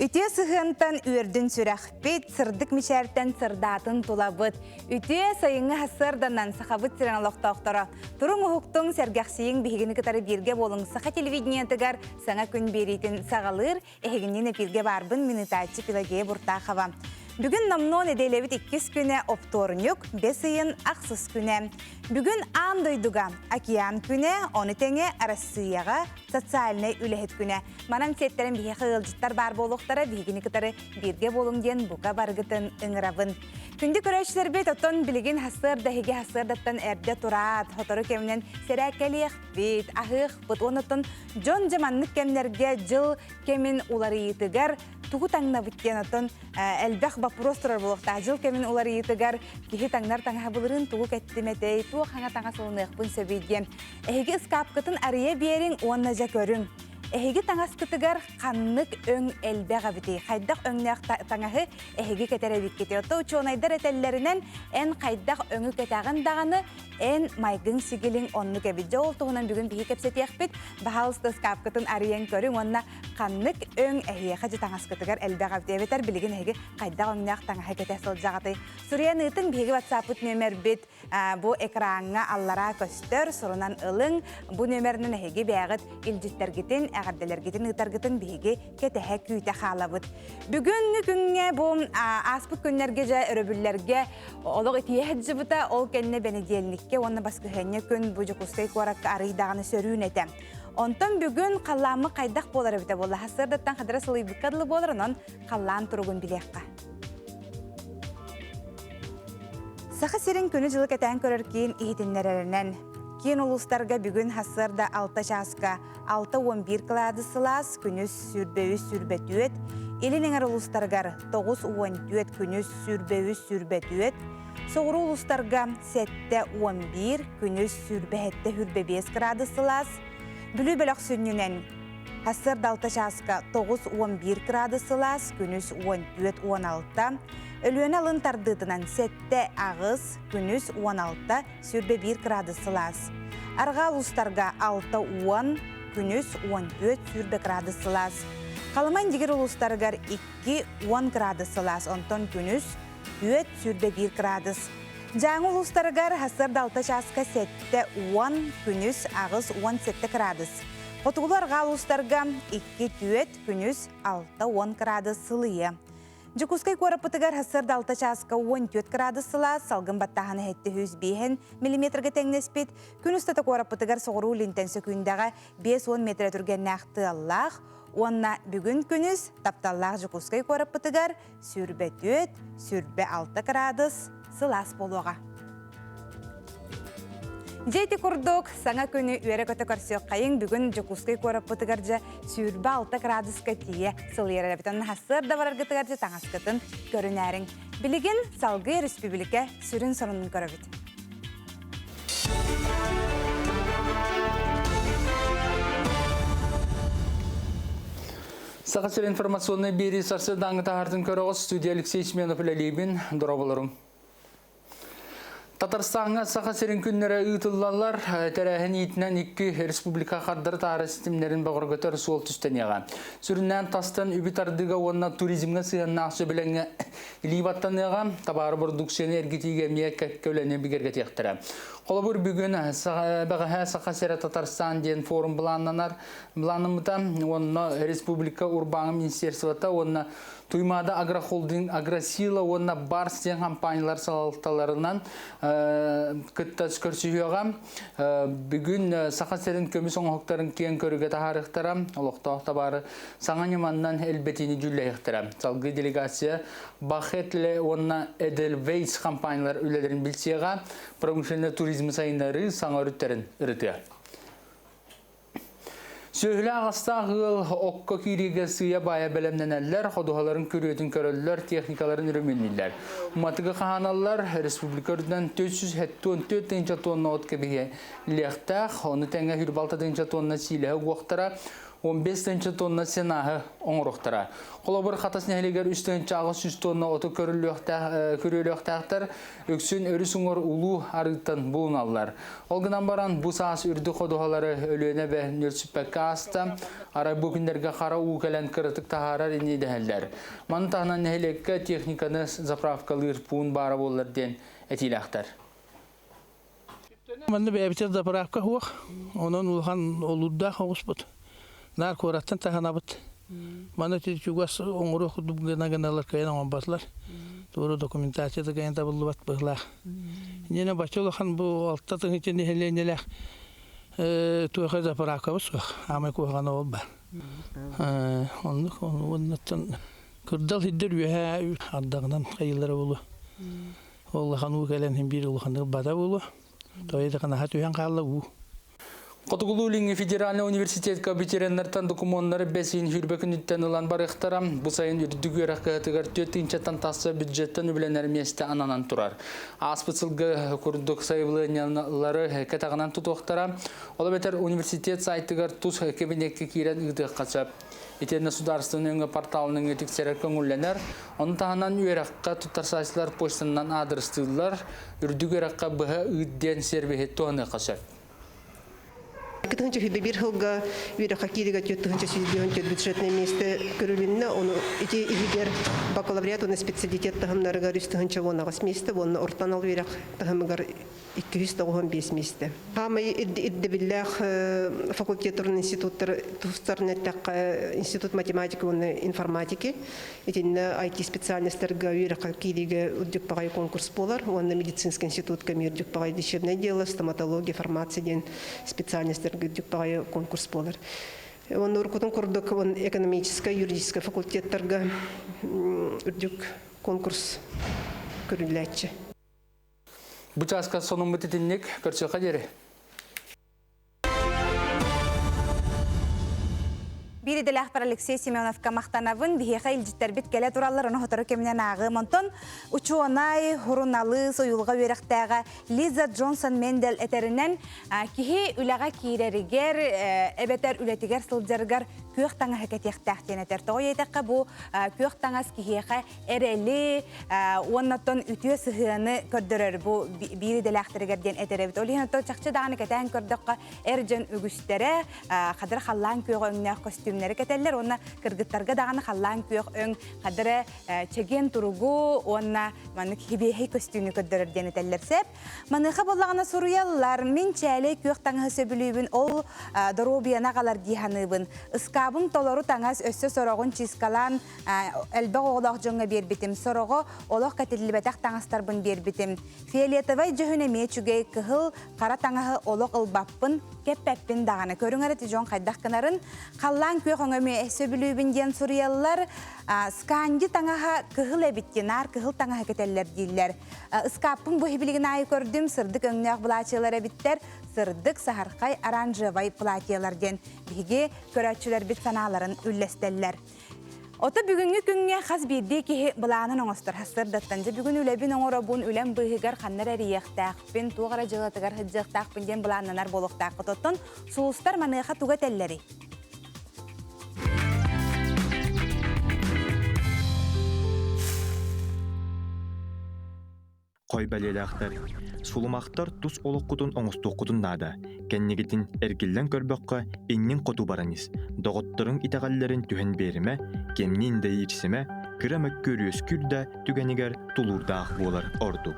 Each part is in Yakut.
Үтүө сыһыантан үөрдүн сүрэхпит, сырдык мичээртэн сырдаатын тулабыт. Үтүө сайыҥҥы сарсыарданан Сахабыт сирин олохтоохторо туруҥ уһуктуҥ, сэргэхсийиҥ биһигини кытары бииргэ буолуҥ. Саха телевидениетыгар саҥа күн биэриитин саҕалыыр Эһигинниин эпииргэ баарбын мин ытааччы Пелагея Буртахова. Бүгүн номнуо нэдиэлэбит иккис күнэ оптуорунньук, бэс ыйын ахсыс күнэ. Бүгүн аан дойдуга океан күнэ, ону тэҥэ Арассыыйаҕа социальнай үлэһит күнэ. Манан сиэттэрэн биһиэхэ ыалдьыттар баар буолуохтара, биһигини кытары бииргэ буолуҥ диэн бука барыгытын ыҥырабын. Күндү көрөөччүлэрбит, оттон билигин сарсыарда эһиги сарсыардаттан эрдэ тураат, сотору кэминэн сэрээккэлиэхпит, аһыахпыт, уонна оттон Дьон дьэ маннык кэмнэргэ дьыл кэмин уларыйыытыгар тугу таҥнабыт диэн оттон элбэх боппуруос турар буолуохтаах. Дьыл кэмин уларыйыытыгар киһи таҥнар таҥаһа былырыын тугу кэттим этэй, туох хаҥа таҥас ылыныахпын сөбүй диэн. Эһиги ыскаапкытын арыйа биэриҥ уонна дьэ көрүҥ. Эһиги таҥаскытыгар ханнык өҥ элбэх эбитий? Хайдах өҥнөөх таҥаһы эһиги кэтэр эбиккитий? Оттон учуонайдар этэллэринэн, эн хайдах өҥү кэтэҕин даҕаны, Эн майгыҥ-сигилиҥ оннук эбит. Дьэ ол туһунан бүгүн биһи кэпсэтиэхпит. Баһаалыста ыскаапкытын арыйан көрүҥ уонна ханнык өҥ эһиэхэ дьэ таҥаскытыгар элбэх эбит эбэтэр билигин эһиги хайдах өҥнөөх таҥаһы кэтэ сылдьаҕытый? Суруйан ыытыҥ биһиги ватсаппыт нүөмэрбит бу экраҥҥа аллараа көстөр, сурунан ылыҥ. Бу нүөмэринэн эһиги бэйэҕит илдьиттэргитин, эҕэрдэлэргитин ыытаргытын биһиги кэтэһэ күүтэ хаалабыт. Бүгүҥҥү күҥҥэ бу ааспыт күннэргэ дьэ өрөбүллэргэ Олох итийэ сылдьыбыта, ол кэннэ бэнидиэлниккэ уонна баскыһыанньа күн бу Дьокуускай куоракка арый даҕаны сөрүүн этэ. Онтон бүгүн халлааммыт хайдах буолар эбитэ буолла? Сарсыардаттан хадара сылыйбыкка дылы буолар, онон халлаан туругун билиэххэ. Саха сирин күнү-дьылы кэтээн көрөр киин иһитиннэрэринэн, киин улуустарга бүгүн сарсыарда 6 чааска 6-11 кыладыс сылаас, күнүс 23-24, илин эҥэр улуустарыгар 9-14, күнүс 23-24, соҕуруу улуустарга 7-11, күнүс 27-25 градус сылаас, Бүлүү бөлөх сүнньүнэн сарсыарда 6 чааска 9-11 градус сылаас, күнүс 14-16, Өлүөнэ алын тардыытынан 7-8, күнүс 16, 21 градус сылаас. Арҕаа улуустарга 6-10, күнүс 14-20 градус сылаас. Халыма Индигир улуустарыгар 2-10 градус сылаас, онтон күнүс 4-21 градус. Дьааҥы улуустарыгар сарсыарда 6 чааска 7-10, күнүс 8-17 градус. Хотугулуу арҕаа улуустарга 2-4, күнүс 6-10 градус сылыйыа. Дьокуускай куораппытыгар сарсыарда 6 чааска 14 градус сылаас, салгын баттааһына 705 миллиметрга тэҥнэспит. Күн устата куораппытыгар соҕуруу илинтэн сөкүүндэҕэ 50 метрэ түргэннээх тыаллаах уонна бүгүн күнүс тапталлаах Дьокуускай куораппытыгар 24, 26 градус сылаас буолуоҕа. Дьэ ити курдук саҥа күнү үөрэ-көтө көрсүөххэйиҥ. Бүгүн Дьокуускай куораппытыгар дьэ 26 градуска тиийэ сылыйар эбит. Онно сарсыарда бараргытыгар дьэ таҥаскытын көрүнээриҥ. Билигин салгыы республика сүрүн сонунун көрөбүт. Саха сирин информационнай биэрии сарсыардааҥҥы таһаартын көрөҕүт студия Алексей Семенов үлэлиибин. Дорооболоруҥ. Татарстаҥҥа Саха сирин күннэрэ ыытыллаллар. Тэрээһин иитинэн икки республика хардары таары ситимнэрин бөҕөргөтөр суол түстэниэҕэ. Сүрүннээн тастан үбү тардыыга уонна туризмҥа сыһыаннаах сөбүлэҥҥэ илии баттаныаҕа, табаары бородууксуйаны эргитиигэ эмиэ кэккэ үлэни бигэргэтиэхтэрэ. Холобур, бүгүн бэҕэһээ Саха сирэ Татарстан диэн форум былааннанар былааннаммыта уонна республика урбааҥа министерствота уонна Туймаада агрохолдинг Агросила уонна Барс диэн компаниялар салалталарынан кытта көрсүһүөҕэ. Бүгүн Саха сирин көмүс оҥоһуктарын киэҥ көрүүгэ таһаарыахтара, олохтоох табаары саҥа ньыманнан элбэтиини дьүүллэһиэхтэрэ. Салгыы делегация Бахетле уонна Эдельвейс компаниялар үлэлэрин билсиэҕэ, промышленнай туризмы сайыннарыы саҥа өрүттэрин ырытыа. Сүөһүлээх астаах ыал окко киириигэ сыыйа-баайа бэлэмнэнэллэр, ходуһаларын күрүөтүн көрөллөр, техникаларын өрөмүөннүүллэр. Уматыгы хаһааналлар, республика үрдүнэн 474 тыһыынча тонна от кэбиһиэхтээх, ону тэҥэ 26 тыһыынча тонна сиилэһэ угуохтара. 15 тыһыынча тонна сенаһы оҥоруохтара. Холобур, Хатас нэһилиэгэр 3 тыһыынча 800 тонна оту көрүлүөхтээхтэр, үксүн өрүс уҥуор улуу арыыттан булуналлар. Ол гынан баран, бу саас үрдүк ходуһалары Өлүөнэ эбэ ньүөлсүппэккэ ааста, арай бу күннэргэ хара уу кэлэн кыратык таһаарар ини дэһэллэр. Маны таһынан нэһилиэккэ техниканы заправкалыыр пуун баара буоллар диэн этиилээхтэр. Манна бэйэбитигэр заправка суох, онон улахан олуурдаах оҕуспут. Наар куораттан таһынабыт. Маны ити чугас оҥоруох курдук гына гыналар кыайан оҥорботулар. Туора документация да кыайан табыллыбат быһыылаах. Иннинэ бачча улахан бу 6 тыһыынча нэһилиэнньэлээх туоха заправкабыт суох. Аамай куһаҕана ол баар. Оннук уоннаттан кырдал сирдэр үөһээ ардаҕынан хайыылара буолуо. Ол улахан уу кэлэн син биир улаханнык бата буолуо. Тоҕо диэтэххэ наһаа түһэн хаалла уу. Хотугулуу-Илиҥҥи федеральнай университетка ветераннартан докумуоннары бэс ыйын сүүрбэ күнүттэн ылан барыахтара. Бу сайын үрдүк үөрэх кыһатыгар 4 тыһыынчаттан тахса бюджеттан үбүлэнэр миэстэ ананан турар. Ааспыт сылга курдук сайабылыанньалары кэтэҕинэн тутуохтара. Ол эбэтэр университет сайтыгар тус кэбиниэккэ киирэн ыытыахха сөп. Итиэннэ судаарыстыбаннай өҥө порталын өҥө тиксэрэр көҥүллэнэр. Ону таһынан үөрэххэ туттарсааччылар почтанан аадырыстыыллар, үрдүк үөрэххэ быһа ыыт диэн сервиһи туһаныахха сөп. 2021 сылга үөрэххэ кииригэ 4 154 бюджетное миэстэ көрүлүннэ. Ону ити иһигэр бакалавриат уонна специалитет таһымнарыгар 3 018 миэстэ уонна орто анал үөрэх таһымыгар 295 миэстэ. Хаамай ирдэбиллээх факультеттарын институттар тустарын эттэххэ институт математики уонна информатики итиннэ IT специальностарга үөрэххэ киириигэ үрдүк баҕайы конкурс буолар уонна медицинский институтка эмиэ үрдүк баҕайы лечебное дело, стоматология, фармация диэн специальностарга үрдүк баҕайы конкурс буолар. Уонна уруккутун курдук экономическай, юридическай факультеттарга үрдүк конкурс көрүллээччи. Бу чааска сонуммут итинник көрсүөххэ диэри. Биир идэлээхпэр Алексей Семеновка махтанабын. Биһиэхэ илдьиттэрбит кэлэ тураллар, ону сотору кэминэн ааҕыам. Онтон учуонай, суруналыыс, уйулҕа үөрэхтээҕэ Лиза Джонсон Мендель этэринэн, киһи үлэҕэ киирэригэр эбэтэр үлэтигэр сылдьарыгар күөх таҥаһы кэтиэхтээх диэн этэр. Тоҕо диэтэххэ, бу күөх таҥас киһиэхэ эрэли уонна оттон үтүө сыһыаны көрдөрөр бу биир идэлээхтэригэр диэн этэр эбит. Ол иһин оттон чахчы даҕаны кэтээн көрдөххө, эр дьон үгүстэрэ хадыр халлаан күөх өҥнөөх көстүүмнэри кэтэллэр уонна кыргыттарга даҕаны халлаан күөх өҥ хадыры чэгиэн туругу уонна маннык хибиэһэй көстүүнү көрдөрөр диэн этэллэр сөп. Маныаха буоллаҕына суруйаллар, мин чээлэй күөх таҥаһы сөбүлүүбүн, ол доруобуйаны аҕалар дии саныыбын. Ыскаабым толору таҥас, өссө сороҕун чыыскалаан элбэх оҕолоох дьоҥҥо биэрбитим. Сороҕо олох кэтиллибэтэх таҥастарбын биэрбитим. Фиолетовай дьүһүн эмиэ үчүгэй, кыһыл, хара таҥаһы олох ылбаппын, кэппэппин даҕаны. Көрүҥ эрэ дьон хайдах гынарын. Халлаан күөх өҥө эмиэ сөбүлүүбүн диэн суруйаллар. Сканди таҥаһа кыһыл эбит диэн, наар кыһыл таҥаһы кэтэллэр дииллэр. Ыскааппын бу иһибилигин аайы көрдүм, сырдык өҥнөөх былаачыйалар эбиттэр, сырдык, саһархай, оранжевай платьелар диэн биһиги көрөөччүлэрбит санааларын үллэстэллэр. Ото бүгүҥҥү күҥҥэ хас биирдии киһи былаанын оҥостор сарсыардаттан дьэ бүгүн үлэбин оҥоробун, үлэм быыһыгар ханна эрэ эрийиэхтээхпин, туох эрэ дьыалатыгар сылдьыахтаахпын диэн былааннанар буолуохтааххыт. Оттон сулустар маныаха тугу этэллэрий? Хой бэлиэлээхтэр, сулумахтар тус олоххутун оҥостуоххутун наада. Кэннигитин эргиллэн көрбөххө, иннин хоту баран ис. Доҕотторуҥ итэҕэллэрин түһэн биэримэ, кэмниин да иирсимэ, кыра мөккүөр үөскүүр да түгэнигэр тулуурдаах буолар ордук.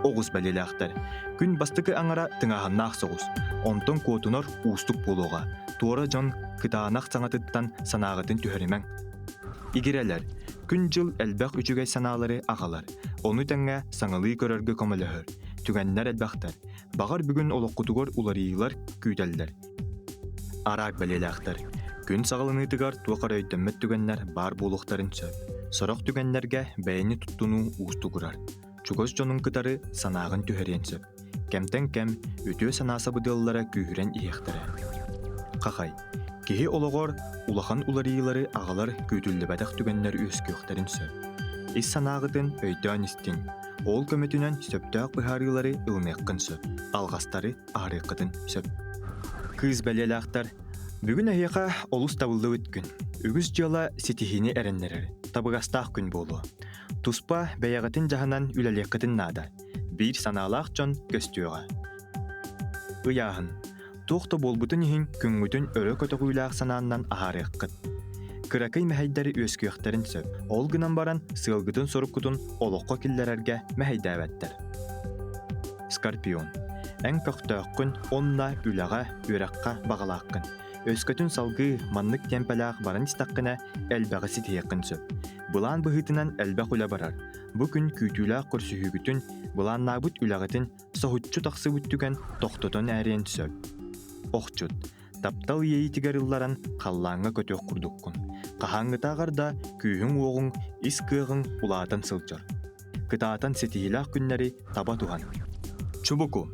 Оҕус бэлиэлээхтэр, күн бастакы аҥара тыҥааһыннаах соҕус, онтон куотунар уустук буолуоҕа. Туора дьон кытаанах саҥатыттан санааҕытын түһэримэҥ. Игирэлэр, күн-дьыл элбэх үчүгэй санаалары аҕалар. Ону тэҥэ саҥалыы көрөргө көмөлөһөр. Түгэннэр элбэхтэр. Баҕар бүгүн олоххутугар уларыйыылар күүтэллэр. Араак бэлиэлээхтэр. Күн саҕаланыытыгар туох эрэ өйдөммөт түгэннэр баар буолуохтарын сөп. Сорох түгэннэргэ бэйэни туттунуу уустугурар. Чугас дьонун кытары санааҕын түһэриэн сөп. Кэмтэн кэм үтүө санаа сабыдыаллара күүһүрэн иһиэхтэрэ. Хахай. Киһи олоҕор улахан уларыйыылары аҕалар күүтүллүбэтэх түгэннэр үөскүөхтэрин сөп. Ис санааҕытын өйдөөн истиҥ. Ол көмөтүнэн сөптөөх быһаарыылары ылыныаххын сөп, алҕастары аһарыаххытын сөп. Кыыс бэлиэлээхтэр. Бүгүн эһиэхэ олус табыллыбыт күн. Үгүс дьыала ситиһиини эрэннэрэр, табыгастаах күн буолуо. Туспа бэйэҕитин дьаһанан үлэлиэххитин наада. Биир санаалаах дьон көстүөҕэ. Ыйааһын. Туох да буолбутун иһин күҥҥүтүн өрө көтөҕүүлээх санааннан аһаарыаххыт. Кыракый мэһэйдэри үөскүөхтэрин сөп. Ол гынан баран сыалгытын-соруккутун олоххо киллэрэргэ мэһэйдээбэттэр. Скорпион. Эн көхтөөххүн уонна үлэҕэ, үөрэххэ баҕалааххын. Өскөтүн салгыы маннык темпэлээх баран истэххинэ, элбэҕи ситиһиэххин сөп. Былаан быһыытынан элбэх үлэ барар. Бу күн күүтүүлээх көрсүһүүгүтүн, былааннаабыт үлэҕитин соһуччу тахсыбыт түгэн тохтотон ээриэн сөп. Охчут. Таптал иэйиитигэр ылларан халлааҥҥа көтүөх курдуккун. Хаһааҥҥытааҕар да күүһүҥ-уоҕуҥ, ис кыаҕыҥ улаатан сылдьар. Кытаатан ситиһиилээх күннэри таба туһан. Чубуку.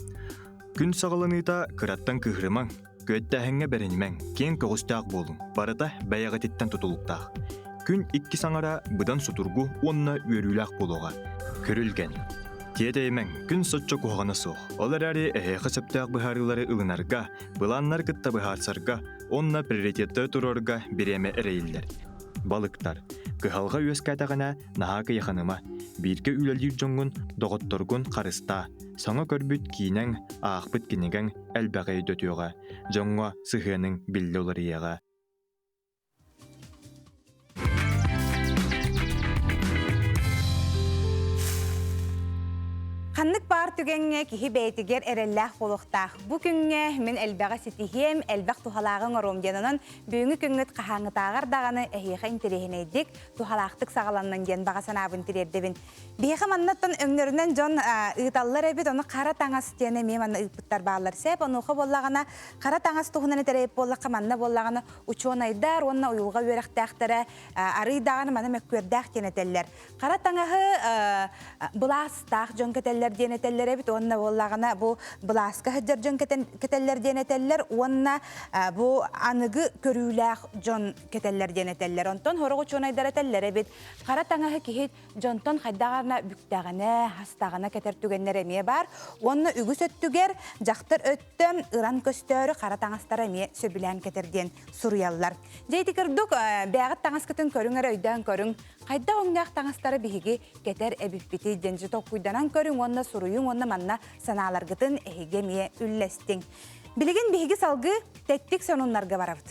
Күн саҕаланыыта кыраттан кыыһырымаҥ, күөттээһиҥҥэ бэринимэҥ, киэҥ көҕүстээх буолуҥ. Барыта бэйэҕититтэн тутулуктаах. Күн икки саҥара быдан сутургу уонна үөрүүлээх буолуоҕа. Күрүлгэн. Тиэтэйимэҥ, күн соччо куһаҕана суох. Ол эрээри эһиэхэ сөптөөх быһаарыылары ылынарга, былааннары кытта быһаарсарга уонна приоритеттары туруорарга бириэмэ эрэйиллэр. Балыктар. Кыһалҕа үөскээтэҕинэ, наһаа кыйаханыма. Бииргэ үлэлиир дьоҥҥун, доҕотторгун харыстаа. Саҥа көрбүт киинэҥ, аахпыт кинигэҥ элбэҕи өйдөтүөҕэ. Дьоҥҥо сыһыаныҥ биллэ уларыйыаҕа. Ханнык баар түгэҥҥэ киһи бэйэтигэр эрэллээх буолуохтаах. Бу күҥҥэ мин элбэҕи ситиһиэм, элбэх туһалааҕы оҥоруом диэн онон бүгүҥҥү күҥҥүт хаһааҥҥытааҕар даҕаны эһиэхэ интэриэһинэйдик, туһалаахтык саҕаланнын диэн баҕа санаабын тириэрдэбин. Биһиэхэ маннаттан өҥнөрүнэн дьон ыыталлар эбит, ону хара таҥас диэн эмиэ манна ыыппыттар бааллар. Сөп, онуоха буоллаҕына, хара таҥас туһунан этэрэйип буоллахха, манна буоллаҕына учуонайдар уонна уйулҕа үөрэхтээхтэрэ арыый даҕаны маны мөккүөрдээх диэн этэллэр. Хара таҥаһы былаастаах дьон кэтэллэр диэн этэллэр эбит уонна буоллаҕына бу былааска сылдьар дьон кэтэллэр диэн этэллэр уонна бу аныгы көрүүлээх дьон кэтэллэр диэн этэллэр. Онтон сорох учуонайдар этэллэр эбит хара таҥаһы киһи дьонтон хайдаҕына бүктэҕинэ, хастаҕына кэтэр түгэннэр эмиэ баар. Уонна үгүс өттүгэр дьахтар өттө ыран көстөөрү хара таҥастара эмиэ сөбүлээн кэтэр диэн суруйаллар. Дьэ ити курдук бэйэҕит таҥаскытын көрүҥ эрэ өйдөөн көрүҥ. Хайдах өҥнөөх таҥастары биһиги кэтэр эбиппитий диэн дьэ толкуйданан көрүҥ уонна суруйуҥ уонна манна санааларгытын эһиги эмиэ үллэстиҥ. Билигин биһиги салгыы тэттик сонуннарга барабыт.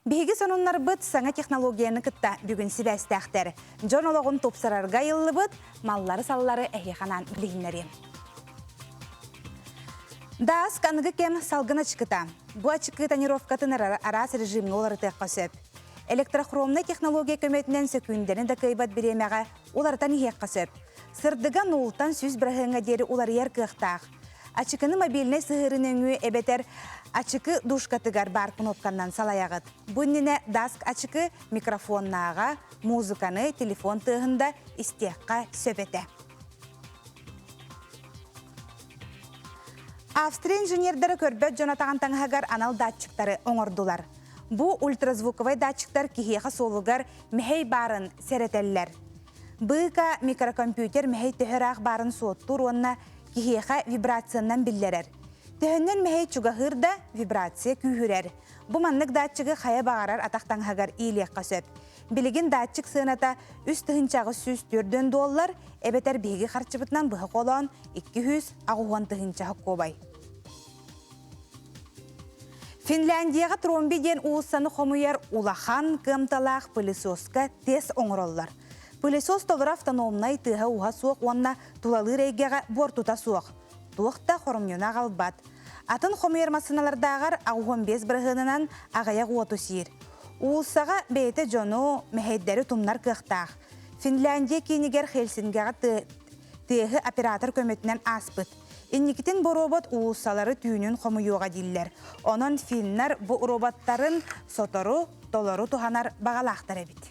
Биһиги сонуннарбыт саҥа технологияны кытта бүгүн сибээстээхтэр. Дьон олоҕун тупсарарга айыллыбыт маллары-саллары эһиэхэ анаан билиһиннэриэм. Даас аныгы кэм салгын ачыкыта. Бу ачыкы тонировкатын араас режимҥэ уларытыахха сөп. Электрохромнай технология көмөтүнэн сөкүүндэни да кыайбат бириэмэҕэ уларытан иһиэххэ сөп. Сырдыга нуултан 100 бырыһыаҥҥа диэри уларыйар кыахтаах. Ачыкыны мобильнай сыһыары нөҥүө эбэтэр ачыкы дужкатыгар баар кнопканнан салайаҕыт. Бу иннинэ даск ачыкы микрофоннааҕа, музыканы телефон тыаһында истиэххэ сөп этэ. Австрия инженердэрэ көрбөт дьон атаҕын таҥаһыгар анал датчиктары оҥордулар. Бу ультразвуковай датчиктар киһиэхэ суолугар мэһэй баарын сэрэтэллэр. Быыка микрокомпьютер мэһэй төһө ыраах баарын суоттуур уонна киһиэхэ вибрациянан биллэрэр. Төһөннөн мэһэй чугаһыыр да, вибрация күүһүрэр. Бу маннык датчигы хайа баҕарар атах таҥаһыгар иилиэххэ сөп. Билигин датчик сыаната 3804 доллар, эбэтэр биһиги харчыбытынан быһа холоон 280 тыһыынча сокуобай. Финляндияҕа Тромби диэн уулуссаны хомуйар улахан кыамталаах пылесоска тиэс оҥороллор. Пылесос толору автономнай тыаһа-ууһа суох уонна тулалыыр эйгэҕэ буортута суох. Туох да хоромньуну аҕалбат. Атын хомуйар массыыналардааҕар 85 бырыһыанынан аҕыйах уоту сиир. Уулуссаҕа бэйэтэ дьону, мэһэйдэри тумнар кыахтаах. Финляндия киинигэр Хельсингеҕэ тыаһы оператор көмөтүнэн ааспыт. Инникитин бу робот уулуссалары түүнүн хомуйуоҕа дииллэр. Онон финнар бу роботтарын сотору толору туһанар баҕалаахтар эбит.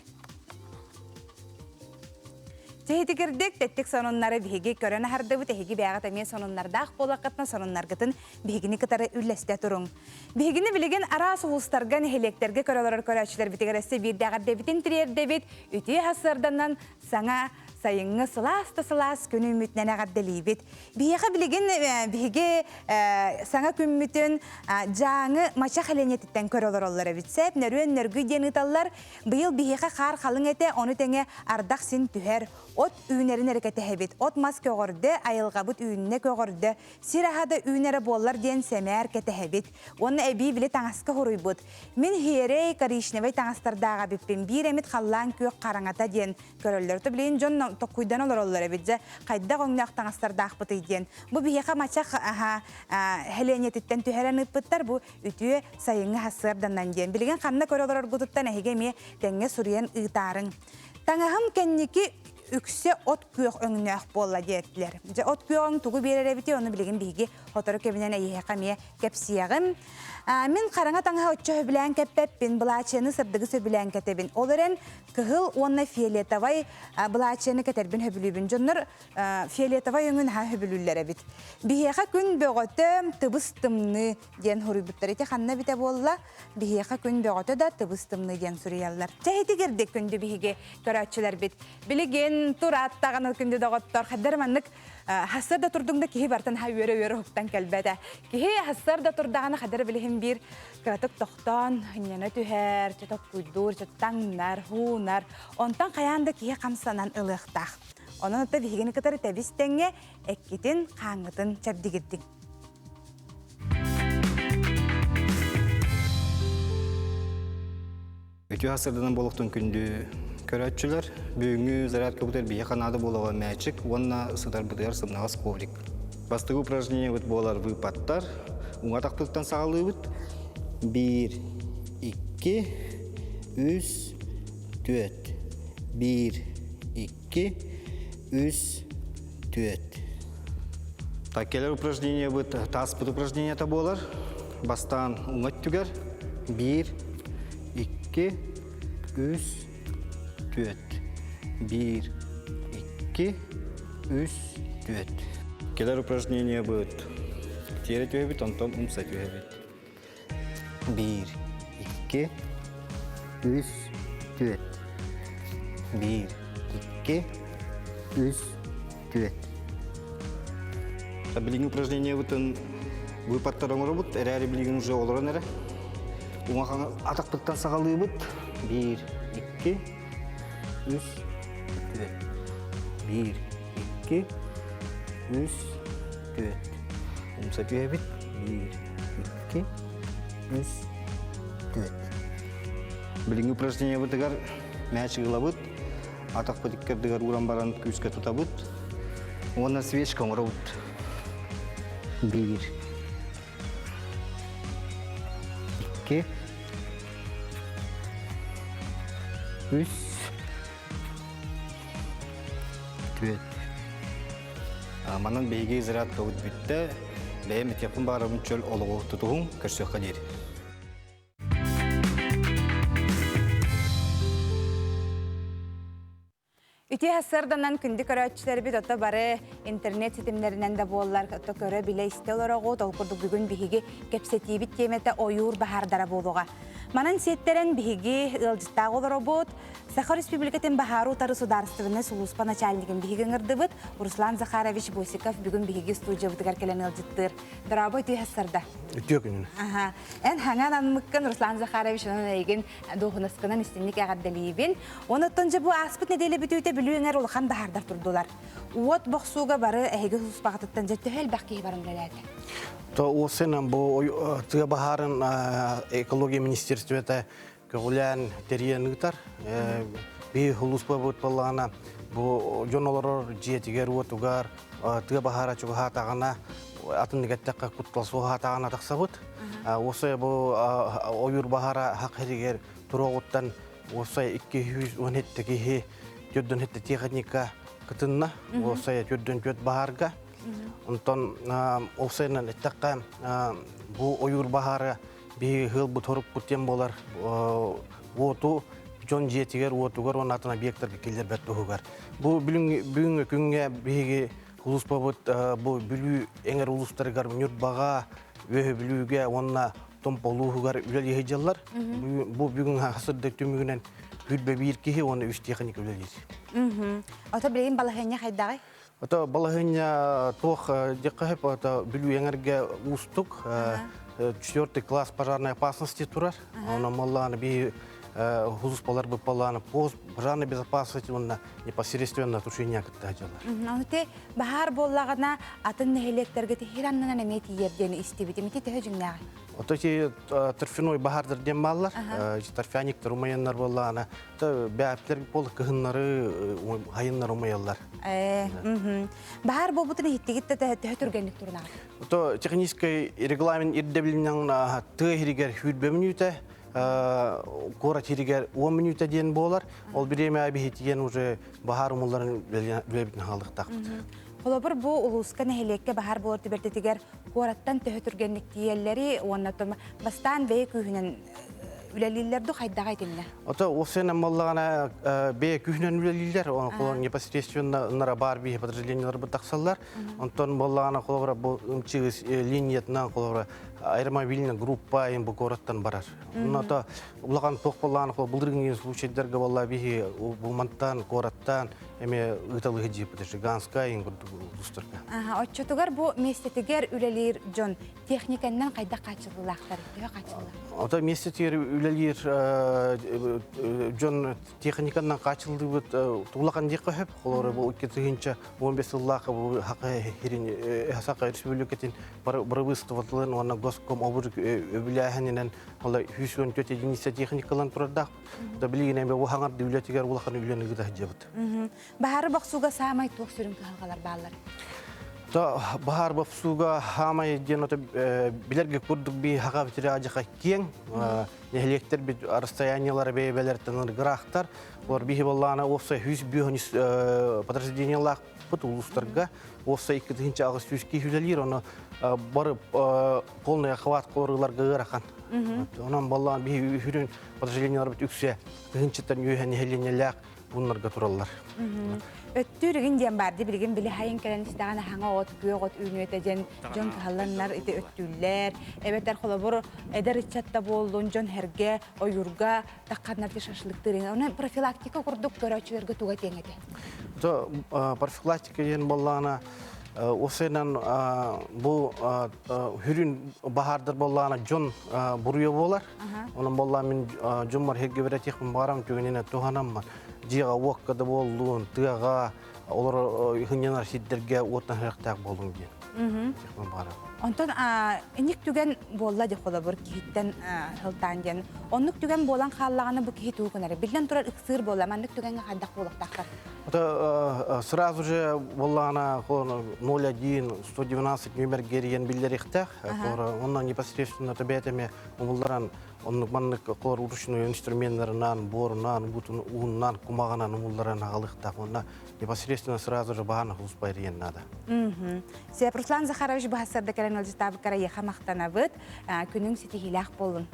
Чэһитигирдик тэттик сонуннары биһиги көрөн аһардыбыт. Эһиги бэйэҕит эмиэ сонуннардаах буолаххытына сонуннаргытын биһигини кытары үллэстэ туруҥ. Биһигини билигин араас улуустарга, нэһилиэктэргэ көрө олорор көрөөччүлэрбитигэр өссө биирдээҕэрдэбитин тириэрдэбит. Үтүө сарсыарданан саҥа Сайыҥҥы сылаас да сылаас күн үүммүтүнэн эҕэрдэлиибит. Биһиэхэ билигин биһиги саҥа күммүтүн Дьааҥы Мачах элэниэтиттэн көрө олороллор эбит. Сэп нөрүөн нөргүй диэн ыыталлар. Быйыл биһиэхэ хаар халыҥ этэ, ону тэҥэ ардах син түһэр. От үүнэрин эрэ кэтэһэбит. От-мас көҕөрдө, айылҕабыт үүннэ көҕөрдө. Сир аһа да үүнэрэ буоллар диэн сэмээр кэтэһэбит. Уонна эбии били таҥаска хоруйбут. Мин хиэрэй, коричневай таҥастардааҕа эбиппин. Биир эмит халлаан күөх хараҥата диэн көрөллөр. То билигин дьон токкуйдан олороллор эбит дьэ хайдах өҥнөөх таҥастардаахпытый диэн. Бу биһиэхэ мачах хэлиэнньэтиттэн түһэрэн ыыппыттар бу үтүө сайыҥҥы сарсыарданан диэн. Билигин ханна көрө олороргутуттан эһиги эмиэ тэҥҥэ суруйан ыытаарыҥ. Таҥаһым кэнники үксэ от күөх өҥнөөх буолла диэтилэр. Дьэ от күөх өҥ тугу биэрэр эбитий, ону билигин биһиги сотору кэминэн эйиэхэ эмиэ кэпсиэҕим. Мин хараҥа таҥаһы оччо сөбүлээн кэппэппин, былаачыйаны сырдыгы сөбүлээн кэтэбин. Ол эрэн кыһыл уонна фиолетовай былаачыйаны кэтэрбин сөбүлүүбүн. Дьоннор фиолетовай өҥүн наһаа сөбүлүүллэр эбит. Биһиэхэ күн бөҕөтө тыбыс тымныы диэн суруйбуттар. Ити ханна эбитэ буолла? Биһиэхэ күн бөҕөтө да тыбыс тымныы диэн суруйаллар. Чэ итигирдик күндү биһиги көрөөччүлэрбит. Билигин турааттаҕына күндү доҕоттор, хаддар маннык хассар да турдуҥ да киһи бартан ха үөрэ-үөрэ уһуктан кэлбэтэ. Киһи хассар да турдаҕына хаддар билиһин биир кыратык тохтоон, ынньана түһэр, чэ токкуйдуур, чэ таҥнар, хуунар. Онтон хайаан да киһи хамсанан ылыахтаах. Онон ата биһигини кытары тэбис тэҥҥэ эккитин, хааҥҥытын чэбдигирдиҥ. Үтүө сырдынан буолуохтун күндү көрөөччүлэр. Бүгүҥҥү зарядкабытыгар биһиэхэ наада буолуоҕа мээчик уонна сытарбытыгар сымнаҕас коврик. Бастакы упражнениебыт буолар выпадтар. Уҥа атахпытыттан саҕалыыбыт. Биир, икки, үс, түөрт. Биир, икки, үс, түөрт. Так, кэлэр упражнениебыт тааспыт упражнениета буолар. Бастаан уҥа өттүгэр биир, икки, үс, түөрт. Биир, икки, үс, түөрт. Кэлэр упражнениебыт тиэрэ түһэбит, онтон умса түһэбит. Биир, икки, үс, түөрт. Биир, икки, үс, түөрт. Билиҥҥи упражнениебытын выпадтар оҥоробут, эрээри билигин уже олорон эрэ. Уҥа атахпыттан саҕалыыбыт. Биир, икки, үс, түөрт. Биир, икки, үс, түөрт. Умса түһэбит. Биир, икки, үс, түөрт. Билиҥҥи упражнениебытыгар мяч ылабыт, атахпыт икки ууран баран күүскэ тутабыт уонна свечка оҥоробут. Биир, икки, үс, түөрт. Манан биһиги зарядкабыт бүттэ. Бэйэм этиэхпин баҕарабын чөл олоҕу тутуһуҥ, көрсүөххэ диэри. Үтүө сарданан күндү көрөөччүлэрбит ото бары интернет ситимнэринэн да буоллар ото көрө билэ истэ олороҕут. Ол курдук бүгүн биһиги кэпсэтиибит тиэмэтэ ойуур баһаардара буолуоҕа. Манан сиэттэрэн биһиги ыалдьыттаах олоробут. Саха Республикатын баһаары утары судаарыстыбаннай сулууспа начальнигын биһиги ыҥырдыбыт. Руслан Захарович Босиков бүгүн биһиги студиябытыгар кэлэн ыалдьыттыыр. Дорообо үтүө сарда. Үтүө күнүн. Аха. Эн хаҥан анмыккын Руслан Захарович онон эйигин дуоһунаскынан истинник эҕэрдэлиибин. Онуттан дьэ бу ааспыт нэдиэлэ бүтүүтэ Бүлүү эҥэр улахан баһаардар турдулар. Уот бохсууга бары эһиги сулууспаҕытыттан дьэ төһө элбэх киһи баран үлэлээтэ? То уосынан бу тыа баһаарын экология министерствота көҕүлээн тэрийэн ыытар. Биһи сулууспабыт буоллаҕына бу дьон олорор дьиэтигэр-уотугар тыа баһаара чугаһаатаҕына атын эттэххэ куттал суоһаатаҕына тахсабыт. Уосай бу ойуур баһаара хах сиригэр туруоҕуттан уосай 217 киһи 47 техника кытынна. Уосай 44 баһаарга. Онтон уопсайынан эттэххэ бу ойуур баһаара биһиги ыалбыт хорукпут диэн буолар уоту дьон дьиэтигэр уотугар уонна атын объектарга киллэрбэт туһугар. Бу бүгүҥҥү күҥҥэ биһиги улууспабыт бу Бүлүү эҥэр улуустарыгар Ньурбаҕа, Үөһэ Бүлүүгэ уонна Томпо улууһугар үлэлии сылдьаллар. Бу бүгүн сырдык түмүгүнэн 21 киһи уонна үс техник үлэлиир. Ото билигин балаһыанньа хайдаҕый? Ото балаһыанньа туох диэххэ сөп, ото Бүлүү эҥэргэ уустук. Четвертый класс пожарной опасности турар. Онон маллааны би хузуспалар быппалааны пост пожарной безопасности уонна непосредственно тушение кытта дьалар. Ону те баһаар буоллаҕына атын нэһилиэктэргэ тиһир аннынан эмиэ тиийэр диэн истибитим. Ити төһө дьиҥнээҕий? Ото ти торфяной баһаардар диэн бааллар. Торфяниктар умайаннар буоллаҕына бээптэр бол кыһыннары хайыннар умайаллар. Баһаар буолбутун иһиттигит да төһө түргэнник турунаҕыт? То технический регламент ирдэбилинэн тыа иһигэр 20 мүнүүтэ, куорат иһигэр 10 мүнүүтэ диэн буолар. Ол бириэмэ биһитиген уже баһаар умулларын үлэбитин хаалыктаахпыт. Холобур, бу улууска нэһилиэккэ баһаар буолар түбэлтэтигэр куораттан төһө түргэнник тиийэллэри уонна бастаан бэйэ күүһүнэн үлэлииллэр ду хайдаҕа итиннэ? Ото уопсайынан буоллаҕына бэйэ күүһүнэн үлэлииллэр, онон непосредственно ынара баар биһи подразделениелар тахсаллар. Онтон буоллаҕына холобура бу ымчыгыс линиятынан холобура аэромобильная группа им бу куораттан барар. Онно улахан туох буоллаҕына былыргы случайдарга буолла биһи бу мантан куораттан эме ыыталыһы дьиэппит Жиганская им курдук улуустарга. Оччотугар бу миэстэтигэр үлэлиир дьон техниканнан хайдах хааччыллыылаахтар? Төһө хааччыллар? Ото миэстэтигэр үлэлиир дьон техниканнан хааччыллыбыт улахан диэххэ сөп. Холобура бу 2015 сыллаах бу Саха сирин Саха Республикатын бырабыыстыбатылын уонна госком обур өбүлээһининэн ола 114 единица техникалан турардаах. Да билигин эми бу хаҥар үлэтигэр улахан үлэни ыыта сылдьабыт. Баһары бохсууга саамай туох сүрүн кыһалҕалар бааллар? То баһар бопсууга хаамай диэн ото билэргэ курдук би хаға битире ажаха киэҥ нэһилиэктэр бит расстояниялары бэйбэлэртэн ыргыраахтар олор биһи боллаана уопсай 105 подразделениялаахпыт улуустарга уопсай 2800 киһи үлэлиир ону бары полный охват колоруларга ыарахан онон боллаан биһи үһүрүн подразделениялар бит үксэ тыһынчыттан үөһэ нэһилиэнньэлээх пууннарга тураллар. Өттүүр игин диэн баар ди билигин били хайын кэлэн истэҕин аһаҥа от, күөх от үүнүөтэ диэн дьон кыһалланнар ити өттүүллэр. Эбэтэр холобур эдэр ыччатта буоллун дьон herгэ, ойуурга тахханнар ди шашлыктыыр. Оны профилактика курдук көрөөччүлэргэ туга тиэҥ этэ? То профилактика диэн боллаана осенан бу хүрүн баһаардар боллаана дьон буруйа буолар. Онон буоллаа мин дьоммор herге беретиэхпин баарам түгэнинэ туһанаммын дьиэҕэ уокка да буоллун, тыаҕа олор хынньанар сирдэргэ уотан харахтаах буолуҥ диэн. Онтон инник түгэн буолла де холобур киһиттэн сылтаан диэн. Оннук түгэн буолан хааллаҕына бу киһи тугу гынар? Биллэн турар ыксыыр буолла, маннык түгэҥҥэ хайдах буолуохтаахтар? Это сразу же буоллаҕына 01 112 нүмерге эрийэн биллэриэхтээх. Онно непосредственно бэйэтэ умулларан оннук маннык колор ручной инструменнарынан, буорунан, ууннан, кумаҕынан умулларан аҕалыахтаах. Онно непосредственно сразу же баһаана хулуспа эрийэн наада. Сеп Руслан Захарович баһассарда кэлэн ыалдьыттаабыккара эйиэхэ махтанабыт. Күнүҥ ситиһиилээх буоллун.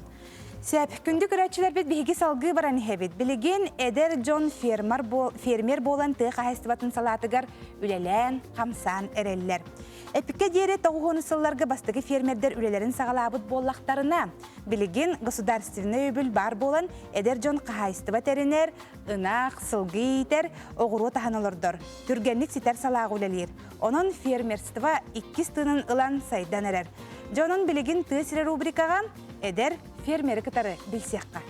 Сеп, күндү көрөөччүлэрбит биһиги салгыы баран иһэбит. Билигин эдэр дьон фермер, фермер буолан тыа хаһаайыстыбатын салаатыгар үлэлээн, хамсаан эрэллэр. Эпиккэ диэри тоҕуһуону сылларга бастакы фермердэр үлэлэрин саҕалаабыт буоллахтарына, билигин государственнай өйөбүл баар буолан, эдэр дьон хаһаайыстыба тэринэр, ынах, сылгы иитэр, оҕуруот аһын олордор, түргэнник ситэр салааҕа үлэлиир. Онон фермерство иккис тыынын ылан сайдан эрэр. Дьонун билигин тыа сирэ рубрикаҕа эдэр фермери кытары билсиэххэ.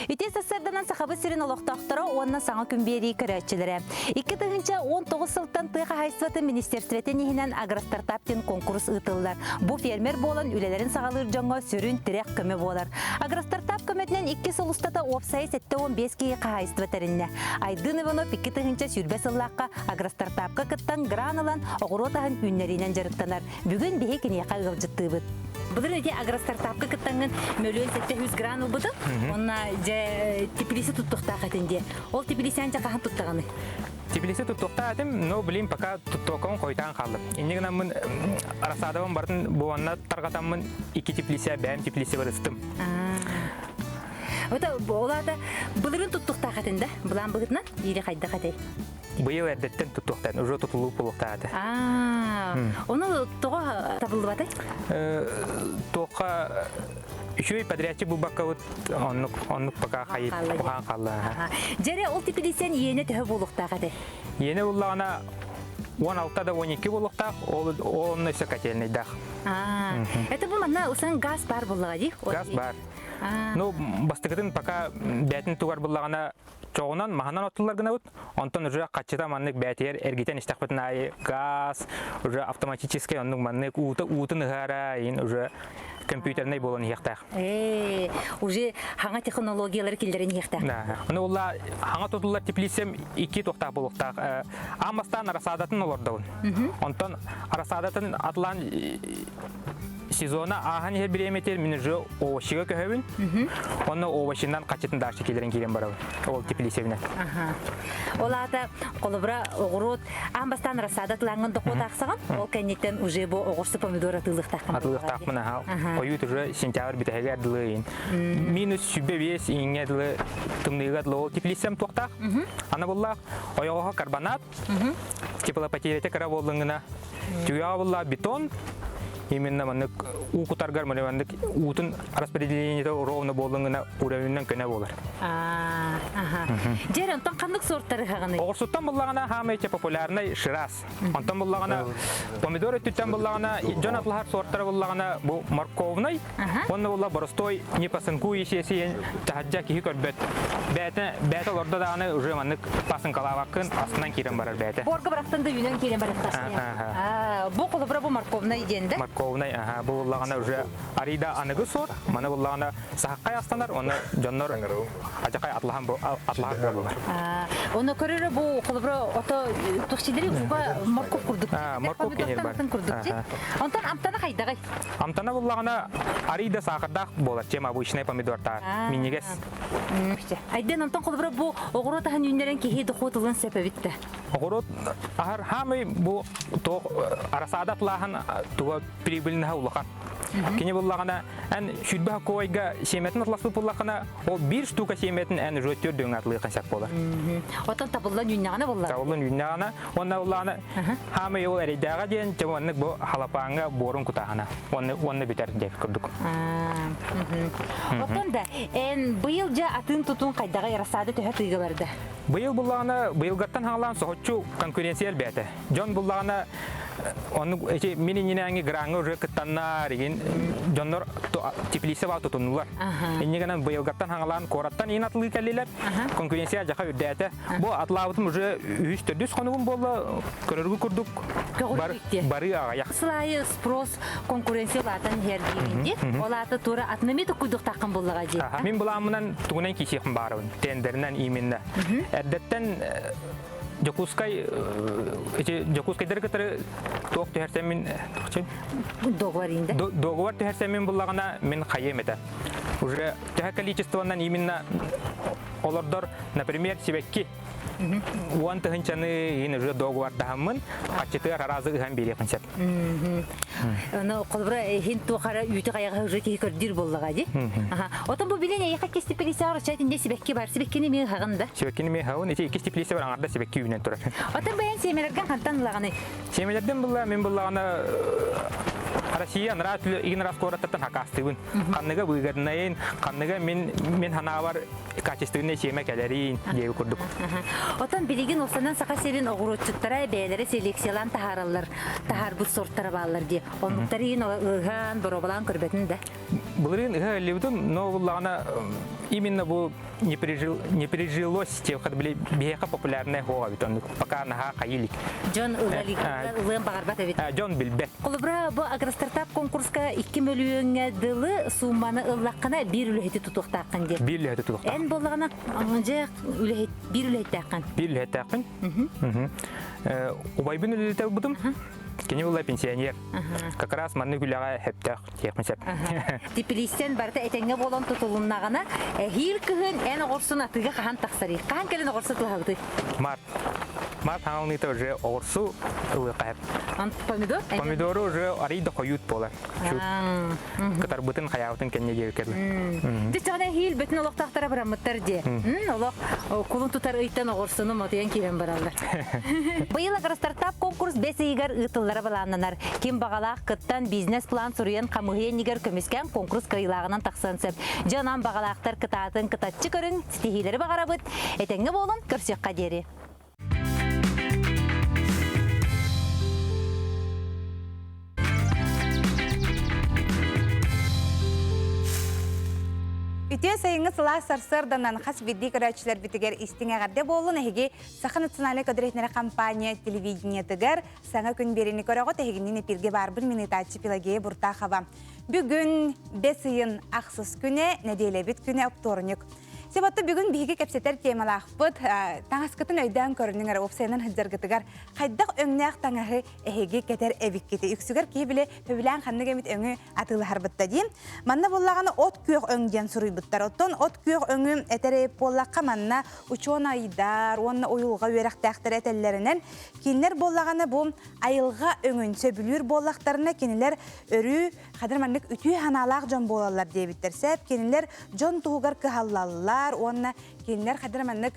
Ити сарсыарданан Сахабыт сирин олохтоохторо уонна саҥа күн биэрии көрөөччүлэрэ. 2019 сылтан тыа хаһаайыстыбатын министерствотын иһинэн Агростартап диэн конкурс ыытыллар. Бу фермер буолан үлэлэрин саҕалыыр дьоҥҥо сүрүн тирэх көмө буолар. Агростартап көмөтүнэн 2 сыл устата уопсайа 75 киһи хаһаайыстыба тэриннэ. Айдын Иванов 2020 сыллаахха Агростартапка кыттан гран ылан оҕуруот аһын үүннэриинэн дьарыктанар. Бүгүн биһи киниэхэ ыалдьыттыыбыт. Былыр ити агростартапка кыттаҥҥын мөлүөн 700 гран ылбытым. Онна дьэ теплица туттуохтаах этин диэ. Ол теплицаны дьэ хаһан туттаҕыный? Теплица туттуохтаах этим, но блин пока туттуоккабын хойутаан хааллым. Инньэ гынаммын рассадабын барын буонна тарҕатаммын икки теплица, бэйэм теплица барыстым. Ота олата былырын туттуктаах этин да? Былаан быһытынан ири хайдах этэй? Быйыл эрдэттэн туттуохтаан, уже тутулуу буолуохтаах этэ. Аа, ону тоҕо табыллыбатай? Туохха үчүгэй подрядчик булбаккабыт оннук оннук пока хайыт уһаан хаалла. Дьэрэ ол типилисен иэнэ төһө буолуохтаах этэй? Иэнэ буллаҕына 16 да 12 буолуохтаах, ол онно өссө котельнайдаах. Аа, это бу манна усан газ бар буллаҕа дии? Газ бар. Ну, бастакытын пока бээтин тугар буллаҕына чоҕунан, маһынан оттуллар гынабыт. Онтон уже хаччыта маннык бээтигэр эргитэн истэхпитин аайы газ, уже автоматическай оннук маннык уута уутун ыһаара ин уже компьютернай буолан иһиэхтээх. Ээ, уже хаҥа технологиялары киллэрэн иһиэхтээх. Да. Ону улла хаҥа тутуллар теплицам икки туохтаах буолуохтаах. Аан бастаан рассадатын олордобун. Онтон рассадатын атлаан сезона ааһан иһэр бириэмэтигэр мин уже овощига көһөбүн. Онно овощинан хаччытын дальше киллэрэн киирэн барабын. Ол теплицэбинэн. Ол аата холобура оҕуруот аан бастаан рассада тылаҥҥын дохуот аахсаҕын, ол кэнниттэн уже бу оҕурсу помидор атыылыахтааххын. Атыылыахтаахпын аха. Хойут уже сентябрь бүтэһигэр дылы ыйын. Минус 25 иҥҥэ дылы тымныыга дылы ол теплицэм туохтаах. Ана буллаах ойоҕоһо карбонат, теплопотерята кыра буоллуҥҥына Түгэҕэ булла бетон, именно маннык уу кутаргар маннык уутун распределениета ровно буоллуҥҥына уровенынан көнө буолар. Дьэр, онтон ханнык сорттары хаҕыный? Оҕурсуттан буллаҕына хаамай популярный шираз. Онтон буллаҕына помидор өттүттэн буллаҕына дьон атлаһар сорттара буллаҕына бу морковный, Онно буолла боростой не пасынку исиэсийэн таһырдьа киһи көрбөт. Бээтэ бээтэ олордо даҕаны уже маннык пасынкалаабаккын астынан киирэн барар бээтэ. Борга барахтан да үүнэн киирэн барахтаах. Бу холобура бу морковнай диэн да? Морковнай, аха, бу буллаҕына уже арыйда аныгы сор, маны буллаҕына сахаккай астанар, оны дьоннор ажакай атлаһан атлаһар буолалар. Оны көрөрө бу холобура ото тухсидери уга морков курдук. Морков кенер бар. Курдук. Онтон амтана хайдагай? Амтана буллаҕына арый да саахардаах буолар, чем обычный помидортаар. Минньигэс. Айден онтон холобура бу оҕуруот аһын үүннэрэн киһи дохуот ылын сөп эбит да. Оҕуруот аһар хаамый бу туох арасаада атлааһын туга прибыльнаһа улахан. Кини буллаҕына эн сүрбэ хоккойга сиэмэтин атласпыт буллахына ол биир штука сиэмэтин эн уже төрдүҥ атлыахын сөп буолар. Отон табыллан үүннэҕинэ буллар. Табыллан үүннэҕинэ уонна буллаҕына Хаамай ол эрэйдээҕэ диэн дьэ маннык бу халапааҥҥа буорун кутааһына уонна уонна бүтэр диэбит курдук. Оттон да эн быйыл дьэ атын тутун хайдаҕай рассада төһө тыыга барда? Быйыл буллаҕына быйылгаттан хаалаан соһуччу конкуренция элбээтэ. Дьон буллаҕына оннук эти мин иннинээҥи граҥҥа уже кыттаннар игин дьоннор теплица баа тутуннулар. Иннигэнэн быйылгаттан хаҥалаан куораттан иин атылыы кэллилэр. Конкуренция дьаха үрдээтэ. Бу атлаабытым уже үһүс төрдүс хонугум буолла көрөргү курдук бар, бары аҕайах. Сыл аайы спрос конкуренция улаатан иһэр диигин дии. Ол аата тура атына ми туккуйдуктааххын буллаҕа дии. Мин былааммынан тугунан киисиэхпин баарабын. Тендеринэн именно. Эрдэттэн Дьокуускай ити Дьокуускайдары кытары туох түһэрсэммин мин договор инде. Договор түһэрсэммин буллаҕына мин хайыам этэ. Уже төһө количествонан именно Олордор, например, сибэкки уон тыһынчаны иин уже договордаһаммын, аччытыгар аразы ыһан биэриэхпин сөп. Ону холобура иһин туохара үүтү хайаҕа уже киһи көрдүүр буоллаҕа дии. Отон бу билин эйиэхэ иккис теплицаҕар оччо итинде сибэкки бар. Сибэккини эмиэ ыһаҕын да? Сибэккини эмиэ ыһабын. Ити иккис теплица бар аҥарда сибэкки үүнэн турар. Отон бэйэн сиэмэлэргин хантан ылаҕыный? Сиэмэлэрдэн булла, мин буллаҕына Россия анараа игин раз куораттартан хакаастыыбын. Ханныга выгоднайын, ханныга мин мин ханаабар качественный сиэмэ кэлэрин диэби курдук. Отон билигин устанан Саха сирин оҕуруотчуттара бэйэлэрэ селекциялаан таһаараллар, таһаарбыт сортара бааллар дии. Оннуктар иһин ыһан, боруобалаан көрбөтүн да. Былырыын ыһа өллүбүтүм, но буллаҕына именно бу не пережил не пережилось тех били биһиэхэ популярнай хуоҕа эбит оннук пока наһаа хайы илик. Дьон ылыан баҕарбат эбит. Дьон билбэт. Холобура, бу агростартап конкурска 2 мөлүйүөҥҥэ дылы суумманы ыллаххына биир үлэһити тутуохтааххын диэн. Биир үлэһити тутуохтаах. Эн буоллаҕына дьэ үлэһит биир үлэһиттээххин. Биир үлэһиттээхпин. Убайбын үлэлэтэ ылбытым. Кини була пенсионер. Как раз маннык үлэҕэ сөптөөх диэхпин сөп. Типилиистэн барыта этэҥҥэ буолан тутулуннаҕына, эһиил кыһын эн оҕурсун атыыга хаһан тахсарый? Хаһан кэлэн оҕурсу тылаһабытый? Март. Март хаҥалыныыта уже оҕурсу ылыахха сөп. Помидор? Помидору уже арый да хойуут буолар. Кытарбытын хайаабытын кэннэ диэбиккэ Дьэ чаҕына эһиил бүтүн олохтоохторо бараммыттар дии. Олох кулун тутар ыйтан оҕурсуну мотуйан киирэн бараллар. Быйыл Агростартап конкурс бэс ыйыгар ыытыллара былааннанар. Ким баҕалаах кыттан бизнес-план суруйан хамыыһыйа иннигэр көмүскээн конкурс кыайыылааҕынан тахсыан сөп. Дьэ онон баҕалаахтар кытаатын кытаччы көрүҥ, ситиһиилэри баҕарабыт. Этэҥҥэ буолун, көрсүөххэ диэри. Үтүө сайыҥҥы сылаас сарсыарданан хас биирдии көрөөччүлэрбитигэр истиҥ эҕэрдэ буоллун. Эһиги Саха национальнай көдөрүһүннэрэ компания телевидениетыгар саҥа күн биэриини көрөҕүт. Эһигинниин эпиргэ баарбын мин ыытааччы Пелагея Буртахова. Бүгүн бэс ыйын ахсыс күнэ, нэдиэлэбит күнэ оптуорунньук. Себатта бүгүн биһиги кэпсэтэр темалаахпыт таҥаскытын өйдөөн көрүнүҥ эрэ уопсайынан сылдьаргытыгар хайдах өҥнөөх таҥаһы эһиги кэтэр эбиккити үксүгэр киһи биле сөбүлээн ханнык эмит өҥү атыылаһарбытта дии. Манна буоллаҕына от күөх өҥ диэн суруйбуттар. Оттон от күөх өҥү этэр буоллахха манна учуонайдар уонна уйулҕа үөрэхтээхтэрэ этэллэринэн кинилэр буоллаҕына бу айылҕа өҥүн сөбүлүүр буоллахтарына кинилэр өрүү хадыр маннык үтүө санаалаах дьон буолаллар диэбиттэр. Сээп кинилэр дьон туһугар кыһаллаллар уонна кинилэр хадыр маннык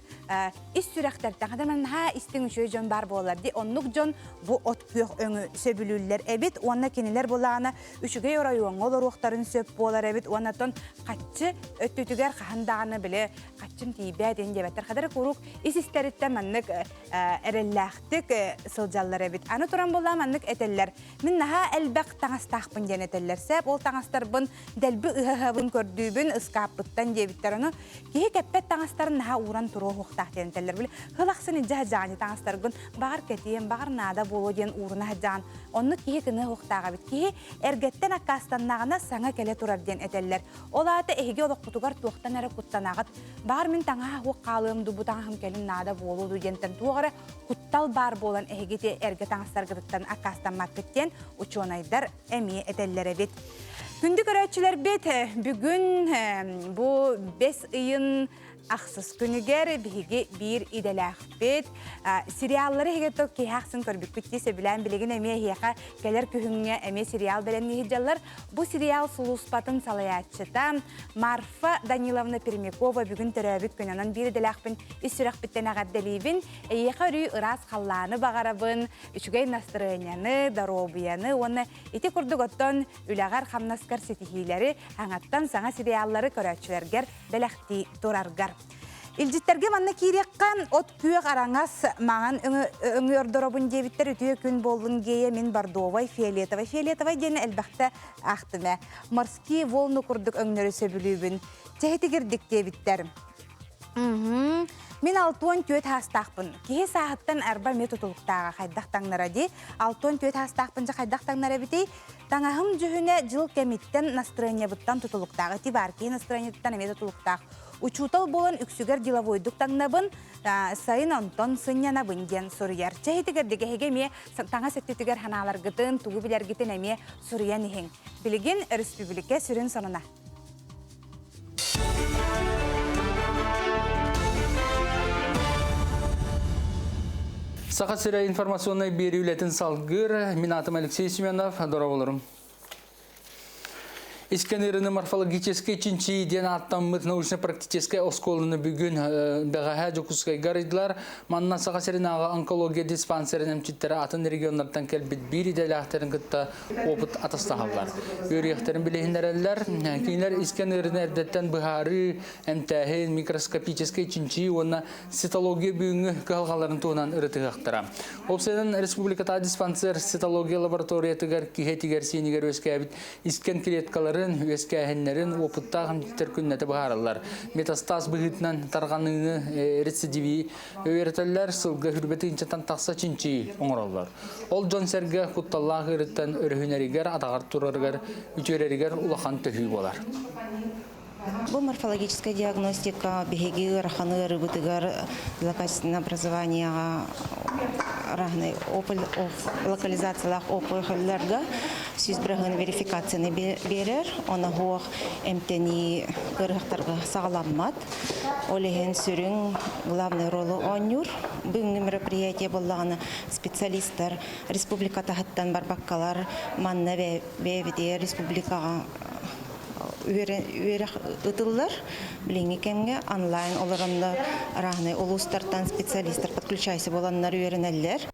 ис сүрэхтэртэн хадыр маннык наһаа истиҥ үчүгэй дьон баар буолаллар дии. Оннук дьон бу от күөх өҥү сөбүлүүллэр эбит уонна кинилэр булаана үчүгэй оройуоҥҥа олоруохтарын сөп буолар эбит уонна оттон хаччы өттүтүгэр хаһан даҕаны били хаччым тиийбэт диэн диэбэттэр. Хадыр куруук ис истэриттэн маннык эрэллээхтик сылдьаллар эбит. Аны туран буоллаа маннык этэллэр. Мин наһаа элбэх таҥастаахпын диэн этэллэр. Сээп ол таҥастарбын дэлби ыһа-ыһабын көрдүүбүн, ыскааппыттан диэбиттэр. Ону киһи кэппэт таҥастарын наһаа ууран туруо уохтаах диэн этэллэр. Били хыл ахсын илдьэ сылдьаҕын таҥастаргын баҕар кэтиэм, баҕар наада буолуо диэн ууруна сылдьаҕын. Оннук киһи кыныа уохтаах эбит. Киһи эргэттэн аккаастаннаҕына саҥа кэлэ турар диэн этэллэр. Ол аата эһиги олоххутугар туохтан эрэ куттанаҕыт. Баҕар мин таҥаһа уох хаалыам дуу, бу таҥаһым кэлин наада буолуо дуу диэнтэн туох эрэ куттал баар буолан эһиги ити эргэ таҥастаргытыттан аккаастаммаккыт диэн учуонайдар эмиэ этэллэр эбит. Күндү көрөөччүлэрбит, бүгүн бу бэс ыйын ахсыс күнүгэр биһиги биир идэлээхпит. Сериаллары эһиги то киһи ахсын көрбүккүт дии сөбүлээн билигин эмиэ эһиэхэ кэлэр күһүҥҥэ эмиэ сериал бэлэмнии сылдьаллар. Бу сериал сулууспатын салайааччыта Марфа Даниловна Пермякова бүгүн төрөөбүт күн. Онон биир идэлээхпин ис сүрэхпиттэн эҕэрдэлиибин. Эйиэхэ өрүү ыраас халлааны баҕарабын, үчүгэй настырыанньаны, доруобуйаны уонна ити курдук оттон үлэҕэр-хамнаскар ситиһиилэри, аҥаттан саҥа сериаллары көрөөччүлэргэр бэлэхтии тураргар. Илдьиттэргэ манна киириэххэ от күөх араҥас маҥан өҥү ордоробун диэбиттэр үтүө күн буоллун гея мин бордовай фиолетовай фиолетовай диэни элбэхтэ аахтым ээ морские волны курдук өҥнөрү сөбүлүүбүн чэһитигирдик диэбиттэр Мин 64 саастаахпын. Киһи сааһыттан арба эмиэ тутулуктааҕа хайдах таҥнара дии. 64 саастаахпын дьэ хайдах таҥнара эбитий? Таҥаһым дьүһүнэ дьыл кэмиттэн настырыанньабыттан тутулуктаах. Ити баар киһи настырыанньатыттан эмиэ тутулуктаах. Учуутал буолан үксүгэр деловойдук таҥнабын, сайын онтон сынньанабын диэн суруйар. Чэһитигэр эһиги эмиэ таҥас өттүтүгэр ханааларгытын, тугу билэргитин эмиэ суруйан иһиҥ. Билигин өрөспүүбүлүкэ сүрүн сонуна. Саха сирэ информационнай биэрии үлэтин салгыыр. Мин атым Алексей Семенов. Дорооболорум. Искэн ыарыыны морфологическай чинчийии диэн ааттаммыт научно-практическай оскуоланы бүгүн бэҕэһээ Дьокуускайга арыйдылар. Манна Саха сиринээҕи онкология диспансерын эмчиттэрэ атын регионнартан кэлбит биир идэлээхтэрин кытта опыт атастаһаллар. Үөрүйэхтэрин билиһиннэрэллэр. Кинилэр искэн ыарыыны эрдэттэн быһаарыы, эмтээһин, микроскопическай чинчийии уонна цитология бүгүҥҥү кыһалҕаларын туһунан ырытыһыахтара. Уопсайынан республикатааҕы диспансер цитология лабораториятыгар киһи этигэр-сиинигэр үөскээбит искэн клеткаларын, үөскээһиннэрин уопуттаах эмчиттэр күннэтэ быһаараллар. Метастаз быһыытынан тарҕаныыны рецидиви үөрэтэллэр, сылга хүрбэ тыһыынчаттан тахса чинчийии оҥороллор. Ол дьон-сэргэ кутталлаах ыарыттан өрүһүнэригэр, атаҕар турарыгар, үтүөрэригэр улахан төһүү буолар. Бу морфологическая диагностика биһиги ыарахан ыарыыбытыгар злокачественное образованиеҕа разные локализациялаах опухольларга. 100% верификацияны биэрэр, онно суох эмтэнии ыарыһахтарга саҕаламмат. Ол иһин сүрүн главный ролу оонньуур. Бүгүҥҥү мероприятие буоллаҕына специалистар республика таһыттан барбаккалар манна бэйэбитигэр республикаҕа үөрэх ытыллар. Билиҥҥи кэмҥэ онлайн олороннор арааһынай улуустартан специалистар подключайся буоланнар үөрэнэллэр.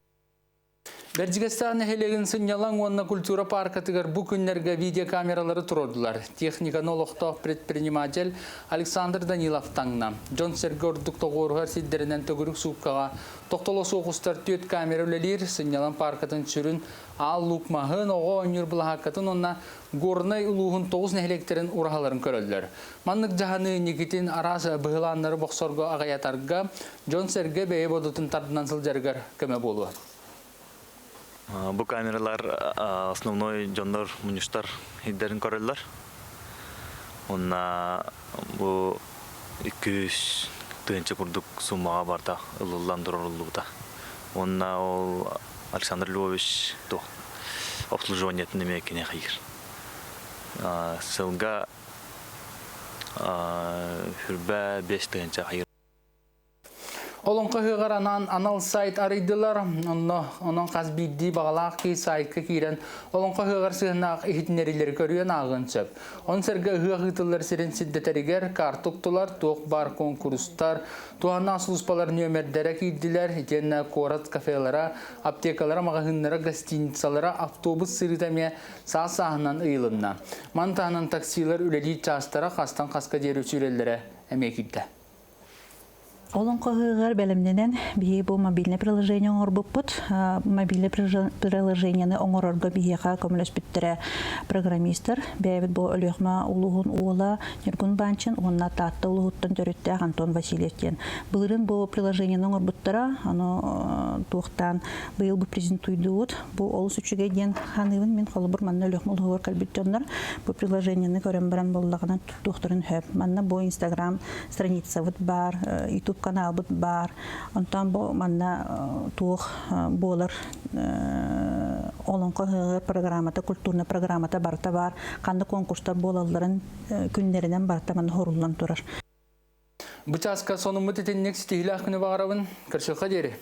Бэрдьигэстээх нэһилиэгин сынньалаҥ уонна культура пааркатыгар бу күннэргэ видеокамералары туруордулар. Техниканы олохтоох предприниматель Александр Данилов таҥна. Дьон-сэргэ ордук тоҕуоруһар сирдэринэн төгүрүк сууккаҕа тохтоло суох устар түөрт камера үлэлиир. Сынньалаҥ пааркатын сүрүн Аал Луук маһын, оҕо оонньуур былаһааккатын уонна Горнай улууһун тоҕус нэһилиэктэрин ураһаларын көрөллөр. Маннык дьаһаныы инникитин араас быһылааннары бохсорго аҕыйатарга, дьон-сэргэ бэйэ бодотун тардынан сылдьарыгар көмө буолуо. Бу камералар основной дьоннор мунньустар ирдэрин көрөллөр. Онна бу 200 тыһыынча курдук суммаҕа барда ылыллан турарыллыбыта. Уонна ол Александр Львович туох обслуживаниетын эмиэ кини хайыыр. Сылга хүрбэ 5 тыһыынча хайыыр. Олоҥхо ыһыаҕар анаан анал сайт арыйдылар. Онно онон хас биирдии баҕалаах киһи сайтка киирэн олоҥхо ыһыаҕар сыһыаннаах иһитиннэриилэри көрүөн ааҕыан сөп. Он сэргэ ыһыах ыытыллар сирин сирдэтэригэр карта уктулар, туох баар куонкурустар, туһааннаах сулууспалар нүөмэрдэрэ киирдилэр, итиэннэ куорат кафелара, аптекалара, маҕаһыыннара, гостиницалара, автобус сырыыта эмиэ саас-сааһынан ыйылынна. Маны таһынан таксилар үлэлиир чаастара хастан хаска диэри сүүрэллэрэ эмиэ киирдэ. Олоҥхо ыһыаҕар бэлэмнэнэн биһиги бу мобильнай приложение оҥорбуппут. Мобильнай приложениены оҥорорго биһиэхэ көмөлөспүттэрэ программистар. Бэйэбит бу Өлүөхүмэ улууһун уола Ньургун Банчин уонна Таатта улууһуттан төрүттээх Антон Васильев диэн. Былырыын бу приложениены оҥорбуттара, ону туохтаан быйыл бу презентуйдуубут. Бу олус үчүгэй диэн ханыыбын мин холобур манна Өлүөхүмэ улууһугар кэлбит дьоннор бу приложениены көрөн баран буоллаҕына туттуохтарын сөп. Манна бу Инстаграм страницабыт баар, YouTube каналбыт баар. Онтон бу манна туох буолар олоҥхо ыһыаҕар программата, культурная программата барыта баар. Ханна конкурстар буолалларын күннэринэн барыта манна хоруллан турар. Бу чааска сонуммут итинник ситиһиилээх күнү баҕарабын. Көрсүөххэ диэри.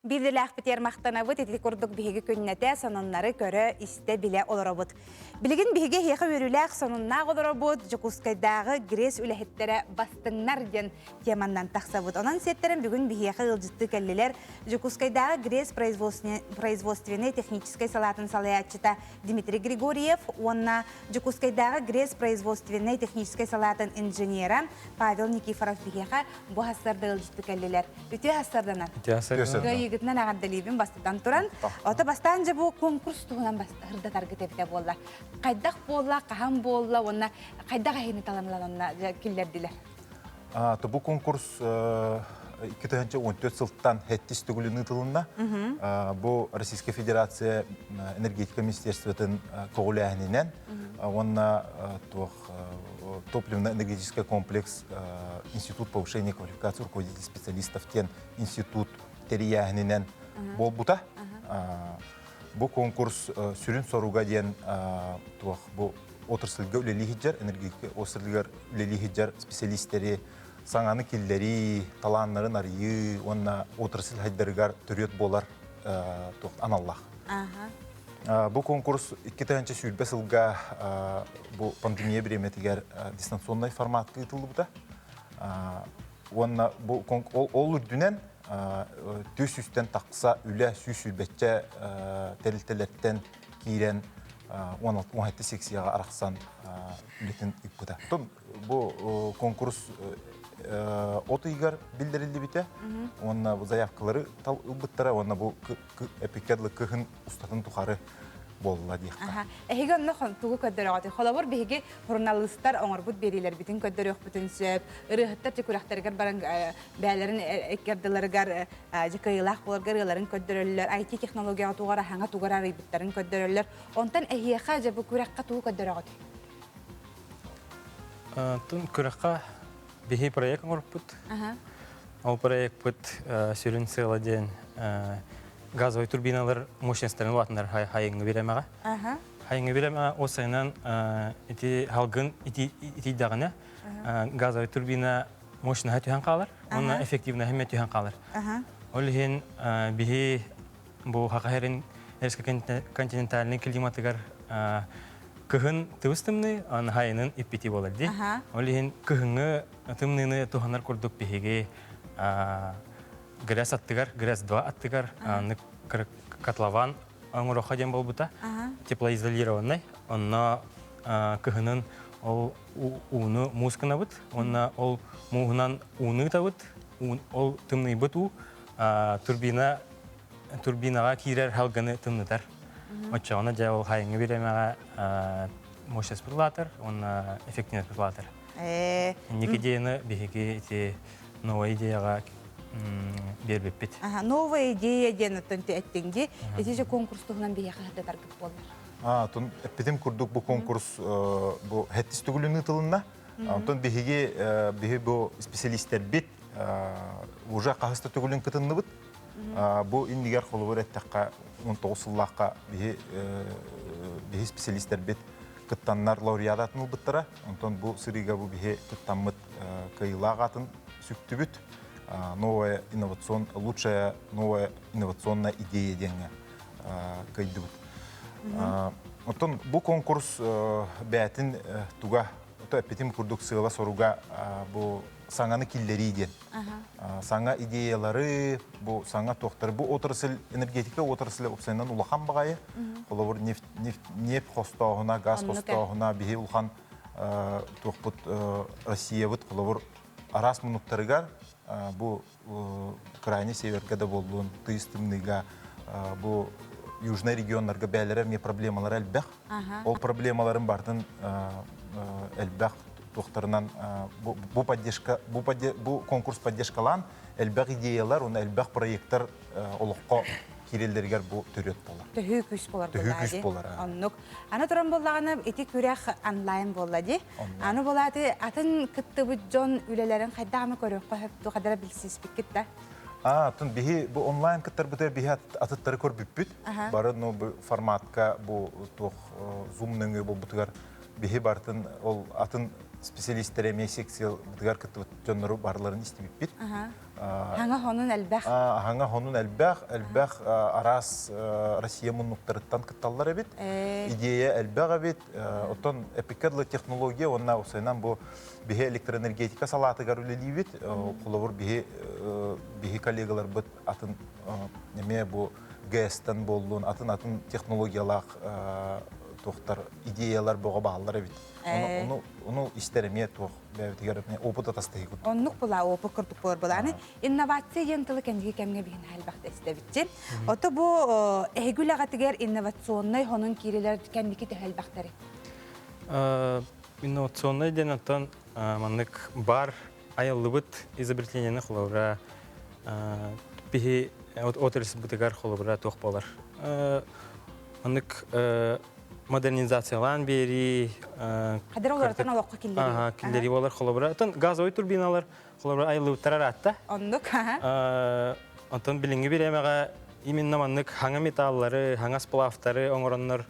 Биирдэлээхпитигэр махтанабыт, ити курдук биһиги күннэтэ сонуннары көрө, истэ, билэ олоробут. Билигин биһиги эһиэхэ үөрүүлээх сонуннаах олоробут, Дьокуускайдааҕы ГРЭС үлэһиттэрэ бастыҥнар диэн теманнан тахсабыт. Онон сиэттэрэн бүгүн биһиэхэ ыалдьыттыы кэллилэр Дьокуускайдааҕы ГРЭС производственнай техническэй салаатын салайааччыта Дмитрий Григорьев уонна Дьокуускайдааҕы ГРЭС производственнай техническэй салаатын инженера Павел Никифоров биһиэхэ бу хассарда ыалдьытты кэллилэр. Үтүө хассарданан. Кыайыыгытынан эҕэрдэлиибин бастатан туран. Ото бастаан дьэ бу конкурс туһунан ырдатаргыт эбитэ буолла. Хайдах буолла, хаһан буолла уонна хайдах эһини талан ылан онно киллэрдилэр? Бу конкурс 2014 сылтан хэттис төгүлүн ыытылынна. Бу Российская Федерация энергетика министерствотын көҕүлээһининэн уонна туох топливно-энергетический комплекс Институт повышения квалификации руководителей специалистов диэн институт тэрийээһининэн буолбута. Бу конкурс сүрүн соруга диэн туох бу отрасльга үлэлии сылдьар, энергетика отрасльгар үлэлии сылдьар специалистэри саҥаны киллэрии, талааннарын арыйыы уонна отрасль хайдарыгар төрүөт буолар туох аналлаах. Бу конкурс 2020 сылга бу пандемия бириэмэтигэр дистанционнай форматка ыытыллыбыта. Уонна бу ол үрдүнэн түс үстэн тахса үлэ сүүс сүүрбэччэ тэрилтэлэртэн киирэн 17 секцияҕа арахсан үлэтин ыыппыта. Бу конкурс от ыйыгар биллэриллибитэ уонна заявкалары ылбыттара уонна бу эпиккэ дылы кыһын устатын тухары буолла диэххэ. Эһиги онно тугу көрдөрөҕүтүй? Холобур, биһиги журналистар оҥорбут биэриилэрбитин көрдөрүөхпүтүн сөп. Ырыаһыттар күрэхтэригэр баран бэйэлэрин икки ардыларыгар дьыкайыылаах буоларга ырыаларын көрдөрөллөр, IT технологияҕа тугар аһаҥа тугар арыйбыттарын көрдөрөллөр. Онтон эһиэхэ дьэ бу күрэххэ тугу көрдөрөҕүт? Тун күрэххэ биһи проект оҥорбут. Ол проекпыт сүрүн сыала диэн газовый турбиналар мощностарын улаатыннар хайыҥҥы бириэмэҕэ. Хайыҥҥы бириэмэҕэ ол сайынан ити халгын итийдэҕинэ газовый турбина мощноһа түһэн хаалар уонна эффективноһа эмиэ түһэн хаалар. Ол иһин биһи бу Саха сирин континентальный климатыгар кыһын тыбыс тымныы, аны хайынын иппити буолар дии. Ол иһин кыһыҥҥы тымныыны туһанар курдук биһиги ГРЭС аттыгар, ГРЭС-2 аттыгар котлован оҥоруохха диэн буолбута. Теплоизолированный. Онно кыһынын ол ууну муус гынабыт. Уонна ол мууһунан ууну ыытабыт. Ол тымныйбыт уу турбина турбинаҕа киирэр халганы тымнытар. Оччоҕуна дьэ ол хайыҥҥы бириэмэҕэ мощность улаатар уонна эффективность улаатар. Инники идеяны биһиги ити новая идеяҕа биэрбиппит. Новая идея диэн оттон эттиҥ дии. Ити же конкурс туһунан биһиэхэ сырдатаргыт буоллар. Тун эппитим курдук бу конкурс бу хэттис төгүлүн ыытылынна. Онтон биһиги биһи бу специалистербит уже хаһыс да төгүлүн кытынныбыт. Бу иннигэр холобур эттэххэ 19 сыллаахха биһи биһи специалистербит кыттаннар лауреат атын ылбыттара. Онтон бу сырыыга бу биһи кыттаммыт кыайыылаах атын сүктүбүт. Новая инновацион, лучшая новая инновационная идея диэҥҥэ кыайдыбыт. Оттон бу конкурс бээтин туга, эппитим курдук сыала-соруга бу саҥаны киллэрии диэн. Саҥа идеялары, бу саҥа туохтары, бу отрасль, энергетика отрасле уопсайынан улахан баҕайы. Холобур, нефть, нефть хостооһуна, газ хостооһуна, биһи улахан туохпут Россиябыт, холобур, араас муннуктарыгар бу крайний северге да буоллун, тыйыс тымныыга бу южный регионнарга бээлэрэ эмиэ проблемалара элбэх. Ол проблемаларын бартын элбэх туохтарынан бу поддержка бу, бу конкурс поддержкалаан элбэх идеялар уонна элбэх проекттар олоххо киирэллэригэр бу төрүөт буолар. Төһүү күүс болар Төһүү күүс болар. Оннук. Аны туран буоллаҕына ити күрэх онлайн буолла дии. Аны буолааты атын кыттыбыт дьон үлэлэрин хайдах ама көрүөххэ сөп хадара билсиспиккит да? А, тун биһи бу онлайн кыттарбытыгар биһи атыттары көрбүппүт. Бары ну бу форматка бу туох Zoom нөҥүө буолбутугар биһи бартын ол атын специалисттэр эмиэ секциябытыгар кыттыбыт дьоннору барыларын истибиппит. Хаҥа хонун элбэх. Хаҥа хонун элбэх, элбэх араас Россия муннуктарыттан кытталлар эбит. Идея элбэх эбит. Оттон эпикке дылы технология уонна усайынан бу биһи электроэнергетика салаатыгар үлэлиибит. Холобур биһи биһи коллегаларбыт атын эмиэ бу ГЭС-тан буоллун, атын-атын технологиялаах туохтар идеялар бөҕө бааллар эбит. Ону, ону истэр эмиэ туох бэйэбитигэр опыт атастаһыы курдук. Оннук була опыт курдук буолар була. Инновация диэн тылы кэнники кэмҥэ биһин элбэхтэ истэбитчи. Ото бу эһиги үлэҕитигэр инновационнай хонун киирилэр кэнники төһө элбэхтэри? Инновационнай диэн оттон маннык бар айыллыбыт изобретениены холобура биһи отрасльбытыгар холобура туох буолар маннык модернизациялаан биэрии Хадыр олоротон олоххо киллэрии киллэрии буолар холобура оттон газовый турбиналар холобура айыллыбыттара ыраатта оннук онтон билиҥҥи бириэмэҕэ именно маннык хаҥа металлары хаҥа сплавтары оҥороннор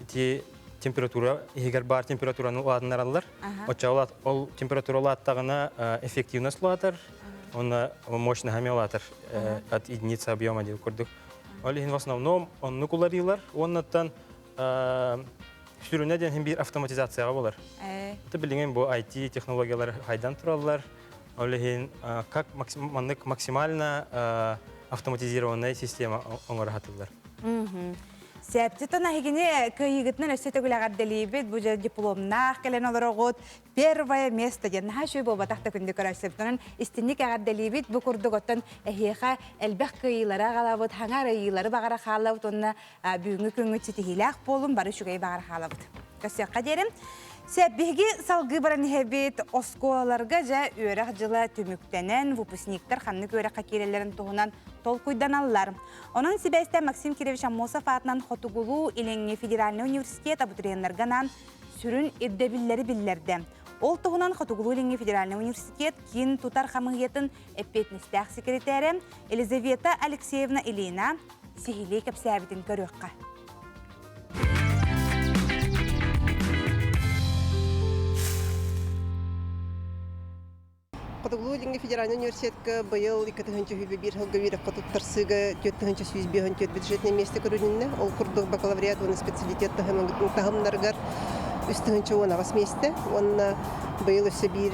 ити температура иһигэр баар температураны улаатыннараллар. Оччоҕо ол температура улааттаҕына эффективность улаатар, уонна мощность эмиэ улаатар от единицы объема диэн курдук. Ол иһин в основном оннук уларыылар уоннаттан сүрүнэ диэн биир автоматизацияҕа болар. Это билигин бу IT технологиялар хайдан тураллар. Ол иһин как маннык максимально автоматизированная система оҥоро сатыыллар. Сәптитон эһигини кыайыгытынан өссө төгүл эҕэрдэлиибит. Бу дьэ дипломнаах кэлэн олороҕут. Первое место диэн наһаа үчүгэй буолбатах да күндү көрөөччүлэр. Истинник эҕэрдэлиибит. Бу курдук оттон эһиэхэ элбэх кыайыылары аҕалабыт, хаҥа арыйыылары баҕара хаалабыт уонна бүгүҥҥү күҥҥүт ситиһиилээх буолун, бары үчүгэй баҕара хаалабыт. Көрсүөххэ диэрим. Сөп, биһиги салгыы баран иһэбит. Оскуолаларга дьэ үөрэх дьыла түмүктэнэн, выпускниктар ханнык үөрэххэ киирэллэрин туһунан толкуйданаллар. Онон сибээстээн Максим Кирович Аммосов аатынан Хотугулуу-Илиҥҥи федеральнай университет абитуриеннарга анаан сүрүн ирдэбиллэри биллэрдэ. Ол туһунан Хотугулуу-Илиҥҥи федеральнай университет киин тутар хамыыһыйатын эппиэтинэстээх секретарэ Елизавета Алексеевна Ильина сиһилии кэпсээбитин көрүөххэ. Хотугулуу-Илиҥҥи федеральнай университетка быйыл 2021 сылга үөрэххэ туттарсыыга 4154 бюджетнай миэстэ көрүлүннэ. Ол курдук бакалавриат уонна специалитет таһымнарыгар 3,18 миэстэ уонна быйыл өссө биир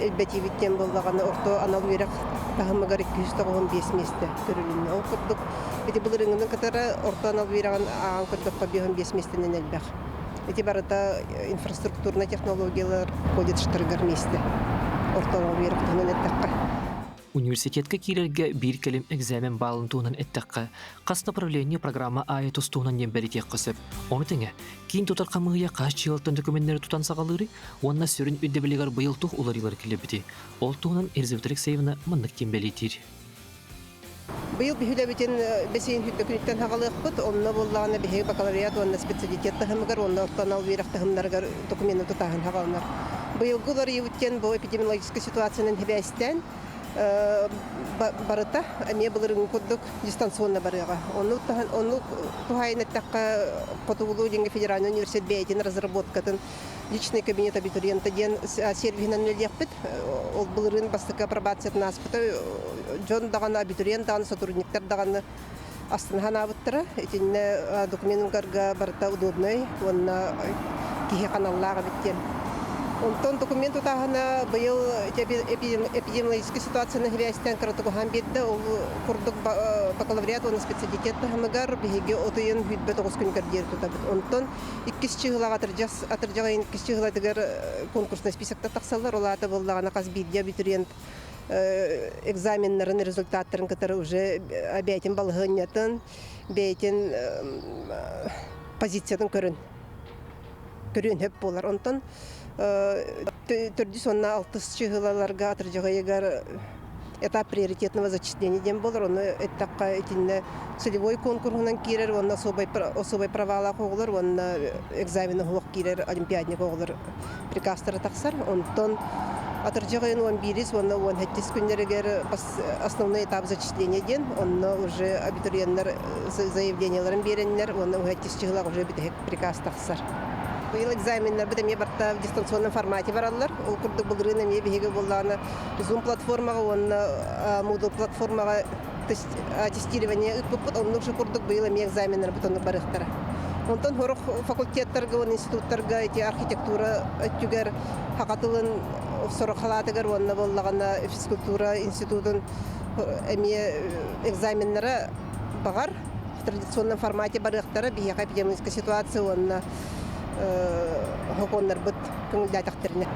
элбэтиибит диэн буоллаҕына орто анал үөрэх таһымыгар 295 миэстэ көрүлүннэ. Ол курдук ити былырыыҥҥыны кытары орто анал үөрэҕин ааҕан көрдөххө 55 миэстэнэн элбэх. Ити барыта инфраструктурнай технологиялар колледжтарыгар миэстэ. Орто анал үөрэх туһунан эттэххэ. Университетка киирэргэ биир кэлим экзамен баалын туһунан эттэххэ, хас направление программа аайы тус-туһунан диэн бэлитиэххэ сөп. Ону тэҥэ, киин тутар хамыыһыйа хас дьыалаттан документары тутан саҕалыырый уонна сүрүн ирдэбилигэр быйыл туох уларыйыылар киллэрбитий? Ол туһунан Елизавета Алексеевна маннык диэн бэлиэтиир. Быйыл биһилэбитин бэсиин хүрдэ күнүттэн хагалыахпыт. Онно буоллаҕына биһиги бакалавриат уонна специалитет таһымыгар уонна орто анал үөрэх таһымнарыгар документы тутааһын хагаланар. Быйылгы уларыйыбыт диэн бу эпидемиологическай ситуациянан сибээстээн барыта эмиэ былырыыҥҥы курдук дистанционно барыаҕа. Ону ону туһаайан эттэххэ Хотугулуу-Илиҥҥи федеральнай университет бэйэтин разработкатын личный кабинет абитуриента диэн сервиһинэн үлэлиэхпит. Ол былырыын бастакы апробациятын ааспыта. Дьон даҕаны, абитуриент даҕаны, сотрудниктар даҕаны астына аабыттара. Итиннэ документ угарга барыта удобнай уонна киһи ханаллаах эбит диэн. Онтон документ тутааһына быйыл эпидемиологическай ситуацияны сибээстээн кыратык уһаан биэрдэ. Ол курдук бакалавриат уонна специалитет таһымыгар биһиги от ыйын 29 күнүгэр диэри тутабыт. Онтон иккис чыһылаҕа атырдьах ыйын иккис чыһылатыгар конкурснай списокта тахсаллар. Ол аата буоллаҕына хас биирдии абитуриент экзаменнарын результаттарын кытары уже бэйэтин балаһыанньатын, бэйэтин позициятын көрөн көрүөн сөп буолар. Онтон төрдүс уонна алтыс чыһылаларга атырдьах ыйыгар этап приоритетного зачисления диэн буолар. Ону эттэххэ итиннэ целевой конкурһунан киирэр уонна особай, особай правалаах оҕолор уонна экзамены суох киирэр олимпиадник оҕолор приказтара тахсар. Онтон атырдьах ыйын 11 уонна 17 күннэригэр основной этап зачисления диэн, онно уже абитуриеннар заявленияларын биэрэннэр уонна 17 чыһылаах уже бүтэһик приказ тахсар. Быйыл экзаменнарбыт эмиэ барта в дистанционном формате бараллар. Ол курдук былырыын эмиэ биһиги буоллаҕына Zoom платформаҕа уонна Moodle платформаҕа тестирование ыыппыппыт. Оннук же курдук быйыл эмиэ экзаменнарбыт оннук барыахтара. Онтон сорох факультеттарга уонна институттарга ити архитектура өттүгэр саха тылын сорох халаатыгар уонна буоллаҕына физкультура институтун эмиэ экзаменнара баҕар в традиционном формате барыахтара. Биһиэхэ эпидемическая ситуация уонна сокуоннарбыт көҥүллээтэхтэринэ.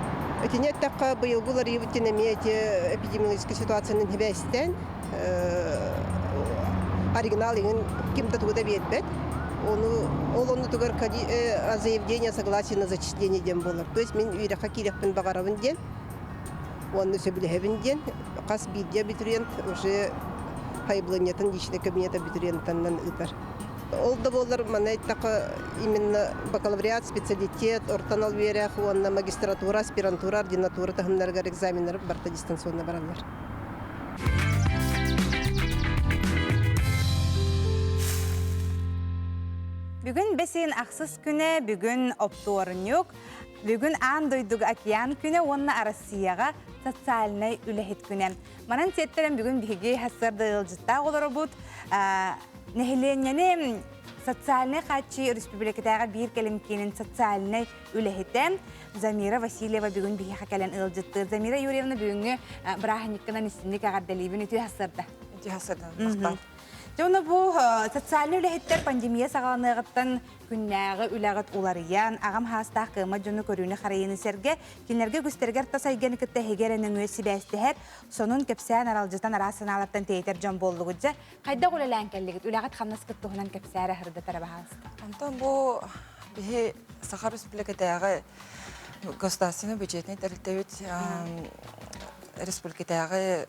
Итини эттэххэ, быйылгы уларыйыбыт диэн эмиэ ити эпидемиологическай ситуациянан сибээстээн оригинал иҥин ким да тугу да биэрбэт. Ону ол оннутугар заявление согласие на зачисление диэн буолар. То есть мин үөрэххэ киириэхпин баҕарабын диэн уонна сөбүлэһэбин диэн хас биирдии абитуриент уже хайбыланньатын личный кабинет абитуриентанан ыытар. Ол да буоллар, манна эттэххэ, именно бакалавриат, специалитет, орто анал үөрэх уонна магистратура, аспирантура, ординатура таһымнарыгар экзаменнар барыта дистанционно бараллар. Бүгүн бэсиин ахсыс күнэ, бүгүн оптуорунньук, бүгүн аан дойдуга океан күнэ уонна Россияҕа социальнай үлэһит күнэ. Манан сиэттэрэн бүгүн биһиги сарсыарда ыалдьыттаах олоробут. Нэһилиэнньэни социальнай хааччыйыы өрөспүүбүлүкэтээҕи биир кэлим киинин социальнай үлэһитэ Замира Васильева бүгүн биһиэхэ кэлэн ыалдьыттыыр. Замира Юрьевна бүгүҥҥү бырааһынньыккынан истинник эҕэрдэлиибин үтүө сарсыарда. Үтүө сарсыарда. Дьэ уонна бу социальнай үлэһиттэр пандемия саҕаланыаҕыттан күннээҕи үлэҕит уларыйан, аҕам хаастаах кыаммат дьону көрүүнү-харайыыны сэргэ, кинилэргэ үгүстэригэр тас эйгэни кытта эһиги эрэ нөҥүө сибээстэһэр, сонун кэпсээн аралдьытан араас санаалартан тэйитэр дьон буоллугут дьэ. Хайдах үлэлээн кэллигит? Үлэҕит хамнаскыт туһунан кэпсээрэ сырдатара баһаалыста. Онтон бу биһи Саха Республикатааҕы государственный бюджетный тэрилтэбит республикатааҕы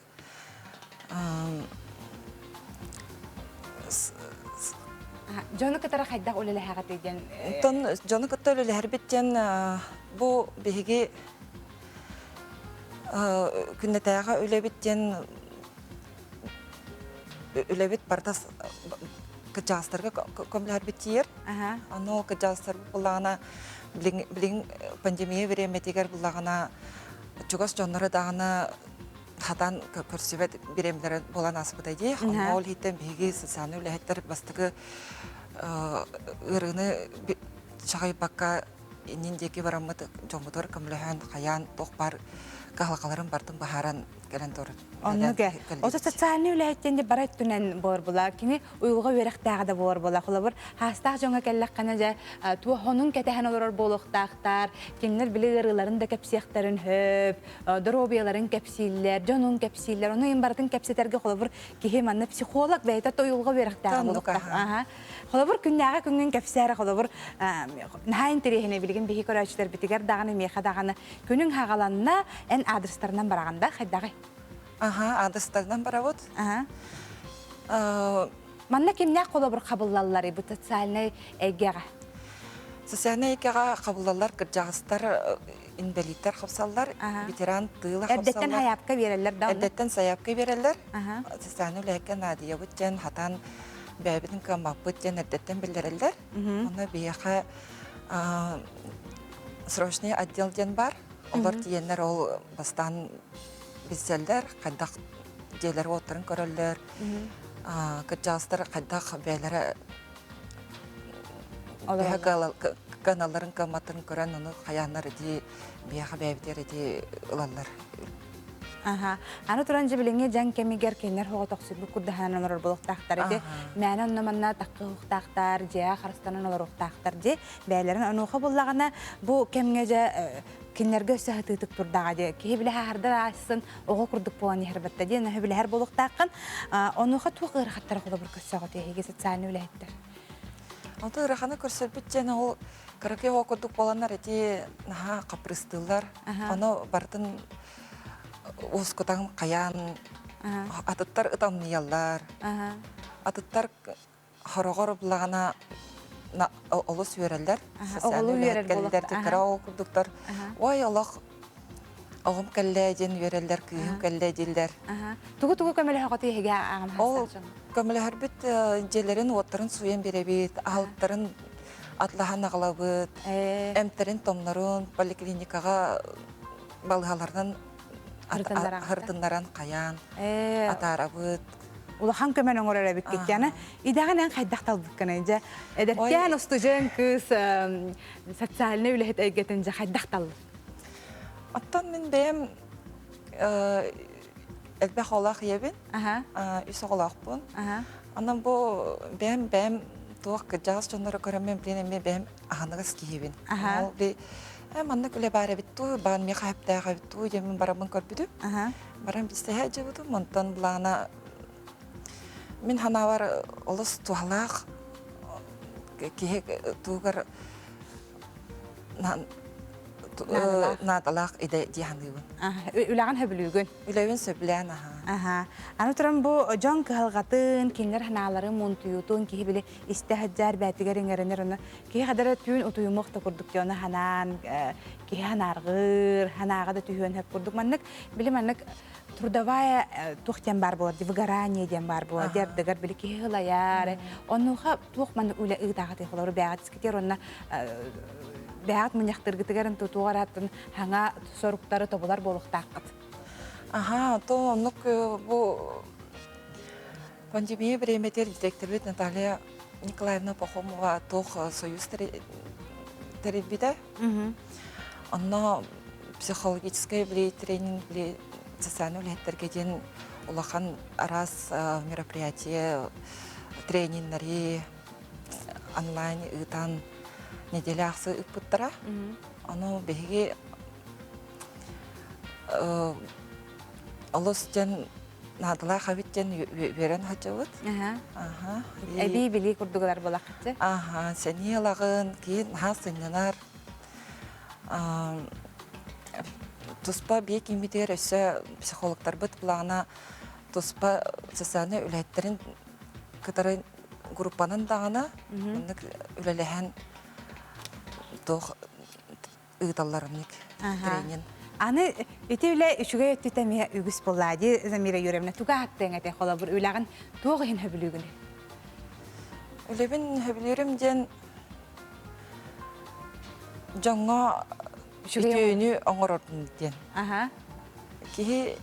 Дьону кытары хайдах үлэлэһэҕитий диэн Онтон дьону кытта үлэлэһэрбит диэн бу биһиги. Күннэтээҕи үлэбит диэн үлэбит барыта кырдьаҕастарга көмөлөһөрбүт тиийэр. Аны ол кырдьаҕастарбыт буллаҕына билигин пандемия бириэмэтигэр буллаҕына чугас дьонноро даҕаны хатан көрсүбэт бириэмэлэрэ буолан ааспыта дии. Ол иһиттэн биһиги социальнай үлэһиттэр бастакы ыарыыны чаҕыйбакка иннин диэки бараммыт дьоммутугар көмөлөһөн хайаан туох баар кыһалҕаларын бартын быһааран кэлэн турар. Оннук ээ. Ото социальный үлэһиттэн де бара өттүнэн буолар була. Кини уйулҕа үөрэхтээҕэ да буолар була. Холобур, хаастаах дьоҥҥо кэллэххинэ дьэ туох онун кэтэһэн олорор буолуохтаахтар. Кинилэр били ыарыыларын да кэпсиэхтэрин хөп, доруобуйаларын кэпсииллэр, дьонун кэпсииллэр. Ону им барытын кэпсэтэргэ холобур киһи манна психолог бэйэтэ уйулҕа үөрэхтээҕэ буолуохтаах. Аха. Холобур, күннээҕи күҥҥүн кэпсээрэ, холобур, наһаа интэриэһинэй билигин биһи көрөөччүлэрбитигэр даҕаны, миэхэ даҕаны күнүҥ хаҕаланна, эн аадырыстарынан бараҕын да, хайдаҕый? Аха, аадырыстарынан барабыт. Аха. Манна кимнээх холобур хабыллалларый бу социальнай эйгэҕэ? Социальнай эйгэҕэ хабыллаллар кырдьаҕастар, инбэлииттэр хапсаллар, ветеран тыыла хапсаллар. Эрдэттэн сайаапка биэрэллэр да? Эрдэттэн сайаапка биэрэллэр. Социальнай үлэһиккэ наадыйабыт диэн хатан бэйэбитин кыаммаппыт диэн эрдэттэн биллэрэллэр. Онно биһиэхэ срочный отдел диэн бар. Олор тиийэннэр ол бастаан билсэллэр, хайдах дьиэлэр уоттарын көрөллөр, кырдьаҕастар хайдах бэйэлэрэ кыаналларын кыамматтарын көрөн ону хайааннар ити биһиэхэ бэйэбитигэр ити ылаллар. Аха. Аны туран дьэ билиҥҥи дьаҥ кэмигэр кинилэр хоҕотохсуйбут курдаһаан олорор буолуохтаахтар ити. Мээнэ онно манна таккы уһуктаахтар, дьиэҕэ харыстанан олоруохтаахтар дии. Бэйэлэрин онуоха буллаҕына бу кэмҥэ дьэ кинилэргэ өссө сытыытык турдаҕа дии. Киһи билэ хаһардар аассын оҕо курдук буолан иһэр батта диэн өһө билэһэр буолуохтааххын. Онуоха туох ыарахаттары холобур көрсөҕүт эһиги социальный үлэһиттэр? Онто ыараханы көрсөрбүт диэн ол кыракый оҕо курдук буоланнар ити наһаа хапрыыстыыллар. Ону барытын уоскутан хайаан атыттар ытамныйаллар. Атыттар хороҕор булаҕына олус үөрэллэр. Оҕолуу үөрэр кэллэр кыра ол курдуктар. Ой, олох оҕом кэллэ диэн үөрэллэр, кыыһым кэллэ дииллэр. Тугу-тугу көмөлөһөҕүт эһиги аҕам Ол көмөлөһөрбүт дьиэлэрин уоттарын сууйан биэрэбит, аһылыктарын атлаһан аҕалабыт, эмтэрин томнорун поликлиникаҕа балыһаларынан хыртыннаран хайаан атаарабыт. Улахан көмөн оҥорор эбиккит яны идэҕин эн хайдах талбыккыный дьэ эдэркээн устудьуон кыыс социальнай үлэһит эйгэтин дьэ хайдах таллын? Оттон мин бэйэм элбэх оҕолоох ийэбин, үс оҕолоохпун. Онон бу бэйэм бэйэм туох кырдьаҕас дьоннору көрөммүн билин эмиэ бэйэм аһыныгас киһибин. Ол би маннык үлэ баар эбит дуу, баан миэхэ сөптөөх эбит дуу диэммин бараммын көрбүтүм. Баран билсэһэ дьыбытым, онтон былаана мин санаабар олус туһалаах киһи туһугар наадалаах идэ дии саныыбын. Үлэҕин сөбүлүүгүн? Үлэбин сөбүлээн аһаа. Аһаа. Аны туран бу дьон кыһалҕатын, кинилэр санааларын муунтуйуутун киһи били истэ сылдьар бээтигэр иҥэринэр ону киһи хадара түүн утуйумуох да курдук дьону ханаан киһи ханааргыыр, ханааҕа да түһүөн сөп курдук. Маннык били маннык трудовая туох диэн баар буолар, выгорание диэн баар буолар, дьардыгар били киһи ылайар. Онуоха туох маннык үлэ ыытаҕытый холобур бэйэҕит искитигэр уонна бэйэҕит мунньахтыыргытыгар тутуох араатын хаҥа соруктары тобулар буолуохтааххыт. Аха, то оннук бу пандемия бириэмэтигэр директорбит Наталья Николаевна Пахомова туох союз тэрийбитэ. Онно психологическай били тренинг били социальный үлэһиттэргэ диэн улахан араас мероприятие трениннэри онлайн ыытан неделя ахсы ыыппыттара. Ону биһиги олус диэн наадалаах эбит диэн үөрэн сылдьабыт. Эбии билии курдугулар буолахчы. Аха, сэниэ ылаҕын, киин наһаа сынньанар. Туспа бие кииммитигэр өссө психологтарбыт былаана туспа социальнай үлэһиттэрин кытары группанан даҕаны маннык үлэлэһэн туох ыыталлар оннук тренинг. Аны ити үлэ үчүгэй өттүтэ эмиэ үгүс буоллаа дии Замира Юрьевна. Туга ааттыаҥ этэй холобур үлэҕин туох иһин хөбүлүүгүнүй? Үлэбин хөбүлүүрүм диэн дьоҥҥо үтүөнү оҥорорбун диэн. Киһи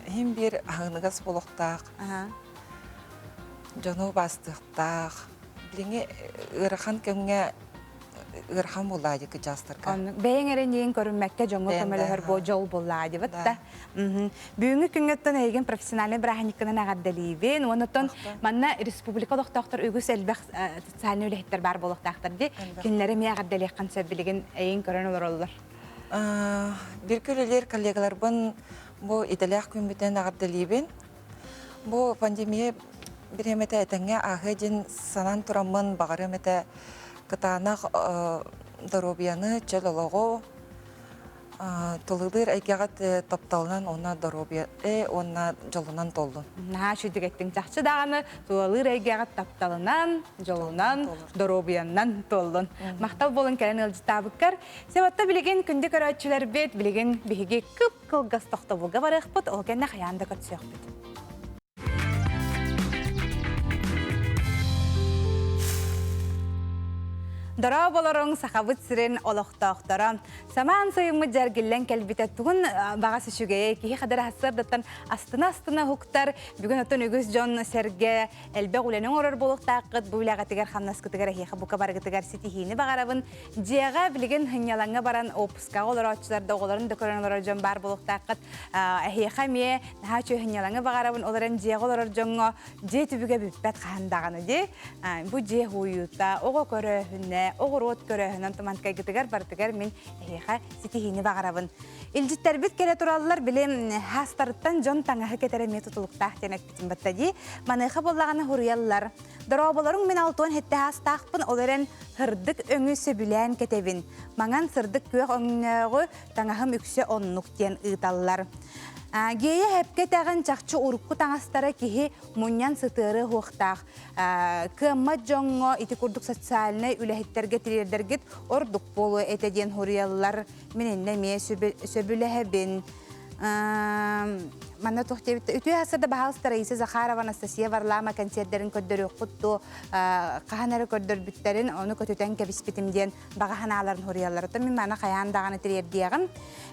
иһин биир аһыныгас буолуохтаах, дьону убаастыахтаах. Билиҥҥи ыарахан кэмҥэ ыарахан буоллаа дии кыдьаастарга. Оннук бэйэҥ эрэ ньиин көрүммэккэ дьоҥҥо көмөлөһөр бу дьол буоллаа дибит да. Бүгүҥҥү күҥҥэттэн эйигин профессиональнай бырааһынньыккынан эҕэрдэлиибин. Уонна манна республика олохтоохтор үгүс элбэх социальнай үлэһиттэр баар буолуохтаахтар дии. Кинилэри эмиэ эҕэрдэлиэххин сөп билигин эйигин көрөн олороллор. Бирге үлэлиир коллегаларбын бу идэлээх күммүтүнэн эҕэрдэлиибин. Бу пандемия бириэмэтэ этэҥҥэ ааһыа диэн санаан тураммын баҕарыам этэ кытаанах доруобуйаны, чөл олоҕу, тулалыыр эйгэҕит тапталынан уонна доруобуйа уонна дьолунан туоллун. Наһаа үчүгэй эттиҥ. Чахчы даҕаны тулалыыр эйгэҕит тапталынан, дьолунан, доруобуйанан туоллун. Махтал буолан кэлэн ыалдьыттаабыккар. Себатта билигин күндү көрөөччүлэрбит, билигин биһиги кып-кылгас тохтобулга барыахпыт, ол кэннэ хайаан да көрсүөхпүт. Дорооболоруҥ Сахабыт сирин олохтоохторо. Самаан сайыммыт дьэргиллэн кэлбитэ тугун баҕас үчүгэйэ киһи хадара сарсыардаттан астына-астына уһуктар. Бүгүн оттон үгүс дьон сэргэ элбэх үлэни оҥорор буолуохтааххыт. Бу үлэҕитигэр хамнаскытыгар эһиэхэ бука барыгытыгар ситиһиини баҕарабын. Дьиэҕэ билигин сынньалаҥҥа баран отпускаҕа олорооччулар да оҕолорун да көрөн олорор дьон баар буолуохтааххыт. Эһиэхэ эмиэ наһаа үчүгэй сынньалаҥы баҕарабын. Ол эрэн дьиэҕэ олорор дьоҥҥо дьиэ түбүгэ бүппэт хаһан даҕаны дии. Бу дьиэ һууйуута, оҕо көрөөһүнэ, оҕуруот көрөөһүнэ онтуманкайгытыгар барытыгар мин эһиэхэ ситиһиини баҕарабын. Илдьиттэрбит кэлэ тураллар, били хаастарыттан дьон таҥаһы кэтэрэ эмиэ тутулуктаах диэн эппитим батта дии. Маныаха буоллаҕына хуруйаллар. Дорооболоруҥ мин алтуон һэттэ хаастаахпын, ол эрэн сырдык өҥү сөбүлээн кэтэбин. Маҥан сырдык күөх өҥнөөҕү таҥаһым үксэ оннук диэн ыыталлар. Гея хэпкэ этэҕин чахчы урукку таҥастара киһи мунньан сытыары уһуохтаах. Кыаммат дьоҥҥо ити курдук социальнай үлэһиттэргэ тириэрдэргит ордук буолуо этэ диэн суруйаллар. Мин иннэ эмиэ сөбүлэһэбин. Манна туох диэбит үтүө сарсыарда баһаалыста Раиса Захарова, Анастасия Варлама концердэрин көрдөрүөххүт дуо хаһан эрэ көрдөрбүттэрин ону көтүтэн кэбиспитим диэн баҕа санааларын суруйаллар. Оттон мин маны хайаан даҕаны тириэрдиэҕим.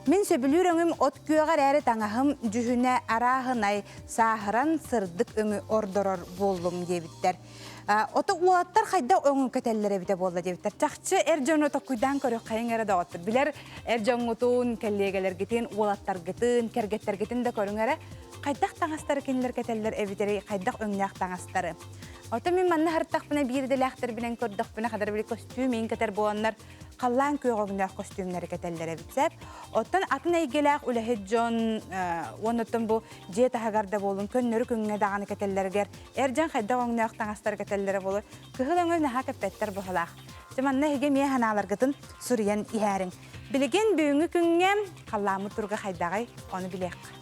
Мин сөбүлүүр өҥүм от күөҕэ эрээри таҥаһым дьүһүнэ арааһынай, сааһыран сырдык өҥү ордорор буоллум диэбиттэр. Ото уолаттар хайдах өҥү кэтэллэр эбитэ буолла диэбиттэр. Чахчы эр дьону токкуйдаан көрүөххэйиҥ эрэ доҕоттор. Билэр эр дьоҥҥутун, кэллиэгэлэргитин, уолаттаргытын, кэргэттэргитин да көрүҥ эрэ. Хайдах таҥастары кинилэр кэтэллэр эбитэрий, хайдах өҥнөөх таҥастары. Ото мин манна харыттахпына биир идэлээхтэрбинэн көрдөхпүнэ хадара били көстүүм иин кэтэр буоланнар халлаан күөх өҥнөөх көстүүмнэри кэтэллэр эбит сөп. Оттон атын эйгэлээх үлэһит дьон уонна оттон бу дьиэ таһыгар да буолун көннөрү күҥҥэ даҕаны кэтэллэригэр эр дьон хайдах өҥнөөх таҥастары кэтэллэрэ буолуо кыһыл өҥү наһаа кэппэттэр быһылаах. Дьэ манна эһиги эмиэ санааларгытын суруйан иһээриҥ. Билигин бүгүҥҥү күҥҥэ халлааммыт туруга хайдаҕый ону билиэххэ.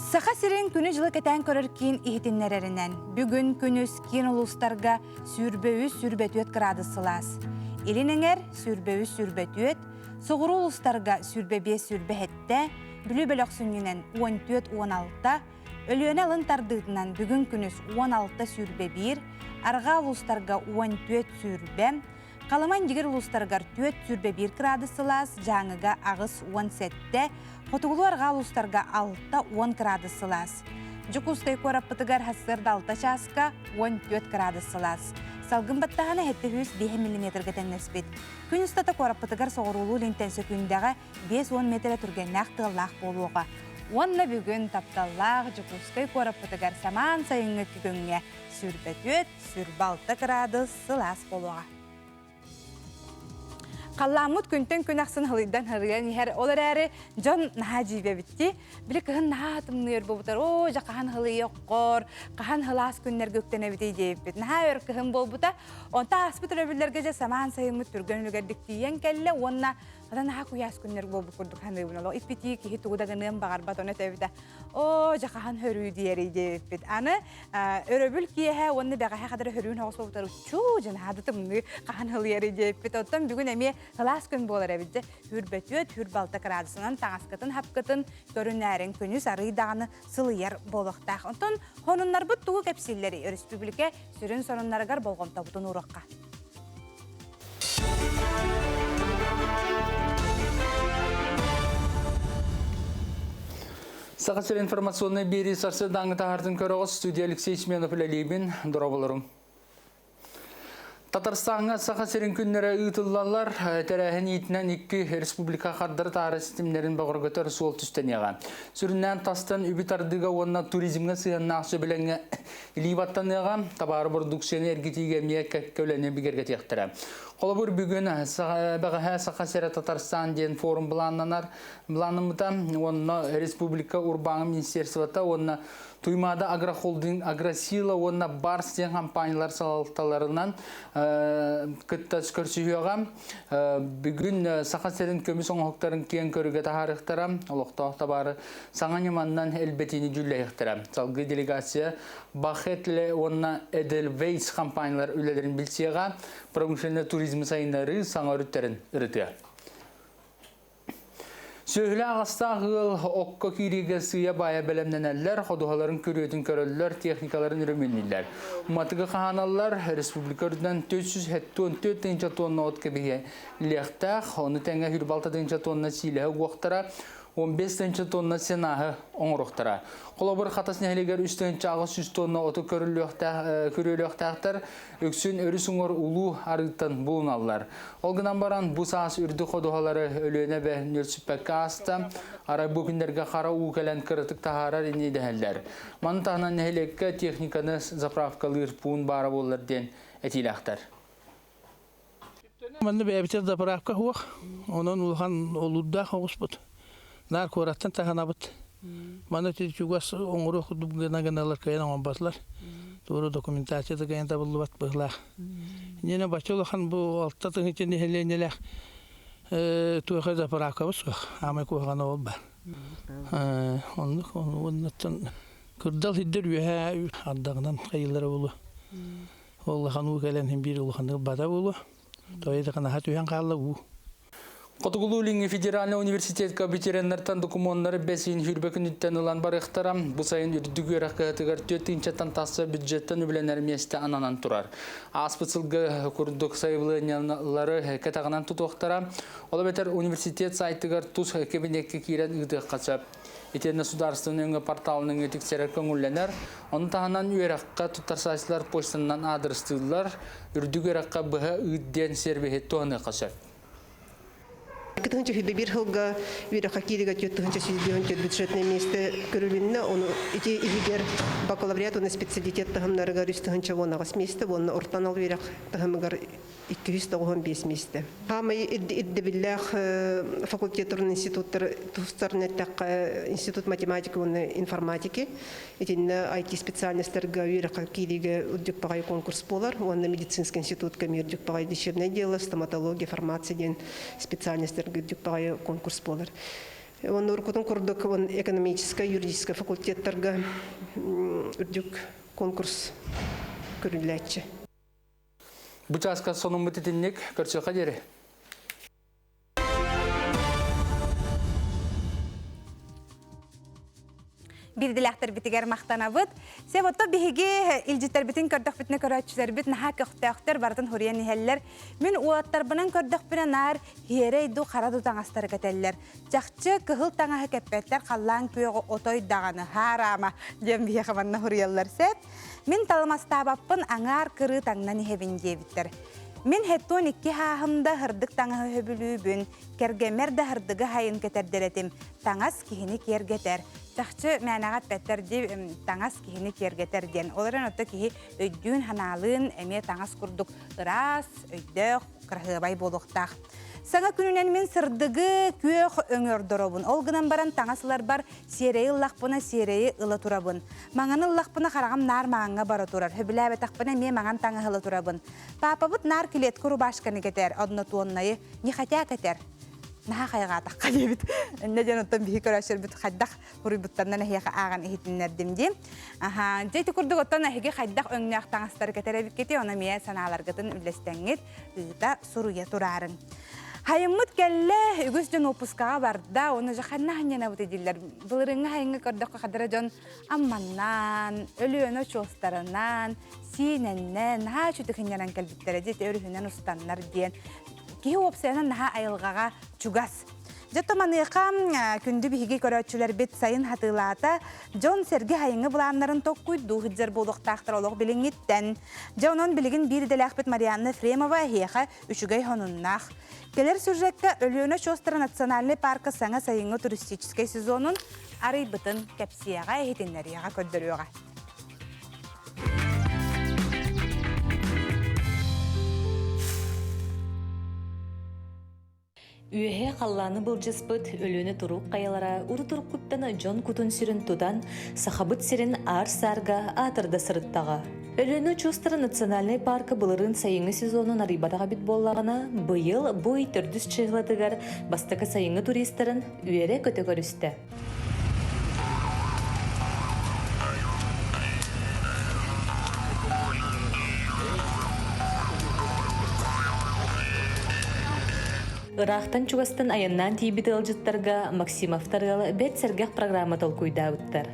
Саха сирин күнү-дьылы кэтээн көрөр киин иһитиннэрэринэн, бүгүн күнүс киин улуустарга 23-24 градус сылаас. Илин эҥэр 23-24, соҕуруу улуустарга 25-27, Бүлүү бөлөх сүнньүнэн 14-16, Өлүөнэ алын тардыытынан бүгүн күнүс 16-21, арҕаа улуустарга 14-20, Халыма Индигир улуустарыгар 421 градус сылаас, Дьааҥыга 87, хотугулуу-арҕаа улуустарга 60 градус сылаас. Дьокуускай куораппытыгар сарсыарда 6 чааска 14 градус сылаас. Салгын баттаһана 705 миллиметргэ тэҥнэспит. Күн устата куораппытыгар соҕуруулуу илинтэн сөкүүндэҕэ 50 миэтэрэ түргэннээх тыаллаах буолуоҕа. Уонна бүгүн тапталлаах Дьокуускай куораппытыгар самаан сайыҥҥы күҥҥэ 24 26 градус сылаас буолуоҕа. Халлааммыт күнтэн күн ахсын халыйдан харыйан иһэр. Ол эрээри дьон наһаа дьиибэбит дии. Били кыһын наһаа тымныйар буолбутар. Оо, дьэ хаһан халыйыаххор, хаһан сылаас күннэргэ үктэнэбитий диэбиппит. Наһаа өр кыһын буолбута. Онто ааспыт өрөбүллэргэ дьэ самаан сайыммыт түргэн үлүгэрдик тиийэн кэллэ уонна Хата наһаа куйаас күннэр буолбут курдук саныыбын. Олох иппитии киһи тугу да гыныан баҕарбат, ону этэбитэ. Оо, дьэ хаһан хөрүү диэри диэбиппит. Аны өрөбүл киэһэ уонна бэҕэһээ хадара хөрүүн соҕус буолбутар чуу дьэ наһаа да тымныы хаһан ылыйары диэбиппит. Оттон бүгүн эмиэ сылаас күн буолар эбит дьэ. Хүрбөтүөт, хүрбалта кыраадысынан таҥаскытын, хапкытын көрүнээрин күнүс арый даҕаны сылыйар буолуохтаах. Онтон сонуннарбыт тугу кэпсииллэрий? Өрөспүүбүлүкэ сүрүн сонуннарыгар болҕомтобутун ууруохха. Саха сир информационнай биэрии сарсыардааҥҥы таһаартын көрөҕүт студия Алексей Семенов үлэлиибин. Дорооболорум. Татарстаҥҥа Саха сирин күннэрэ ыытыллаллар. Тэрээһин иитинэн икки республика хардары таары ситимнэрин бөҕөргөтөр суол түстэниэҕэ. Сүрүннээн тастан үбү тардыыга уонна туризмҥа сыһыаннаах сөбүлэҥҥэ илии баттаныаҕа, табаары бородууксуйаны эргитиигэ эмиэ кэккэ үлэни бигэргэтиэхтэрэ. Холобур, бүгүн бэҕэһээ Саха сирэ Татарстан диэн форум былааннанар былааннаммыта уонна республика урбааҥы министерствота уонна Туймаада агрохолдинг Агросила уонна Барс диэн компаниялар салалталарынан кытта көрсүһүөҕэ. Бүгүн Саха сирин көмүс оҥоһуктарын киэҥ көрүүгэ таһаарыахтара, олохтоох табаары саҥа ньыманнан элбэтиини дьүүллэһиэхтэрэ. Салгыы делегация Бахетле уонна Эдельвейс компаниялар үлэлэрин билсиэҕэ, промышленнай туризмы сайыннарыы саҥа өрүттэрин ырытыа. Сүөһүлээх астаах ыал окко киириигэ сыыйа-баайа бэлэмнэнэллэр, ходуһаларын күрүөтүн көрөллөр, техникаларын өрөмүөннүүллэр. Уматыгы хаһааналлар, республика үрдүнэн 474 тыһыынча тонна от кэбиһиэхтээх, ону тэҥэ 26 тыһыынча тонна сиилэһи угуохтара, 15 тыһыынча тонна сенааһы оҥоруохтара. Холобур, Хатас нэһилиэгэр 3 тыһыынча 800 тонна оту көрүллүөхтээхтэр, үксүн өрүс уҥуор улуу арыыттан булуналлар. Ол гынан баран, бу саас үрдүк ходуһалары Өлүөнэ эбэ нүөлсүппэккэ ааста, арай бу күннэргэ хара уу кэлэн кыратык таһаарар ини дэһэллэр. Маны таһынан нэһилиэккэ техниканы заправкалыыр пуун баара буоллар диэн этиилээхтэр. Манна бэйэбитигэр заправка суох, онон улахан олуурдаах оҕуспут. Наар куораттан таһынабыт. Маны чугас оҥоруох курдук гына гыналар кыайан оҥорботулар. Туора документация да кыайан табыллыбат быһыылаах. Иннинэ бачча улахан бу 6 тыһыынча нэһилиэнньэлээх туоха заправкабыт суох. Аамай куһаҕана ол баар. Оннук уоннаттан кырдал сирдэр үөһээ ардаҕынан хайыылара буолуо. Ол улахан уу кэлэн син биир улаханнык бата буолуо. Тоҕо диэтэххэ наһаа түһэн хаалла уу. Хотугулуу-Илиҥҥи федеральнай университетка абитуриеннартан докумуоннары бэс ыйын сүүрбэ күнүттэн ылан барыахтара. Бу сайын үрдүк үөрэх кыһатыгар түөрт тыһыынчаттан тахса бюджеттан үбүлэнэр миэстэ ананан турар. Ааспыт сылга курдук сайабылыанньалары кэтэҕинэн тутуохтара. Ол эбэтэр университет сайтыгар тус кэбиниэккэ киирэн ыытыахха сөп. Итиэннэ судаарыстыбаннай өҥө порталын өҥө тиксэрэр көҥүллэнэр. Ону таһынан үөрэххэ туттарсааччылар почтанан аадырыстыыллар, үрдүк үөрэххэ быһа ыыт диэн сервиһи туһаныахха сөп. 2021 сылга үөрэххэ кииригэ 4 154 бюджетное миэстэ көрүлүннэ. Ону ити иһигэр бакалавриат уонна специалитет таһымнарыгар 3 018 миэстэ уонна орто анал үөрэх таһымыгар 295 миэстэ. Хаамай ирдэбиллээх факультеттарын институттар тустарын эттэххэ институт математики уонна информатики итиннэ IT специальностарга үөрэххэ киириигэ үрдүк баҕайы конкурс буолар уонна медицинский институтка эмиэ үрдүк баҕайы лечебное дело, стоматология, фармация диэн специальностарга үрдүк баҕайы конкурс буолар. Уонна уруккутун курдук экономическай, юридическай факультеттарга үрдүк конкурс көрүллээччи. Бу чааска сонуммут итинник көрсүөххэ диэри. Биирдилээхтэрбитигэр махтанабыт. Себото биһиги илдьиттэрбитин көрдөхпүтүнэ көрөөччүлэрбит наһаа көхтөөхтөр барытын хуруйан иһэллэр. Мин уолаттарбынан көрдөхпүнэ наар хиэрэй ду хара ду таҥастары кэтэллэр. Чахчы кыһыл таҥаһы кэппэттэр халлаан күөҕү отой даҕаны хаараама диэн биһиэхэ манна хуруйаллар сеп. Мин талымастаабаппын аҥаар кырыы таҥнан иһэбин диэбиттэр. Мин хэттуон икки хааһымда һырдык таҥаһы сөбүлүүбүн, кэргэммэр да һырдыгы хайын кэтэрдэр этим. Таҥас киһини киэргэтэр. Чахчы мээнэҕэ эппэттэр дии таҥас киһини киэргэтэр диэн. Ол эрэн отто киһи өйдүүн-ханаалыын эмиэ таҥас курдук ыраас, өйдөөх, кыраһыабай буолуохтаах. Саҥа күнүнэн мин сырдыгы күөх өҥү ордоробун. Ол гынан баран таҥас ыларбар сиэрэйи ыллахпына сиэрэйи ыла турабын. Маҥаны ыллахпына хараҕым наар маҥаҥҥа бара турар. Сөбүлээбэтэхпинэ эмиэ маҥан таҥаһы ыла турабын. Паапабыт наар клетка рубашканы кэтэр, однотоннайы не хотя кэтэр. Наһаа хайҕаатахха диэбит. Иннэ диэн оттон биһи көрөөччүлэрбит хайдах хуруйбуттарынан эһиэхэ ааҕан иһитиннэрдим диэн. Аха, дьэ ити курдук оттон эһиги хайдах өҥнөөх таҥастары кэтэр эбиккити, ону эмиэ санааларгытын үллэстэҥҥит, ыыта суруйа тураарыҥ. Хайыммыт кэллэ, үгүс дьон уоппускаҕа барда, уонна дьэ ханна ханньанабыт дииллэр. Былырыыҥҥы хайыҥҥа көрдөххө хадара дьон Амманнаан, Өлүөнэ очуостарынан, Сиинэннэн, наһаа үчүгэй хынньанан кэлбиттэрэ дии, өрүһүнэн устаннар диэн. Киһи уопсайынан наһаа айылҕаҕа чугас. Дьэ маныаха күндү биһиги көрөөччүлэрбит сайын хатыылаата, дьон-сэргэ сайыҥҥы былааннарын токкуйдуу сылдьар буолуохтаахтар олох билиҥҥиттэн. Дьэ онон билигин биир идэлээхпит Марианна Ефремова эһиэхэ үчүгэй сонуннаах. Кэлэр сюжекка Өлүөнэ очуостара национальнай парка саҥа сайыҥҥы туристическай сезонун арыйбытын кэпсиэҕэ, иһитиннэриэҕэ, көрдөрүөҕэ. Үөһээ халлааны былдьаспыт Өлүөнэ туруук хайалара урут-уруккуттан дьон кутун-сүрүн тутан, Сахабыт сирин аар-саарга аатырда сырыттаҕа. Өлүөнэ очуостара национальнай паарка былырыын сайыҥҥы сезонун арыйбатах эбит буоллаҕына, быйыл бу ый төрдүс чыыһылатыгар бастакы сайыҥҥы туристарын үөрэ-көтө көрүстэ. Ыраахтан-чугастан айаннаан тиийбит ыалдьыттарга Максимовтар ыала бэрт сэргэх программа толкуйдаабыттар.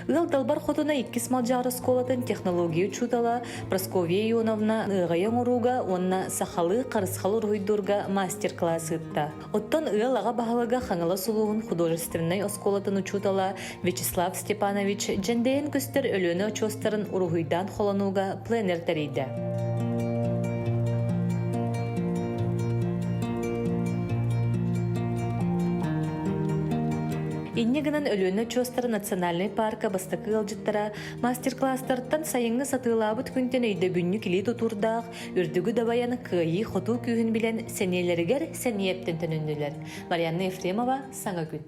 Ыал Далбар Хотуна иккис Малдьаҕар оскуолатын технология учуутала Прасковья Ионовна ыаҕайа оҥорууга уонна сахалыы харысхал уруһуйдуурга мастер-класс ыытта. Оттон ыал аҕа баһылыга Хаҥалас улууһун художественнай оскуолатын учуутала Вячеслав Степанович дьэндэйэн көстөр Өлүөнэ очуостарын уруһуйдаан холонууга пленэр тэрийдэ. Инньэ гынан Өлүөнэ очуостара национальнай паарка бастакы ыалдьыттара мастер-класстартан сайыҥҥы сатыылаабыт күнтэн өйдөбүнньүк илии тутуурдаах Үрдүгү дабайан кыайыы-хотуу күүһүн билэн сэниэлэригэр сэниэптэн төнүннүлэр. Марианна Ефремова, Саҥа күн.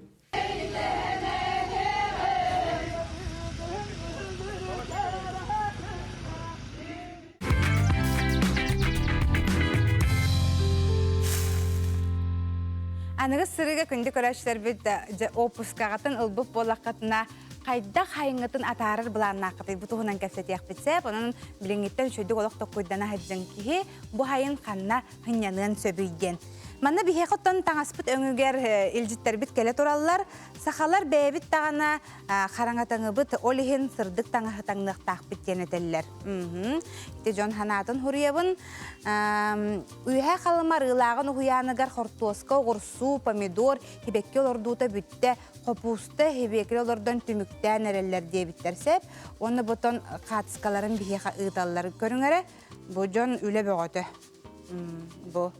Аныгы сырыыга күндү көрөөччүлэрбит отпускаҕытын ылбыт буоллаххытына хайдах хайыҥҥытын атаарар былааннааххытый бу туһунан кэпсэтиэхпит сөп. Онон билиҥҥиттэн үчүгэйдик олох токкуйдана сылдьыҥ киһи бу хайын ханна сынньаныан сөбүй диэн. Манна биһиэхэ оттон таҥаспыт өҥүгэр илдьиттэрбит кэлэ тураллар. Сахалар бэйэбит даҕаны хараҥатаҥыбыт, ол иһин сырдык таҥаһы таҥныахтаахпыт диэн этэллэр. Ити дьон санаатын хуруйабын. Үөһээ Халыма Арыылааҕын уһуйааныгар хортуоска, оҕурсуу, помидор, сибэкки олордуута бүттэ. Хопууста сибиэкили олордон түмүктээн эрэллэр диэбиттэр сөп. Уонна ботон хаатыскаларын биһиэхэ ыыталлар. Көрүҥ эрэ, бу дьон үлэ бөҕөтө. Бу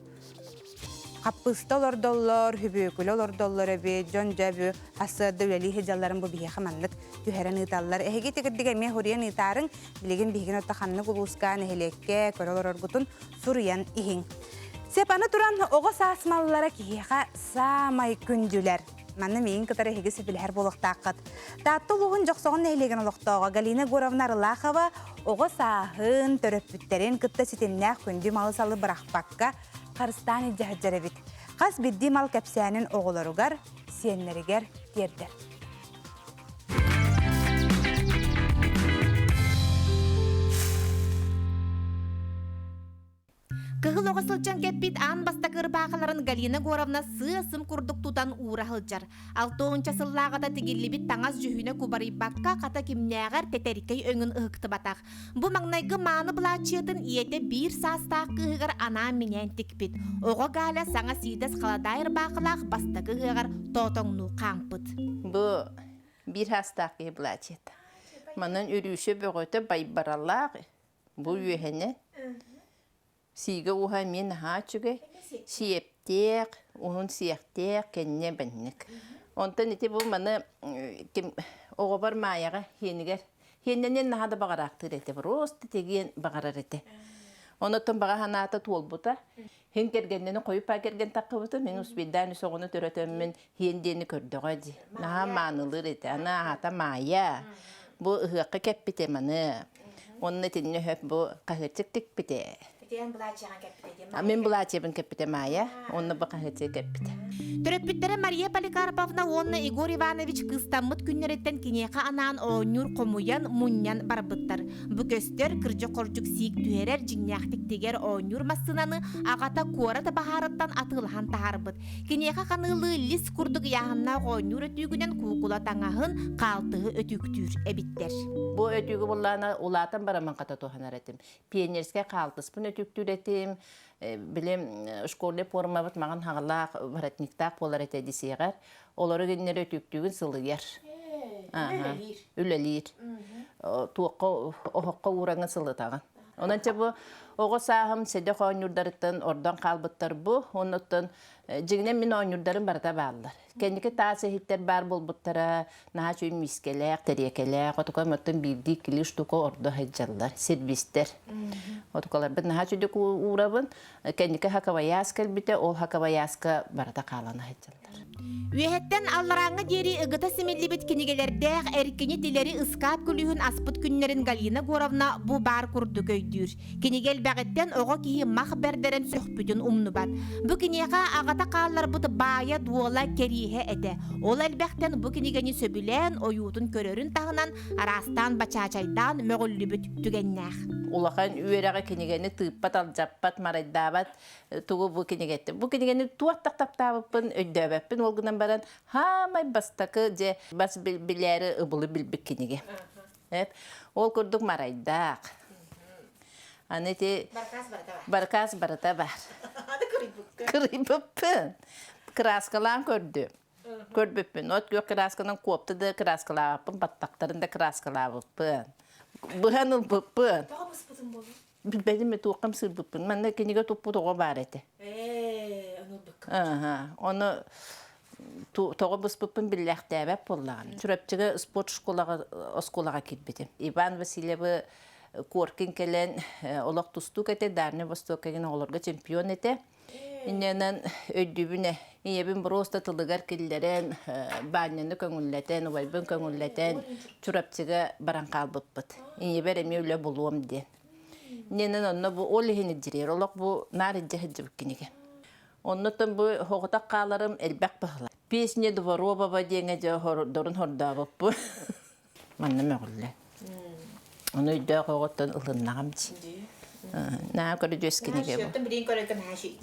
хаппыыста олордоллор, хүбүөкүлэ олордоллор эбит, дьон дьэ бу ассыарда үлэлии сылдьалларын бу биһиэхэ маннык түһэрэн ыыталлар. Эһиги тигирдик эмиэ хуруйан ыытаарыҥ, билигин биһигин отто ханнык улууска, нэһилиэккэ көрө олороргутун суруйан иһиҥ. Сеп аны туран оҕо саас маллара киһиэхэ саамай күндүлэр. Манна миигин кытары эһиги сөбүлэһэр буолуохтааххыт. Таатта улууһун Дьохсоҕон нэһилиэгин олохтооҕо Галина Егоровна Арылахова оҕо сааһын, төрөппүттэрин кытта ситимнээх күндү малы-салы бырахпакка харыстаан илдьэ сылдьар эбит. Хас биирдии мал кэпсээнин оҕолоругар, сиэннэригэр тиэрдэр. Кыһыл оҕо сылдьан кэппит аан бастакы ырбаахыларын Галина Егоровна сыа-сым курдук тутан уура сылдьар. Алтыонча сыллааҕыта тигиллибит таҥас дьүһүнэ кубарыйбакка, хата кимнээҕэр тэтэркэй өҥүн ыһыктыбатах. Бу маҥнайгы мааны былааччыйатын ийэтэ биир саастаах кыыһыгар анаан-минээн тикпит. Оҕо Галя саҥа сиидэс халадаай ырбаахылаах бастакы ыһыаҕар тоотоҥнуу хаампыт. Бу биир саастаах киһи былаачыйата. Манан үрүүсэ бөҕөтө байбаралаах Бу үөһэнэ сиигэ уһа эмиэ наһаа үчүгэй. Сиэптээх, уһун сиэхтээх, кэннэ бэнник. Онтон ити бу маны ким оҕобор Маайаҕа хиэнигэр хиэннэнэн наһаа да баҕараахтыыр этэ. Просто тигиэн баҕарар этэ. Онотон баҕа санаата туолбута. Хин кэргэннэни хойуппаа кэргэн таххыбытым. Мин успейдаан үс оҕону төрөтөммүн хиэн диэни көрдөҕө дии. Наһаа маанылыыр этэ. Аны аата Маайа. Бу ыһыахха кэппитэ маны. Онно итиннэ өһөп бу хаһыаччык тикпитэ. Итиэн былаачыйаҕын кэппитэ диэн. Мин былаачыйабын кэппитэ Маайа, уонна бу хаһыаччы кэппитэ. Төрөппүттэрэ Мария Поликарповна уонна Егор Иванович кыыстаммыт күннэриттэн киниэхэ анаан оонньуур хомуйан, мунньан барбыттар. Бу көстөр, кырдьык-хордьук сиик түһэрэр, дьиҥнээхтик тигэр оонньуур массыынаны аҕата куорат баһаарыттан атыылаһан таһаарбыт. Киниэхэ ханыылыы лис курдук ыйааһыннаах оонньуур өтүүгүнэн куукула таҥаһын, хаалтыһы өтүүктүүр эбиттэр. Бу өтүүгү буллаана улаатан бараммын хата туһанар этим. Пионерскай хаалтыспын өтүктүүр этим, билим школьный формабыт маҕан хаҕалаах воротниктаах буолар этэ дисиэҕэр. Олору гиннэри өтүктүүгүн сылыйар. Үлэлиир. Туохха оһоххо уураҥын сылытаҕын. Онон чэ бу оҕо сааһым сэдэх оонньуурдарыттан ордон хаалбыттар бу. Оннуттан дьиҥинэн мин оонньуурдарым барыта бааллар. Кэнники таас иһиттэр баар буолбуттара, наһаа үчүгэй миискэлээх, тэриэкэлээх, отука оттон биирдии иккилии штука ордо сылдьаллар, сервистэр. Отукаларбын наһаа үчүгэй уурабын. Кэнники хакабайаас кэлбитэ, ол хакабайааска барыта хаалана сылдьаллар. Үөһэттэн алларааҥҥа диэри ыгыта симиллибит кинигэлэрдээх эркини тилэри ыскаап күлүүһүн аспыт күннэрин Галина Горовна бу баар курдук өйдүүр. Кинигэ элбэҕиттэн оҕо киһи мах бэрдэрэн сөхпүтүн умнубат. Бу киниэхэ аҕата хаалларбыт баайа-дуола кэриэһэ этэ. Ол элбэхтэн бу кинигэни сөбүлээн ойуутун көрөрүн таһынан араастаан бачаачайдаан мөҕүллүбүт түгэннээх. Улахан үөрэҕи кинигэни тыыппат, алдьаппат, марайдаабат тугу бу кинигэттэ. Бу кинигэни туох таптаабыппын өйдөөбөппүн ол гынан баран хаамай бастакы дьэ бас билээри ыбылы билбит кинигэ. Ол курдук марайдаах. Аны ити Баркаас барыта бар. Баркаас барыта бар. Аны кырыйбыккын. Кырыйбыппын. Краскалаан көрдүм. Көрбүппүн. От күөх красканан куопта да краскалаабыппын, баттахтарын да краскалаабыппын. Быһан ылбыппын. Тоҕо быспытын буолуо? Билбэтим мен туоххам сыырбыппын. Манна кинигэ туппут оҕо баар этэ. Ээ, ону ылбыккын. Аха. Ону тоҕо быспыппын биллээхтээбэт буоллаҕым. Чурапчыга спорт школаҕа оскуолаҕа киирбитим. Иван Васильевы Коркин кэлэн олох тустуук этэ, Дальний Востокка оҕолорго чемпион этэ. Инньэнэн өйдүүбүн ийэбин просто тылыгар киллэрэн, Баанньаны көҥүллэтэн, убайбын көҥүллэтэн Чурапчыга баран хаалбыппыт. Ийэбэр эмиэ үлэ булуом диэн. Инньэнэн онно бу ол иһин илдьириэр. Олох бу наар илдьэ сылдьыбыт кинигэ. Оннуттан бу хоҕутах хааларым элбэх баһылар. Песня Дворового диэҥэ дьэ дорун хордообуппун. Манна мөҕүллэн. Ону өйдөөх оҕоттон ылыннаҕым дии. Наа көрүдүөс кинигэ бу.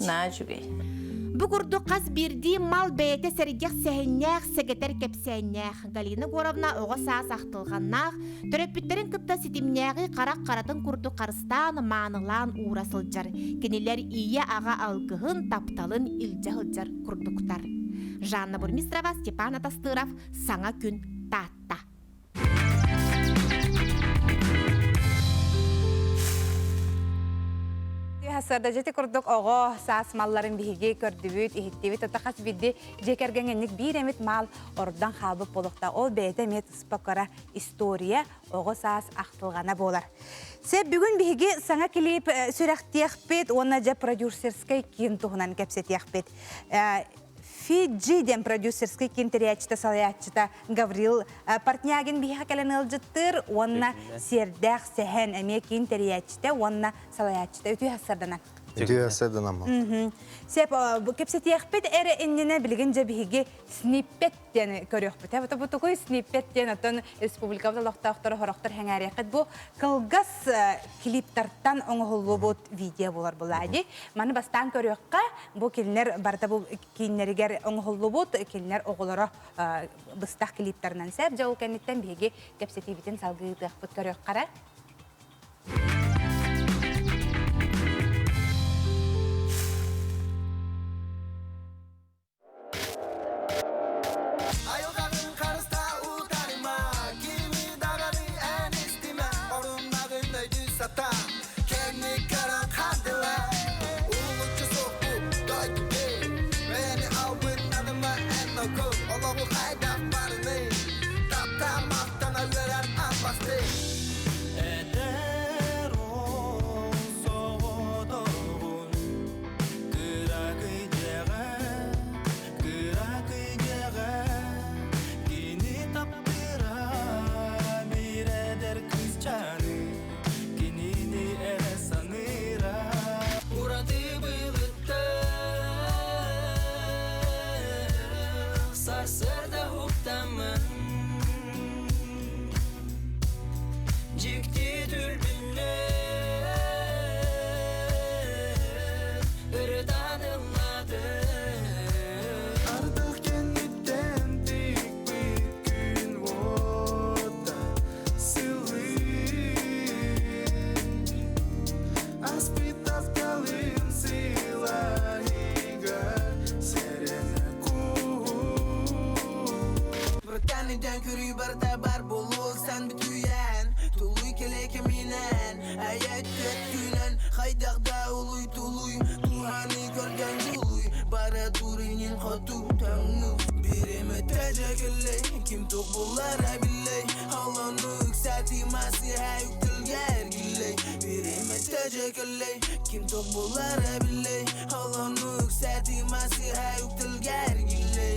Наа үчүгэй. Бу курдук хас биирдии мал бэйэтэ сэргэх сэһэннээх, сэгэтэр кэпсээннээх. Галина Егоровна оҕо саас ахтылҕаннаах, төрөппүттэрин кытта ситимнээҕи харах харатын курдук харыстаан, маанылаан уура сылдьар. Кинилэр ийэ-аҕа алгыһын, тапталын илдьэ сылдьар курдуктар. Жанна Бурмистрова, Степан Атастыров, Саҥа күн, Таатта. Сарда курдук оҕо саас малларын биһиги көрдүбүт, иһиттибит, ата хас биирди дьиэ кэргэҥҥинник биир эмит мал ордон хаалбыт буолуохта. Ол бэйэтэ эмиэ туспа кыра история, оҕо саас ахтылҕана буолар. Сеп бүгүн биһиги саҥа клип сүрэхтиэхпит уонна дьэ продюсерскай киин туһунан кэпсэтиэхпит. Фиджи диэн продюсерскай киин тэрийээччитэ салайааччыта Гаврил Портнягин биһиэхэ кэлэн ыалдьыттыыр уонна Сиэрдээх Сэһэн эмиэ киин тэрийээччитэ уонна салайааччыта үтүө сарданан. Үтүө сарданаммын. Сеп, кэпсэтиэхпит эрэ иннинэ билигин дьэ биһиги сниппет диэн көрүөхпүт. Бу бу тугуй сниппет диэн оттон республикабыт олохтоохторо хорохтор хэҥээриэххит. Бу кылгас клиптартан оҥоһуллубут видео буолар булади. Маны бастаан көрүөххэ, бу кинилэр барыта бу кииннэригэр оҥоһуллубут, кинилэр оҕолоро быстах клиптарынан сеп. Дьэ ол кэнниттэн биһиги кэпсэтиибитин салгыы ыытыахпыт көрүөххэ. Айылҕаҕын харыстаа утарыма, кими даҕаны эн истимэ, оруннаҕын өйдүү сатаа, кэнник көрөн хардыла. Улуччу суохпу дойдуги, бэйэни албыннаныма эн оку, олоҕу хайдах барыный, таптаа махтана үөрэн албастый. Аспыт тапталым сылайыгар сэрэнэ Братан көрүү барда бар болуоксан бүтүйэн Тулуй келе кеминен Аят төттүнен Хайдах да улуй тулуй Туханы көргөн жулуй Бара туринин хоту таңну Биреме тәжәкелей Ким тук булара биллей Алону үксәти масиха үктелгәр гиллей Биреме тәжәкелей Ким тук булара биллей Алону үксәти масиха үктелгәр гиллей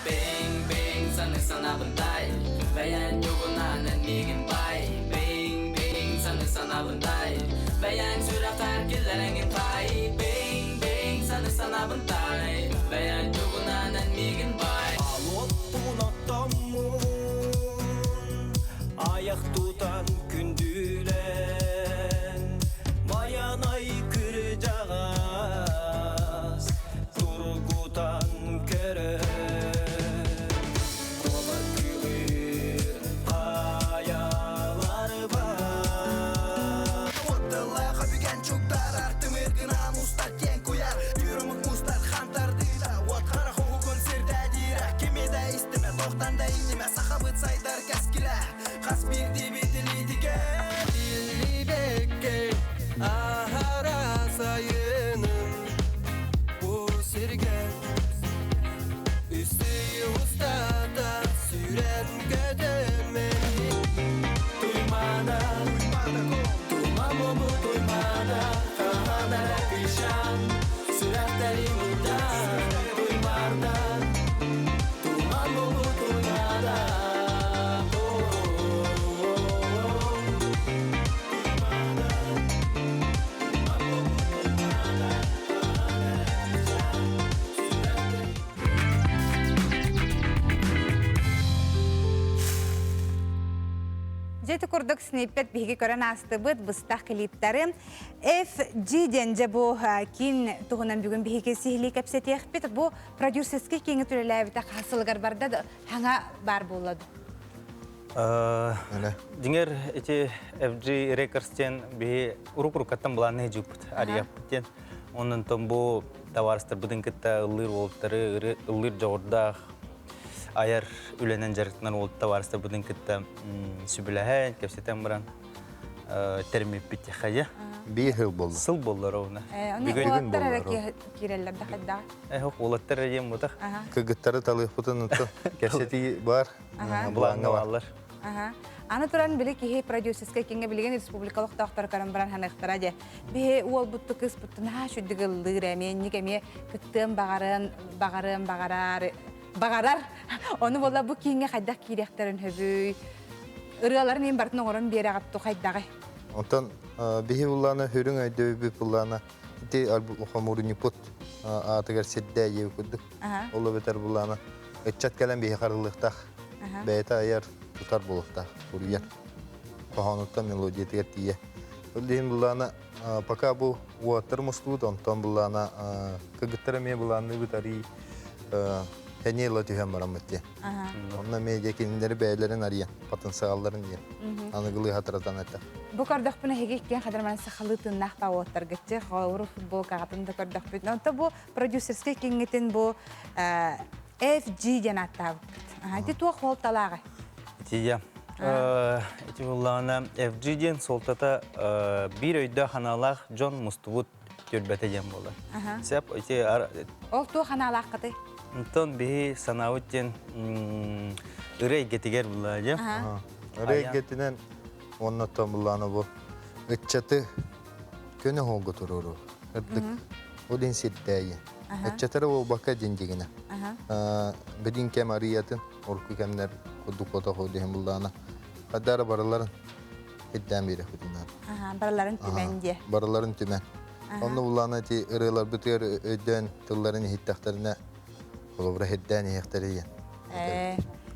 Bing bing саны санабындай Бәян югунан мигин бай Bing bing саны санабындай Бәян сүрәкәр килләреңин тай Bing bing саны санабындай Бәян югунан мигин бай Алоттун Аяқ тутан күндүлен Баянай күрі жағас Тургутан көрі Кола күлір қаялар бар Оттыла қабыген чуктар Артымыр гынан устар кен куяр Түрімік мустар хантардыда От қара хугун сирдәдира Кемеде истеме тоқтанда иниме Сахабыт сайдар кәскілә Қас бирди битилитиге Биллибекке ахара сайыным Бу сирге Үсти устата сүрен көтөмен Туймада, туйма бобу туймада Ханара кышан, сүрәттәри муда Туймарда, туйма бобу туймада Жети курдук сниппет биһиги көрөн астыбыт быстах клиптары FG диэн же бу кин туһунан бүгүн биһиги сиһили кэпсэтиэхпит бу продюсерский киңи түлелээбите хасылыгар барда да хаңа бар буллады. Диңер эти FG Records-тен биһи урук-уруккаттан былааны жуппут, арыйаппыттен. Онон тон бу товарыстар быдын кытта ыллыр болуптары, ыллыр жоғырдаах, аяр үленен жарыктынан болуп товарыстар быдын кытта сүбүлэһэн, кэпсэтэн баран термиппит хая. Бир хыл болду. Сыл боллар оуна. Оны уолаттар эрэ кииреллер да хайда. Э, уолаттар эрэ бутах. Кыгыттары талыхпытын уту. Кэпсэти бар, Бланга баллар. Ага. Аны туран били киһи продюсерскай кинге билген республикалык тохтор каран баран ханыктара же. Биһи уол бутту кыз бутту наһаа шүддүг ыллыыр эми энник эми кыттыан багарын багарын багарар багарар. Ону болла бу кинге хайдах киириэхтерин хөбүй. Ырыаларын эм бартын оҥорон биэрэҕатту хайдагай. Онтон биһи булланы хүрүң өйдөбү булланы ити хомурунипут аатыгар сирдэ еб курдук. Оло бетер булланы ыччат кэлэн биһи харылыктах. Бэйэтэ айар тутар булуктах уруйар. Кохонуттан мелодиятыгар тиийэ. Ол иһин булланы пока бу уоттар мустубут, онтон булланы кыгыттар эмиэ булланы бытарый Хәне ла түһән бараммыт диye. Онна медиа кинилери бәйләрен арыян, потенциалларын диye. Аныгылы хатыратан этә. Бу көрдөхпүнэ эһиги иккиэн хадырман сахалыы тыыннаах баауаттаргытчы холобур футболкаҕытын да көрдөхпүт. Онто бу продюсерскай киҥҥитин бу FG диэн ааттаабыппыт. Ити туох суолталааҕый? Ития. Ити буллаҕына FG диэн суолтата биир өйдөөх ханаалаах дьон мустубут түрбэтэ диэн буолар. Сеп ити Ол туох ханаалааххытый? Онтон биһи санаабыт диэн ырыа эйгэтигэр буллаа дьэ. Ырыа эйгэтинэн уоннаттан буллаана бу ыччаты көнө хоолго туруору. Ырдык. Ол ин сирдээйи. Ыччатара буолбакка дин дигинэ. Билин кэм арыйатын урукку кэмнэр курдук хотоху диһин буллаана. Хаддара барыларын ирдээн биэрэхпитин Барыларын түмэн диэ. Барыларын түмэн. Онно буллаана ити ырыаларбытыгар өйдөөн тылларын иһиттэхтэринэ холобура ирдээн иһиэхтэрэ диэн.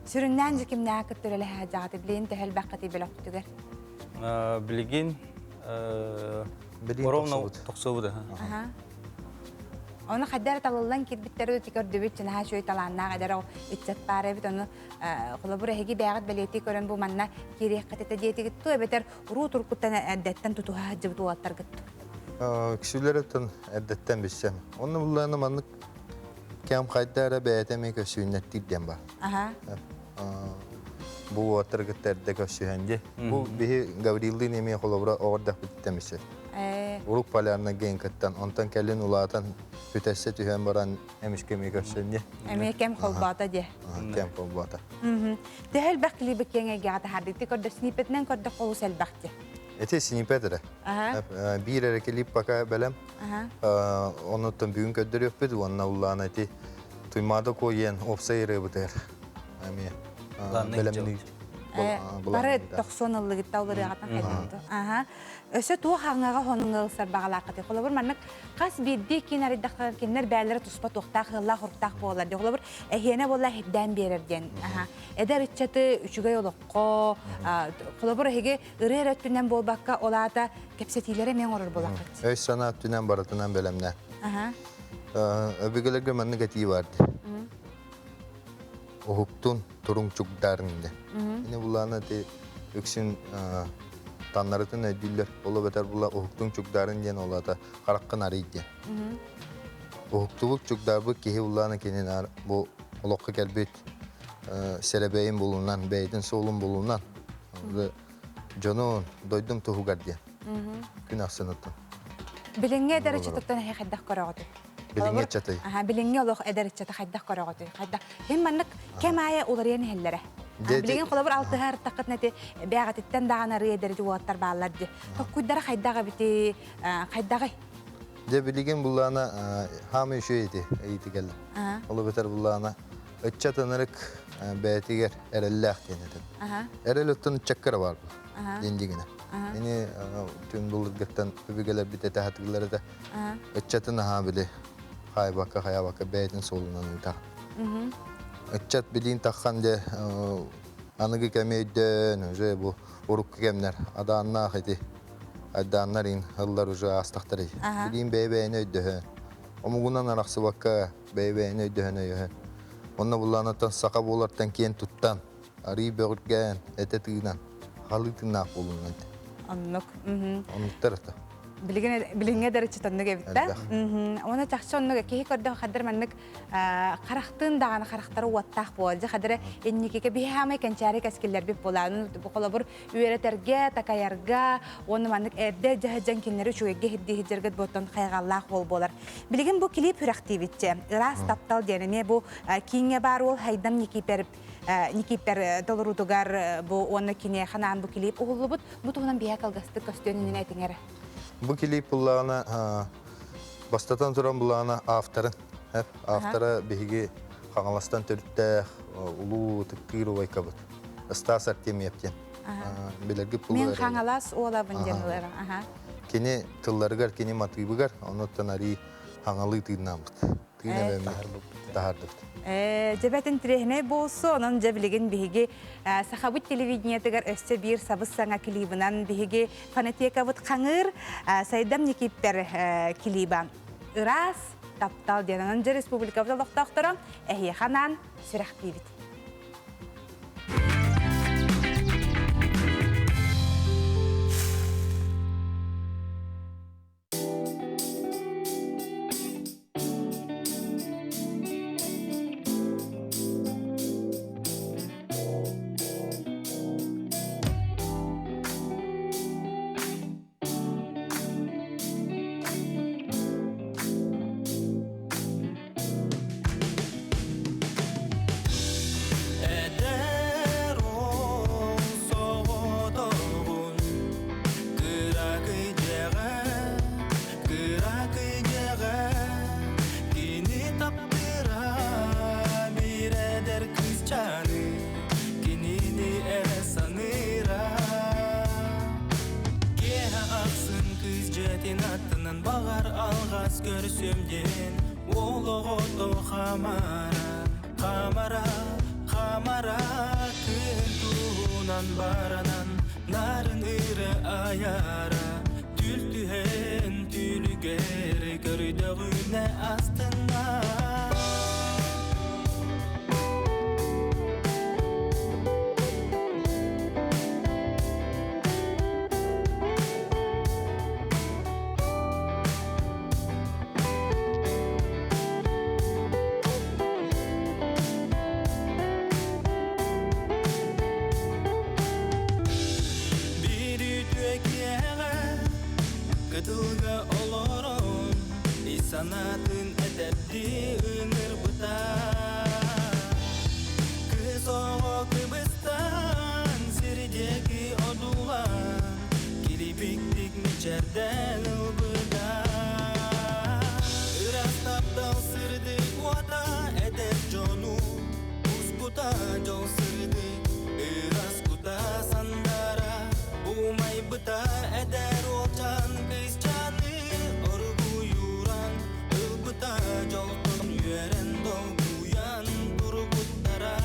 Сүрүннээн дьэ кимнээх кытта үлэлэһэ дьаҕаты билигин төһө элбэххитий бөлөхпүтүгэр? Билигин ровно тохсубут. Оны хайдар талыллан кирбиттери көрдүбүт чынаха шөй талааннаах эдэр ыччат баар эбит ону холобур эһиги бэйэҕит бэлиэтии көрөн бу манна киириэххит этэ диэтигит ту эбэтэр уруу туркуттан эрдэттэн тутуһа сылдьыбыт уолаттаргыт Ксүлэрэттэн эрдэттэн билсем. Онно буллаана маннык кэм хайда эрэ бэйэтэ эмиэ көссүүннэттиир диэн бар. Бу уоттары кытта эрдэ көссүһэн дии. Бу биһи Гавриллыын эмиэ холобура оҕордохпуттан билсэр. Урук полярный генкаттан, онтон кэлин улаатан бүтәссе түһэн баран эмискэ эмиэ көрсөн дии. Эмиэ кэм холбоото дии. Кэм холбоото. Төһө элбэх клиби киэҥ эйгэҕэ таһаардык? Көрдө сниппетинэн көрдөх олус элбэх дии. Эти сниппет эрэ. Биир эрэ клип пока бэлэм. Онуттан бүгүн көрдөрүөхпүт уонна улаана ити Туймаада куойен уопсай ырыабытыгар эмиэ бэлэмниир. Бары тохсон ыллыгытта олорыаҕатан хайданту. Аха. Өсө туох хаҥаҕа хонуҥ бағалаақыты. Холобур маннык хас биирдии кин арыйдахтар кинилэр бээлэрэ туспа туохтаах ыаллаах уруктаах буолар. Холобур эһиэнэ буолла хирдээн биэрэр диэн. Аха. Эдэр ыччаты үчүгэй олоххо холобур эһиги ырыа эрэ өттүнэн буолбакка ол аата кэпсэтиилэрэ эмиэ оҥорор буолаххыт. Өй санаа өттүнэн барытынан бэлэмнэ. Аха. Өбүгэлэргэ маннык этии бар дии. Уһуктун туруҥ чугдарын дэ. Ини булаана ти үксүн таннарытын өйдүүллэр. Ол эбэтэр була уһуктун чугдарын диэн ол аата хараххын арый диэн. Уһуктубут чугдаарбыт киһи булаана кинин бу олоххо кэлбит сэрэбэйин булунан, бэйэтин суолун булунан дьонун, дойдум туһугар диэн күн ахсыныттан. Билиҥҥи эдэр ыччатыттан эһи хайдах көрөҕүтүй? Билиҥҥи ыччаты. Аха, билиҥҥи олох эдэр ыччаты хайдах көрөҕүтүй? Хайдах? Хим маннык кэм аайы уларыйан иһэллэрэ. Билигин холобур алтыһа ыртаххытына ити бэҕэтиттэн даҕаны арыы эдэр уолаттар бааллар дии. Токкуйдара хайдах эбити, хайдаҕый? Дьэ билигин буллаана хаамы үчүгэй ити ыйыты кэллэ. Ол эбэтэр буллаана ыччат ынырык бэйэтигэр эрэллээх диэн этим. Эрэл оттон ыччакка бар бу. Диэн дигинэ. Ини түн былыргыттан өбүгэлэрбит этэ хатыылар этэ. Ыччатын аһаа били хайбакка хайабакка бэйэтин суолунан ыытар. Ыччат билиин таххан де аныгы кэми өйдөөн уже бу урукку кэмнэр адааннаах ити айдааннар ин ыллар уже аастахтар билиин бэйэ-бэйэни өйдөһөн омугунан арахсыбакка бэйэ-бэйэни өйдөһөн өйөһөн онно буллаанаттан саха буолартан киэн туттан арыы бөҕүргээн этэ тыынан халыы тыыннаах буолунан Оннук. Оннуктар это. Билигин билиҥҥэ дэриччит оннук эбит да. Уонна чахчы оннук киһи көрдөх хадыр маннык харахтыын даҕаны харахтара уоттаах буолар. Дьэ хадыра инникигэ биһи хаамай кэнчээри кэскиллэрбит буолаан холобур үөрэтэргэ, такайарга, уонна маннык эрдэ дьаһадьан кинилэри үчүгэйгэ хирдии хирдьэргит буоттан хайҕаллаах буол буолар. Билигин бу клип үрэхтиибитчэ. Ыраас таптал диэн эмиэ бу кииҥҥэ баар уол Хайдам Никипер Никипер толоруутугар бу уонна киниэхэ анаан бу клип уһуллубут. Бу туһунан биһэ кылгастык көстүөн иннинэ этиҥ эрэ. Бу клип буллаҕына бастатан туран буллаҕына авторын автора биһиги Хаҥаластан төрүттээх улуу ытыктыыр убайкабыт Стас Артемьев диэн. Билэргит Мин Хаҥалас уолабын диэн ылара. Кини тылларыгар, кини матыыбыгар, онуттан арии хаҥалыы тыыннааммыт. Тыын таһардыбыт. Дьэбэт интириэһинэй буолсу, онон дьэ билигин биһиги Сахабыт телевидениетыгар өссө биир сабыс саҥа клибынан биһиги фонотекабыт хаҥыыр Сайдам Никиппер клиба Ыраас таптал диэн онон дьэ республикабыт олохтоохторо эһиэхэ анаан сүрэхтиибит. Эдэр уол соҕотоҕун кыракый дьиэҕэ, кыракый дьиэҕэ кини таптыыра биир эдэр кыысчааны кинини эрэ саныыра. Киэһэ ахсын кыыс дьиэтин аттынан баҕар алҕас көрсүөм диэн уол оҕото хамара, хамара, хамара күн туһунан баранан нарын ыры аяра түл түһэн түлүгэр көрдөҕүнэ астына. Санаатын этэрдии ыҥырбыта. Кыыс оҕо кыбыстан, сир диэки одуулаан, килбиктик мичээрдээн ылбыта. Ыраас таптал сырдык уота эдэр дьону успута, дьол сырдык ыраас кута сандара умайбыта эдэр уолчаан кыысчааны оргуйуран ылбыта дьолтон үөрэн долгуйан турбуттара.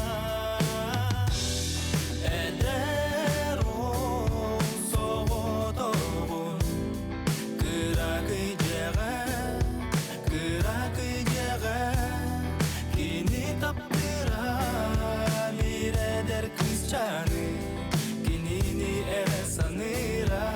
Эдэр уол соҕотоҕун кыракый дьиэҕэ, кыракый дьиэҕэ кини таптыыра биир эдэр кыысчааны, кинини эрэ саныыра.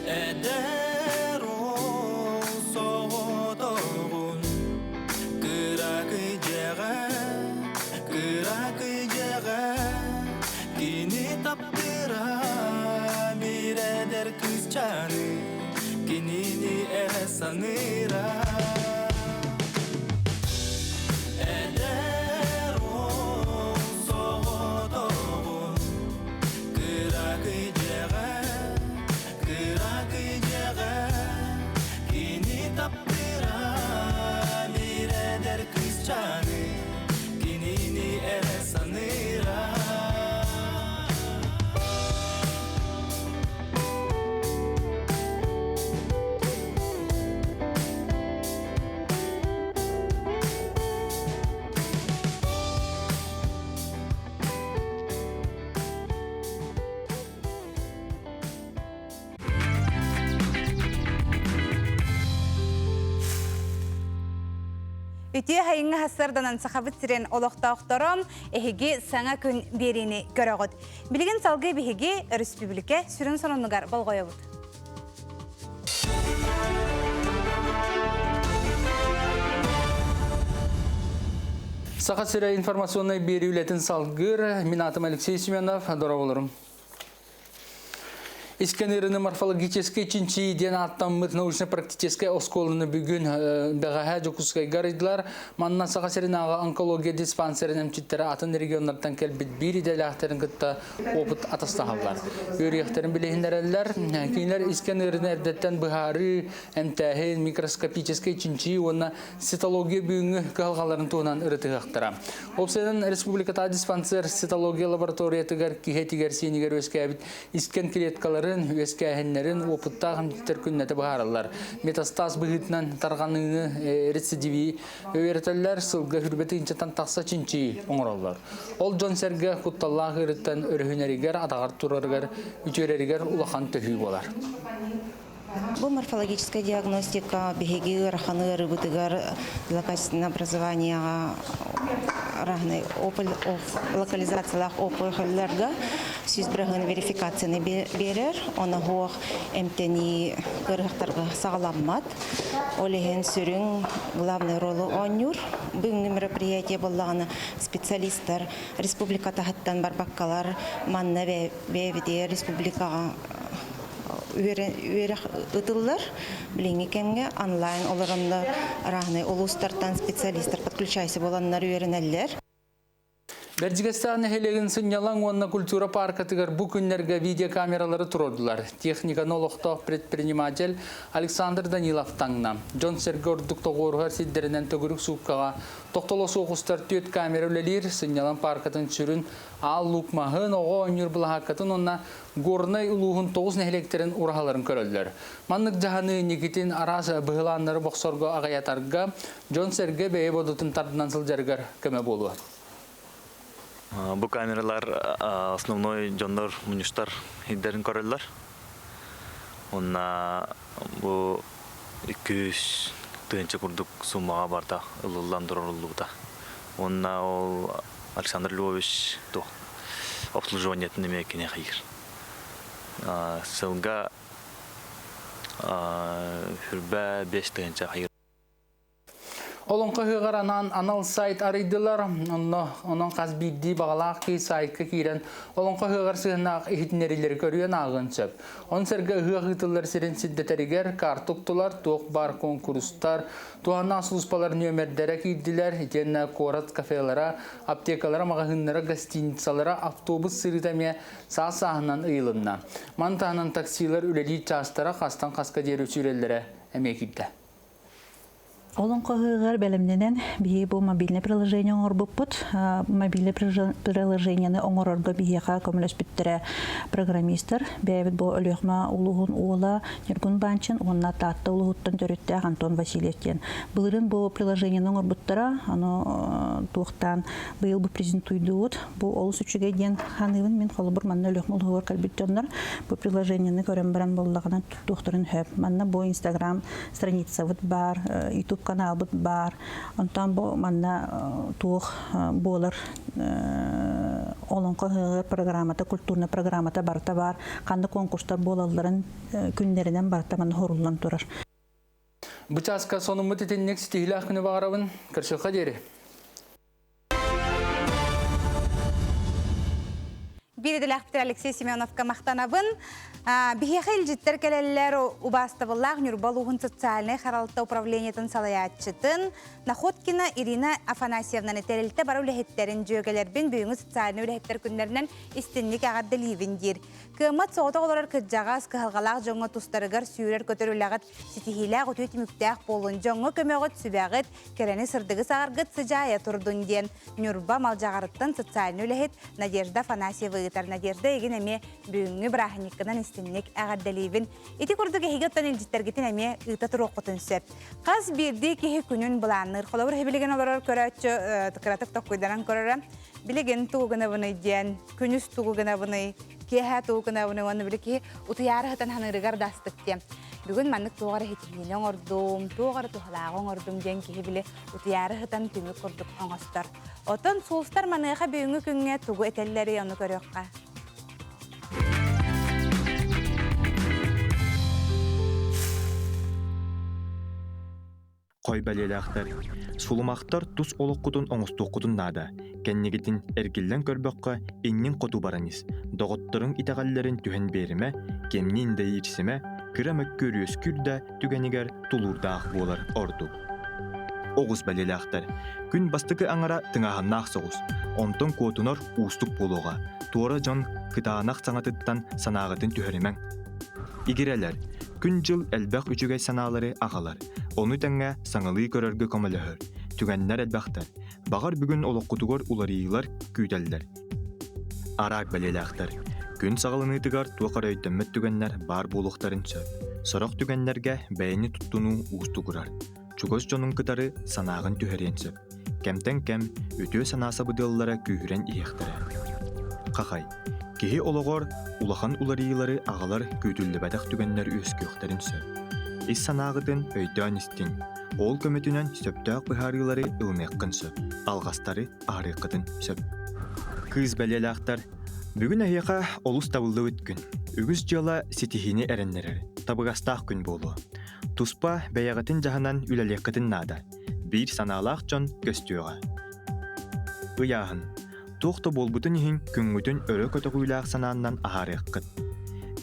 Эдэр уол соҕотоҕун кыракый дьиэҕэ, кыракый дьиэҕэ кини таптыыра биир эдэр кыысчааны, кинини эрэ саныыра. Эдэр уол соҕотоҕун кыракый дьиэҕэ, кыракый дьиэҕэ кини таптыыра биир эдэр кыысчааны, кинини эрэ саныыра. Үтүө хайыҥҥа хассарданан Сахабыт сирин олохтоохторо эһиги саҥа күн биэриини көрөҕүт. Билигин салгыы биһиги өрөспүүбүлүкэ сүрүн сонунугар болҕойобут. Саха сирэ информационнай биэрии үлэтин салгыыр. Мин аатым Алексей Семенов. Дорооболорум. Искэн морфологическай чинчийии диэн ааттаммыт научно-практическай оскуоланы бүгүн бэҕэһээ Дьокуускайга арыйдылар. Манна Саха сиринээҕи онкология диспансерын эмчиттэрэ атын регионнартан кэлбит биир идэлээхтэрин кытта опыт атастаһаллар. Үөрүйэхтэрин билиһиннэрэллэр. Кинилэр искэн ыарыыны эрдэттэн быһаарыы, эмтээһин, микроскопическай чинчийии уонна цитология бүгүҥҥү кыһалҕаларын туһунан ырытыһыахтара. Уопсайынан республикатааҕы диспансер цитология лабораториятыгар киһи этигэр-сиинигэр үөскээбит искэн клеткаларын, үөскээһиннэрин уопуттаах эмчиттэр күннэтэ быһаараллар. Метастаз быһыытынан тарҕаныыны рецидиви үөрэтэллэр, сылга хүрбэтинчэтэн тахса чинчийии оҥороллор. Ол дьон-сэргэ кутталлаах ыарыттан өрүһүнэригэр, атаҕар турарыгар, үтүөрэригэр улахан төһүү буолар. Бу морфологическая диагностика биһиги ыарахан ыарыыбытыгар злокачественное образованиеҕа разные локализациялаах опухолларга сүүс бырыһыан верификацияны биэрэр. Оноһуох эмтэнии ыарыһахтарга саҕаламмат. Ол иһин сүрүн главный ролу оонньуур. Бүгүҥҥү мероприятие буоллаҕына специалистар республика таһыттан барбаккалар манна бэйэбитигэр республикаҕа үөрэх ытыллар. Билиҥҥи кэмҥэ онлайн олороннор разные улуустартан специалистар подключайся буоланнар үөрэнэллэр. Бэрдьигэстээх нэһилиэгин сынньалаҥ уонна культура паркатыгар бу күннэргэ видеокамералары туруордулар. Техниканы олохтоох предприниматель Александр Данилов таҥна. Дьон-сэргэ ордук тоҕуоруһар сирдэринэн төгүрүк сууккаҕа тохтоло суох устар түөрт камера үлэлиир. Сынньалаҥ паркатын сүрүн Аал Луук маһын, оҕо оонньуур былаһааккатын уонна Горнай улууһун тоҕус нэһилиэктэрин ураһаларын көрөллөр. Маннык дьаһаныы инникитин араас быһылааннары бохсорго аҕыйатарга, дьон-сэргэ бэйэ бодотун тардынан сылдьарыгар көмө буолуо. Бу камералар основной дьоннор мунньустар ирдэрин көрөллөр. Уонна бу 200 тыһыынча курдук суммаҕа барда ылыллан турарыллыбыта. Уонна ол Александр Львович туох Обслуживаниетын эмиэ кини хайыр. Сылга хүрбэ 5 тыһыынча хайыр. Олоҥхо ыһыаҕар анаан анал сайт арыйдылар. Онно онон хас биирдии баҕалаах киһи сайтка киирэн Олоҥхо ыһыаҕар сыһыаннаах иһитиннэриилэри көрүөн ааҕыан сөп. Он сэргэ ыһыах ыытыллар сирин сирдэтэригэр карта уктулар, туох баар куонкурустар, туһааннаах сулууспалар нүөмэрдэрэ киирдилэр, итиэннэ куорат кафелара, аптекалара, маҕаһыыннара, гостиницалара, автобус сырыыта эмиэ саас-сааһынан ыйылынна. Маны таһынан таксилар үлэлиир чаастара хастан хаска диэри сүүрэллэрэ эмиэ киирдэ. Олоҥхо ыһыаҕар бэлэмнэнэн биһиги бу мобильнай приложение оҥорбуппут. Мобильнай приложениены оҥорорго биһиэхэ көмөлөспүттэрэ программистар. Бэйэбит бу Өлүөхүмэ улууһун уола Ньургун Банчин уонна Таатта улууһуттан төрүттээх Антон Васильев диэн. Былырыын бу приложениены оҥорбуттара, ону туохтаан быйыл бу презентуйдуубут. Бу олус үчүгэй диэн ханыыбын мин холобур манна Өлүөхүмэ улууһугар кэлбит дьоннор бу приложениены көрөн баран буоллаҕына туттуохтарын сөп. Манна бу Инстаграм страницабыт баар, YouTube каналбыт баар. Онтон бу манна туох буолар олоҥхо ыһыаҕар программата, культурная программата барыта баар. Ханна конкурстар буолалларын күннэринэн барыта манна хоруллан турар. Бу чааска сонуммут итинник ситиһиилээх күнү баҕарабын. Көрсүөххэ диэри. Биир идэлээхпит Алексей Семеновка махтанабын. Биһиэхэ илдьиттэр кэлэллэр убаастабыллаах Ньурба улууһун социальнай харалта управлениетын салайааччытын Находкина Ирина Афанасьевнаны тэрилтэ бары үлэһиттэрин дьүөгэлэрбин бүгүҥҥү социальнай үлэһиттэр күннэринэн истинник эҕэрдэлиибин диир. Кыаммат соҕотох олорор кырдьаҕас, кыһалҕалаах дьоҥҥо тустарыгар сүүрэр-көтөр үлэҕит ситиһиилээх үтүө түмүктээх буолун, дьоҥҥо көмөҕүт, сүбэҕит, кэрэни сырдыгы саҕаргыт сыдьаайа турдун диэн Ньурба Малдьаҕарыттан социальнай үлэһит Надежда Афанасьева ыытар. Надежда эйигин эмиэ бүгүҥҥү бырааһынньыккынан истинник эҕэрдэлиибин. Ити курдук эһиги оттон илдьиттэргитин эмиэ ыыта туруоххутун сөп. Хас биирдии киһи күнүн былаанныыр. Холобур, билигин олорор көрөөччү кыратык токкуйданан көрөрө. Билигин тугу гынабыный диэн, күнүс тугу гынабыный, киэһэ тугу гынабыный уонна били киһи утуйаары сытан ханыырыгар да астык диэн. Бүгүн маннык туох эрэ иһитинньини оҥордум, туох эрэ туһалааҕы оҥордум диэн киһи били утуйаары сытан түмүк курдук оҥостор. Оттон сулустар маныаха бүгүҥҥү күҥҥэ тугу этэллэрий ону көрүөххэ. Хой бэлиэлээхтэр. Сулумахтар тус олоххутун оҥостуоххутун наада. Кэннигитин эргиллэн көрбөххө, иннин хоту баран ис. Доҕотторуҥ итэҕэллэрин түһэн биэримэ, кэмниин да иирсимэ, кыра мөккүөр үөскүүр да түгэнигэр тулуурдаах буолар ордук. Оҕус бэлиэлээхтэр. Күн бастакы аҥара тыҥааһыннаах соҕус. Онтон куотунар уустук буолуоҕа. Туора дьон кытаанах саҥатыттан санааҕытын түһэримэҥ. Игирэлэр. Күн-дьыл элбэх үчүгэй санаалары аҕалар. Ону тэҥэ саҥалыы көрөргө көмөлөһөр. Түгэннэр элбэхтэр. Баҕар бүгүн олоххутугар уларыйыылар күүтэллэр. Араак бэлиэлээхтэр. Күн саҕаланыытыгар туох эрэ өйдөммөт түгэннэр баар буолуохтарын сөп. Сорох түгэннэргэ бэйэни туттунуу уустугурар. Чугас дьонун кытары санааҕын түһэриэн сөп. Кэмтэн кэм үтүө санаа сабыдыаллара күүһүрэн иһиэхтэрэ. Хахай. Киһи олоҕор улахан уларыйыылары аҕалар күүтүллүбэтэх түгэннэр үөскүөхтэрин сөп. Ис санааҕытын өйдөөн истиҥ. Ол көмөтүнэн сөптөөх быһаарыылары ылыныаххын сөп, алҕастары аһарыаххытын сөп. Кыыс бэлиэлээхтэр, бүгүн эһиэхэ олус табыллыбыт күн. Үгүс дьыала ситиһиини эрэннэрэр, табыгастаах күн буолуо. Туспа бэйэҕитин дьаһанан үлэлиэххитин наада. Биир санаалаах дьон көстүөҕэ. Ыйааһын. Туох да буолбутун иһин күҥҥүтүн өрө көтөҕүүлээх санааннан аһаарыаххыт.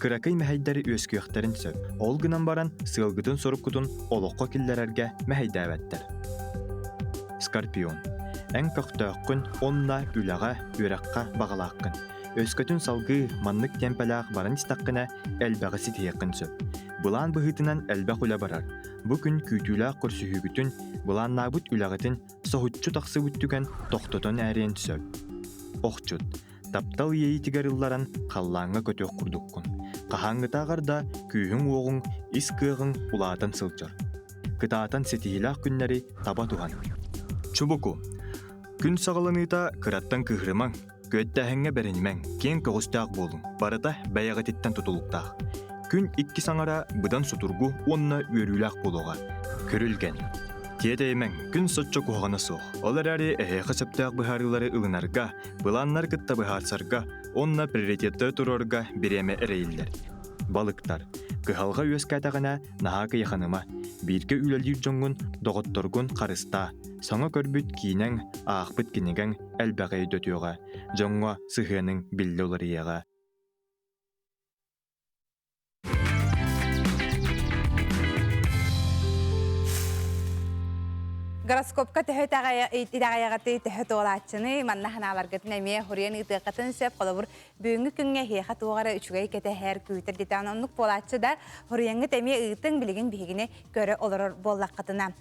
Кыракый мэһэйдэри үөскүөхтэрин сөп. Ол гынан баран сыалгытын-соруккутун олоххо киллэрэргэ мэһэйдээбэттэр. Скорпион. Эн көхтөөххүн уонна үлэҕэ, үөрэххэ баҕалааххын. Өскөтүн салгыы маннык темпэлээх баран истэххинэ, элбэҕи ситиһиэххин сөп. Былаан быһыытынан элбэх үлэ барар. Бу күн күүтүүлээх көрсүһүүгүтүн, былааннаабыт үлэҕитин соһуччу тахсыбыт түгэн тохтотон ээриэн сөп. Охчут, таптал иэйиитигэр ылларан халлааҥҥа көтүөх курдуккун. Хаһааҥҥытааҕар да күүһүҥ-уоҕуҥ, ис кыаҕыҥ улаатан сылдьар. Кытаатан ситиһиилээх күннэри таба туһан. Чубуку. Күн саҕаланыыта кыраттан кыыһырымаҥ, күөттээһиҥҥэ бэринимэҥ, киэҥ көҕүстээх буолуҥ. Барыта бэйэҕититтэн тутулуктаах. Күн иккис аҥара быдан сутургу уонна үөрүүлээх буолуоҕа. Күрүлгэн. Тиэтэйимэҥ, күн соччо куһаҕана суох. Ол эрээри эһиэхэ сөптөөх быһаарыылары ылынарга, былааннары кытта быһаарсарга, Онно приоритеттары туруорга бириэмэ эрэйиллэр. Балыктар. Кыһалҕа үөскээтэҕинэ наһаа кыйаханыма. Бииргэ үлэлиир дьоҥҥун, доҕотторгун харыстаа. Саҥа көрбүт киинэҥ, аахпыт кинигэҥ элбэҕи өйдөтүөҕэ. Дьоҥҥо сыһыаныҥ биллэ уларыйыаҕа. Гороскопка төһө итэҕэйэҕитий, төһө туолааччыный, манна ханааларгытын эмиэ хуруйан ыытыаххытын сөп. Холобур, бүгүҥҥү күҥҥэ эһиэхэ туох эрэ үчүгэй кэтэһэр, күүтэр дитэҕин оннук буолааччы да, хуруйаҥҥыт эмиэ ыытыҥ, билигин биһигини көрө олорор буоллаххытына.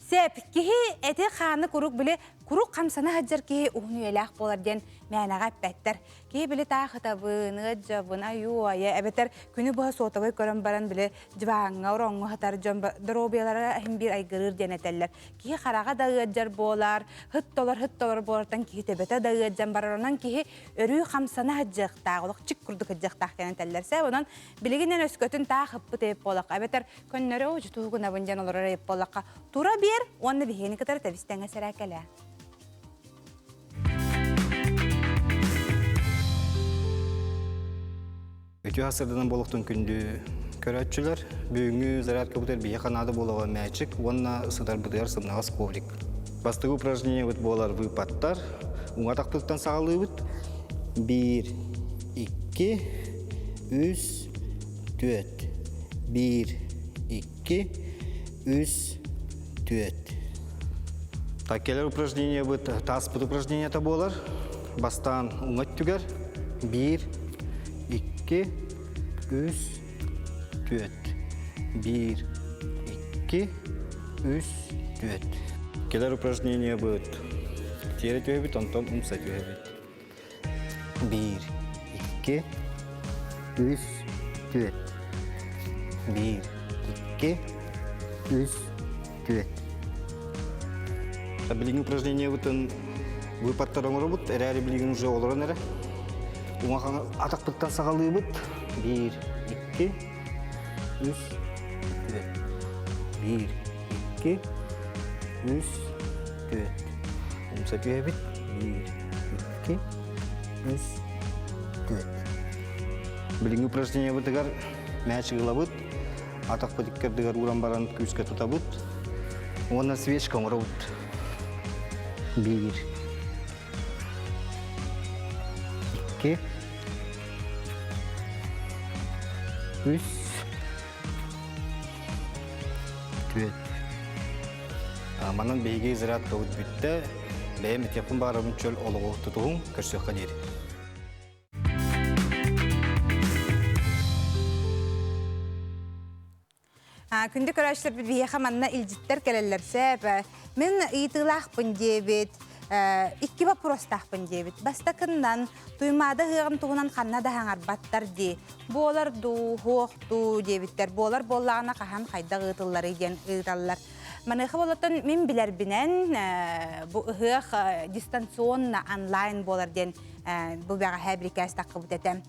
Сөп, киһи эти-хааны куруук били куруук хамсана сылдьар киһи уһун үйэлээх буолар диэн мээнэҕэ эппэттэр. Киһи били таах ытабын, ыаддьабын, айуу-айа, эбэтэр күнү быһа суотабай көрөн баран били дьыбааҥҥа, ороҥҥо сытар дьон доруобуйалара иһин биир айгырыыр диэн этэллэр. Киһи хараҕа да ыаддьар буолар, һыт толор, һыт толор буолартан киһи төбөтө да ыаддьан барар. Онон киһи өрүү хамсана сылдьыахтаах, олох чик курдук сылдьыахтаах диэн этэллэр. Сэ, онон билигин эн өскөтүн таах ыппыт эбит буоллахха, эбэтэр көннөрү оо дьутуугунабын диэн олорор эбит буоллахха, тура биэр уонна биһигини кытары тэбис-тэҥэ сэрээкэлээ. Үтүө сырдынан болуктун күндү көрөөччүлэр, бүгүҥҥү зарядкабытыгар биһиэхэ наада буолуоҕа мээчик уонна сытарбытыгар сымнаҕас коврик. Бастакы упражнениебыт буолар выпадтар. Уҥа тахтыттан саҕалыыбыт. Биир, икки, үс, түөрт. Биир, икки, үс, түөрт. Так, кэлэр упражнениебыт тааспыт упражнениета буолар. Бастаан уҥа өттүгэр биир, икки, үс, түөрт. Биир, икки, үс, түөрт. Кэлэр упражнениебыт тиэрэ түһэбит, онтон умса түһэбит. Биир, икки, үс, түөрт. Биир, икки, үс, түөрт. Билиҥҥи упражнениебытын выпадтар оҥоробут, эрээри билигин уже олорон эрэ. Уҥа атахпыттан саҕалыыбыт. Биир, икки, үс, түөрт. Биир, икки, үс, түөрт. Умса түһэбит. Биир, икки, үс, түөрт. Билиҥҥи упражнениебытыгар мяч ылабыт, атахпыт иккэрдигэр ууран баран күүскэ тутабыт уонна свечка оҥоробут. Биир, икки, үс, түөрт. Манан биһиги зарядкабыт бүттэ. Бэйэм этиэхпин баҕарабын чөл олоҕу тутуһуҥ, көрсүөххэ диэри. Күндү көрөөччүлэрбит биһиэхэ манна илдьиттэр кэлэллэр сөп. Мин ыйытыылаахпын диэбит, икки боппуруостаахпын диэбит. Бастакыннан Туймаада ыһыаҕын туһунан ханна да хаҥарбаттар дии. Буолар дуу, суох дуу диэбиттэр. Буолар буоллаҕына хаһан хайдах ыытылларый диэн ыыталлар. Маныаха болотон мин билэрбинэн бу ыһыах дистанционно онлайн буолар диэн бу бэҕэһээ бирикээс таххыбыт этэ.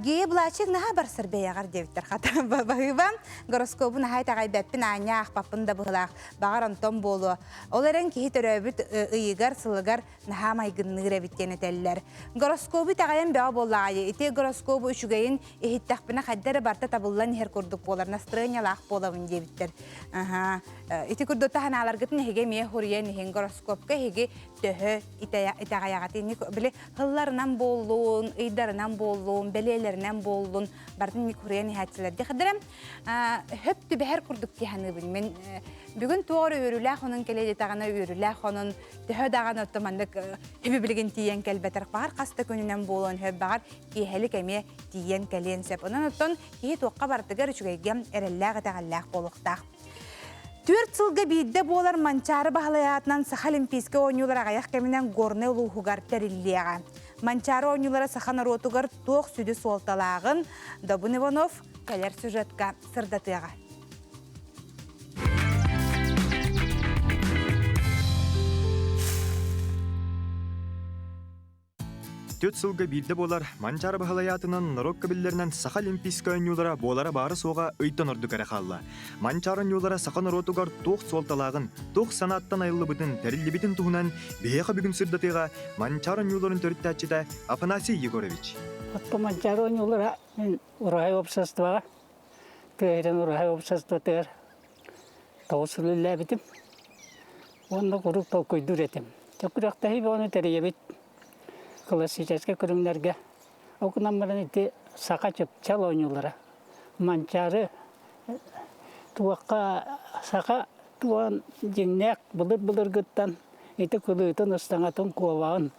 Гея Блачик наһаа барсар бэйэҕэр диэбиттэр хата баһыыба. Гороскобу наһаа итэҕэйбэппин, аанньа аахпаппын да быһылаах. Баҕар онтон буолуо. Ол эрэн киһи төрөөбүт ыйыгар, сылыгар наһаа майгынныыр эбит диэн этэллэр. Гороскобу итэҕэйэн бөҕө буоллаҕайы. Ити гороскобу үчүгэйин иһиттэхпинэ хайда эрэ барыта табыллан иһэр курдук буолар, настроениялаах буолабын диэбиттэр. Аһаа. Ити курдук таһанааларгытын эһиги эмиэ хуруйан иһин гороскопка эһиги төһө итэҕэйэҕит. Инник били һылларынан буоллун, ыйдарынан буоллун, бэлиэлэринэн буоллун, барытын инник хуруйан иһээччилэр. Диэхидэрэ хөп түбэһэр курдук дии саныыбын. Мин бүгүн туох эрэ үөрүүлээх онон кэлиэ диэтэҕинэ үөрүүлээх онон төһө даҕаны отто маннык үбү билигин тиийэн кэлбэтэр баҕар хас да күнүнэн буолуон сөп баҕар киэһэлик эмиэ тиийэн кэлиэн сөп онон оттон киһи туохха барытыгар үчүгэйгэ эрэллээх итэҕэллээх буолуохтаах Түөрт сылга биирдэ буолар Манчаары Баһылай аатынан Саха Олимпийскай оонньуулар аҕыйах кэминэн Горнай улууһугар тэриллиэҕэ. Манчаары оонньуулара саха норуотугар туох сүдү суолталааҕын Добун Иванов кэлэр сюжетка сырдатыаҕа. Түөрт сылга биирдэ буолар Манчаары Баһылай аатынан норуокка биллэринэн Саха Олимпийскай оонньуулара буолара баара-суоҕа ыйтан ордук эрэ хаалла. Манчаары оонньуулара саха норуотугар туох суолталааҕын, туох санааттан айыллыбытын, тэриллибитин туһунан биһиэхэ бүгүн сырдатыаҕа Манчаары оонньууларын төрүттээччитэ Афанасий Егорович. Оттон Манчаары оонньуулара мин Ураһай уопсастыбаҕа, тыа Ураһай уопсастыбатыгар 9 сыл үлэлээбитим. Уонна куруук толкуйдуур этим. Дьэ күрэхтэһии бөҕөнү тэрийэбит классическай көрүҥнэргэ. Ол гынан баран ити саха чыпчал оонньуулара. Манчаары туохха саха туон дьиҥнээх былыр-былыргыттан ити кылыытын, ыстаҥатын, куобаҕын,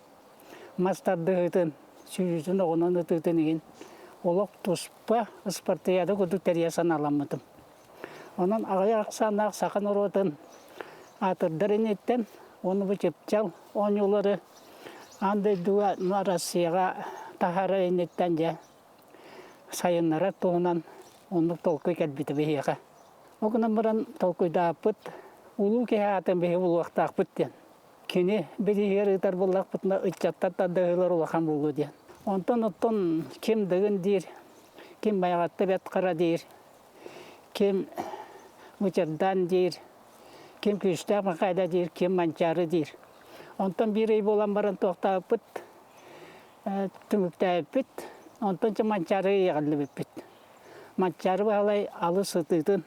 мас тардыһыытын, сүүрүүтүн, оҕунан ытыытын иһин олох туспа ыспартыйаада курдук тэрийэ санааламмытым. Онон аҕыйах ахсааннаах саха норуотун аатырдар инниттэн уонна бу чыпчал оонньуулары аан дойдуга Россияҕа таһаарар инниттэн дьэ сайыннарар туһунан оннук толкуй кэлбитэ биһиэхэ. Ол гынан баран толкуйдааппыт улуу киһи аатын биһи булуохтаахпыт диэн. Кини бирииһигэр ыытар буоллахпытына ыччаттар тардыһыылар улахан буолуо диэн. Онтон оттон ким Дыгын диир, ким Байаҕатта Бэт Хара диир, ким Мучардаан диир, ким Күүстээх Махайда диир, ким Манчаары диир. Онтон биир ый буолан баран туохтаабыппыт, түмүктээбиппит. Онтон чэ Манчаары иэҕиллибиппит. Манчаары Баһылай алыс ытыытын,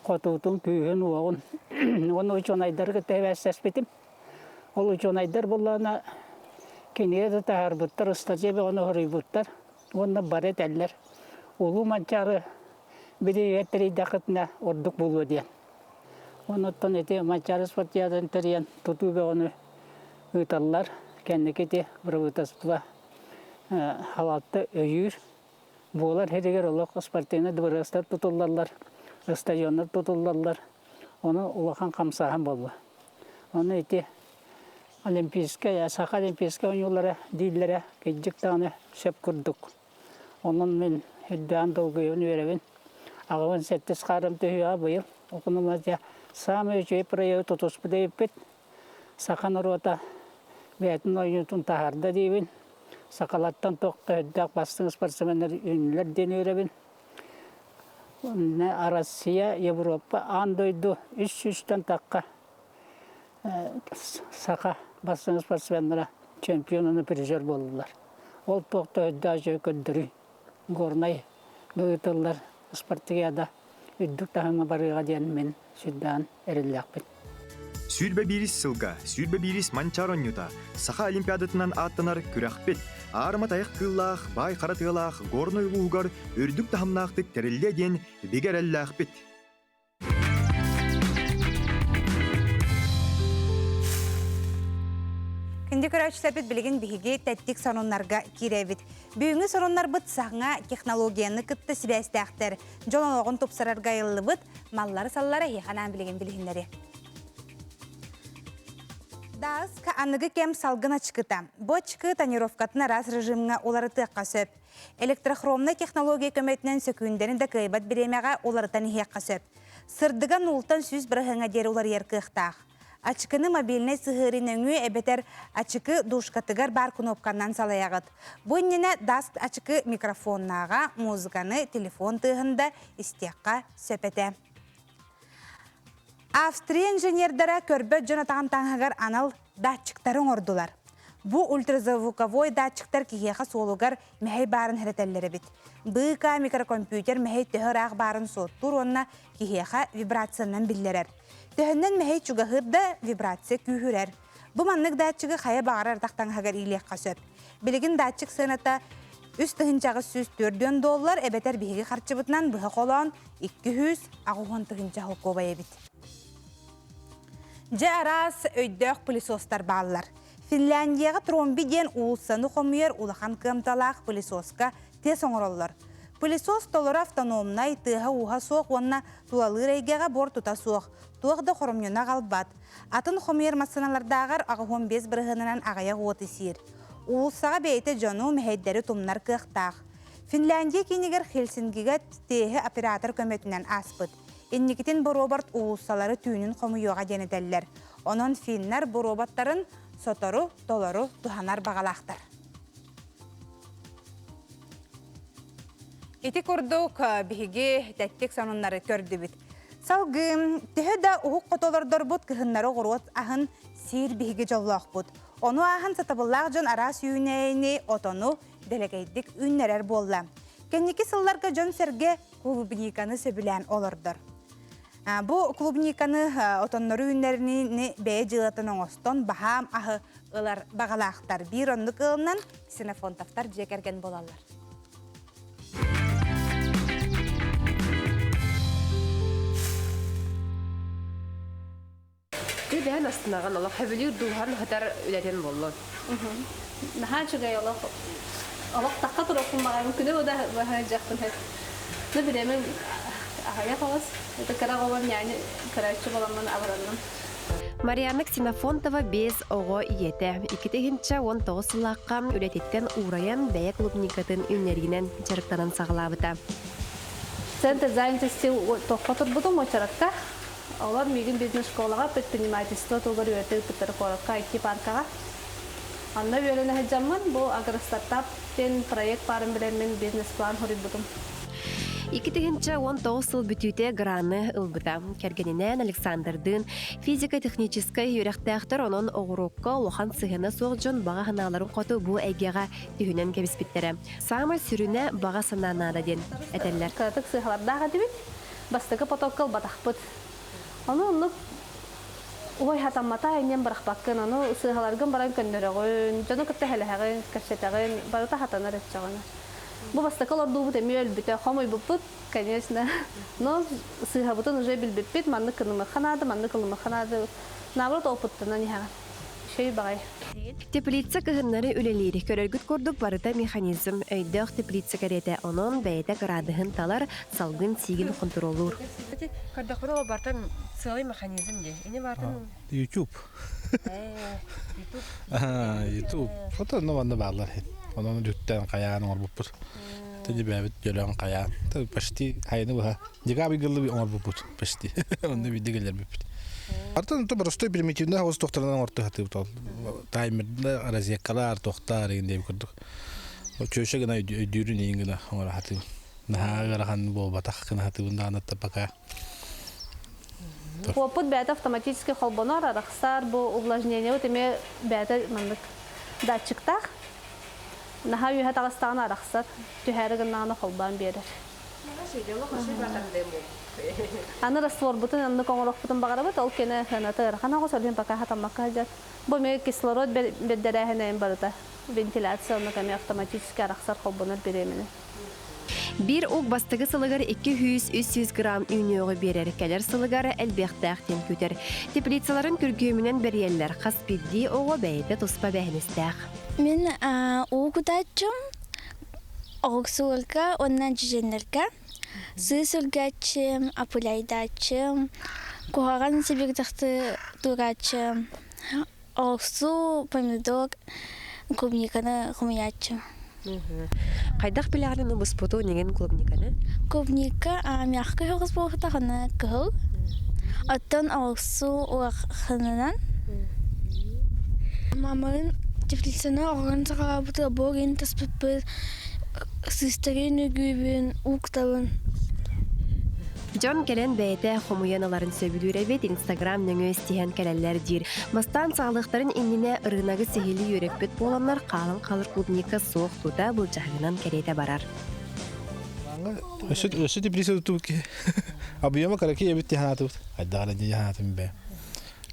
хотуутун, күүһүн-уоҕун уонна учуонайдары кытта эбээстэспитим. Ол учуонайдар буоллаҕына кинигэ да таһаарбыттар, ыстатыйа бөҕөнү хоруйбуттар. Уонна бары этэллэр, Улуу Манчаары билигин тэрийдэххитинэ ордук буолуо диэн. Оннуттан ити Манчаары спартиадатын тэрийэн тутуу бөҕөнү ыыталлар. Кэнники ити правительство халаатта өйүүр. Буолар сиригэр олох спортивнай дыбарыастар тутуллаллар, стадионнар тутуллаллар. Ону улахан хамсааһын буолла. Ону ити Олимпийскай, Саха Олимпийскай оонньуулара дииллэрэ кырдьык даҕаны сөп курдук. Онон мин үрдээн долгуйабын, үөрэбин. Аҕабын сэттис хаарым түһүөҕэ быйыл. Окунума дьэ саамай үчүгэй проегы тутуспут эбиппит. Саха норуота бэйэтин оонньуутун таһаарда диибин. Сахалартан туох да үрдээх бастыҥ спортсменнар үүннүлэр диэн үөрэбин. Россия, Европа, аан дойду үс сүүстэн тахха саха бастыҥ спортсменнара чемпион уонна призер буоллулар. Ол туох да өйдөөх көрдөрүү. Горнай ыытыллар спартакиада үрдүк таһымҥа барыаҕа диэн мин сүрдээн эрэллээхпин. 21 сылга 21 Манчаары оонньуута Саха Олимпиадатынан ааттанар күрэхпит аарыма тайах кыыллаах, баай хара тыалаах Горнай улууһугар үрдүк таһымнаахтык тэриллиэ диэн бигэ эрэллээхпит. Күндү көрөөччүлэрбит билигин биһиги тэттик сонуннарга киирэбит. Бүгүҥҥү сонуннарбыт саҥа технологияны кытта сибээстээхтэр. Дьон олоҕун тупсарарга айыллыбыт маллары-саллары эһиэхэ анаан билигин билиһиннэри. Дааска аныгы кэм салгын ачыкыта. Бу ачыкы тонировкатын араас режимҥа уларытыахха сөп. Электрохромнай технология көмөтүнэн сөкүүндэни да кыайбат бириэмэҕэ уларытан иһиэххэ сөп. Сырдыга нуултан 100 бырыһыаҥҥа диэри уларыйар кыахтаах. Ачыкыны мобильнай сыһыарыы нөҥүө эбэтэр ачыкы дужкатыгар баар кнопканан салайаҕыт. Бу иннинэ даст ачыкы микрофоннааҕа музыканы телефон тыаһын да истиэххэ сөп этэ. Австрия инженердара көрбөт дьон атаҕын таҥаһыгар анал датчиктары оҥордулар. Бу ультразвуковой датчиктар киһиэхэ суолугар мэһэй баарын хэрэтэллэр эбит. БК микрокомпьютер мэһэй төһө ыраах баарын суоттуур уонна киһиэхэ вибрациянан биллэрэр. Төһөннөн мэһэй чугаһыыр да вибрация күүһүрэр. Бу маннык датчигы хайа баҕарар атах таҥаһыгар иилиэххэ сөп. Билигин датчик сыаната 3840 доллар эбэтэр биһиги харчыбытынан быһа холоон 280 тыһыынча холкуобай эбит. Дьэ араас өйдөөх пылесостар бааллар. Финляндияҕа Тромби диэн уулуссаны хомуйар улахан кыамталаах пылесоска тыас оҥороллор. Пылесос толору автономнай, тыаһа-ууһа суох уонна тулалыыр эйгэҕэ буортута суох, туох да хоромньуну аҕалбат. Атын хомуйар массыыналардааҕар 85 бырыһыанынан аҕыйах уоту сиир. Уулуссаҕа бэйэтэ дьону, мэһэйдэри тумнар кыахтаах. Финляндия киинигэр Хельсингигэ тиэһи оператор көмөтүнэн ааспыт. Инникитин боруобарт уулуссалары түүнүн хомуйуоҕа диэн этэллэр. Онон финнэр боруобаттарын сотору толору туһанар баҕалаахтар. Ити курдук биһиги тэттик сонуннары көрдүбүт. Салгыы, төһө да уһук хоту олордорбут кыһыннары оҕуруот аһын сиир биһиги дьоллоохпут. Ону ааһан сатабыллаах дьон араас үүнээйини, отону дэлэгэйдик үүннэрэр буолла. Кэнники сылларга дьон-сэргэ клубниканы сөбүлээн олордор. Бу клубниканы отоннору үүннэрини бэйэ дьыалатын оҥостон баһаам аһы ылар баҕалаахтар. Биир оннук ыалынан Ксенофонтовтар дьиэ кэргэн буолаллар. Бэйэн астынаҕын олох хөбүлүүр дууһан хатар үлэтин буоллун. Наһаа үчүгэй олох олох тахха туруохпун баҕайым күнү да баһыйдьахпын Ну бириэмэм аҕыйах оҕус это кыра оҕобор няня көрөөччү буоламмын абыранным. Марианна Ксенофонтова биэс оҕо ийэтэ. 2019 сыллаахха үлэтиттэн уурайан бэйэ клубникатын үүннэриинэн дьарыктанан саҕалаабыта. Центр занятости тоххо турбутум уочаракка. Олор миигин бизнес-школаҕа предпринимательство туһугар үөрэтэ ыыппыттара куоракка IT-паркаҕа. Онно үөрэнэ сылдьаммын бу агростартап диэн проект баарын билэммин бизнес-план суруйбутум. 2019 сыл бүтүүтэ граны ылбыта. Кэргэнинээн Александрдыын физико-техническэй үөрэхтээхтэр онон оҕуруокка улахан сыһыана суох дьон баҕа санааларын хоту бу эйгэҕэ түһүнэн кэбиспиттэрэ. Саамай сүрүнэ баҕа санаа наада диэн этэллэр. Кыратык сыыһалардаах этибит. Бастакы потокка ылбатахпыт. Ону оннук ой хатаммата иннин бырахпаккын, ону сыыһаларгын баран көннөрөҕүн, дьону кытта хэлэһэҕин, кэпсэтэҕин, барыта хатанар өччөҕүнэ. Бу бастакы олордуубут эмиэ өлбүтэ, хомуйбуппут, конечно. Но сыыһабытын уже билбиппит, маннык кынымыхха наада, маннык ылымыхха наада. Наоборот, опыттанан иһэҕин. Үчүгэй баҕайы. Теплица кыһыннары үлэлиир. Көрөргүт курдук барыта механизм, өйдөөх теплица кэриэтэ. Онон бэйэтэ кыраадыһын талар, салгын сиигин хонтуруоллуур. Көрдөхпүнэ ол бартан целый механизм дии. Ини бартан YouTube. YouTube. YouTube. Фото ну манна бааллар. Онон жүттэн хайаан оҥорбуппут. Тэди бэбит дьөлөн хайаан. Почти хайаны быһа. Декабрь гыллы оҥорбуппут почти. Онно бидде келербиппит. Артан то простой примитивный хаус тохтарынан оҥорто хатыбыт ол. Таймерда розеткалар тохтар деген деп курдук. Чөшө гына өйдүүрүн иин гына оҥоро хатыбын. Наһаа ыарахан буолбатах гына хатыбын даҕаны пока. Опыт бэйэтэ автоматически холбонор, арахсар, бу увлажнениебыт эмиэ бэйэтэ маннык датчиктаах. Наһаа үөһэ таҕыстаҕына арахсар, түһээри гыннаҕына холбоон биэрэр. Аны растворбутун оннук оҥоруохпутун баҕарабыт, ол кэнэ сыаната ыарахан оҕус, ол иһин пока хатаммакка сылдьар. Бу эмиэ кислород бэрдэрээһинэйин барыта, вентиляция оннук эмиэ автоматически арахсар холбонор бириэмэни. Биир ук бастакы сылыгар 200-300 грамм үүнүөҕү биэрэр, кэлэр сылыгар элбиэхтээх диэн күүтэр. Теплицаларын күргүөмүнэн бэрийэллэр, хас биирдии оҕо бэйэтэ туспа эбээһинэстээх. Мин уу кутааччым Оҕуксуурга уонна дьүдьэннэргэ сыыс үргээччим, апыляйдааччым, куһаҕан сибирдэхти турааччым, оҕурсуу, помидор, клубниканы хомуйааччым. Хайдах билэҕин буспуту нигин клубниканы? Клубника мягкай соҕус буолбатаҕына кыһыл, оттон оҕурсуу улаханынан. Мамарын теплицаны оҕорон саҕалаабыта буорун таспыппыт, сыыстарын үгүүбүн, ууктабын. Дьон кэлэн бэйэтэ хомуйан ыларын сөбүлүүр эбит, Инстаграм нөҥүө истиһэн кэлэллэр диир. Бастаан саҕалыахтарын иннинэ ырыынагы сиһилии үөрэппит буоланнар хаалан хаалар клубника суох тута былдьаһыгынан кэриэтэ барар. Өссө өссө теплица тутубут киһи. Объема кыракый эбит дии санаатыбыт. Хайдах эрэ дии санаатым бээ.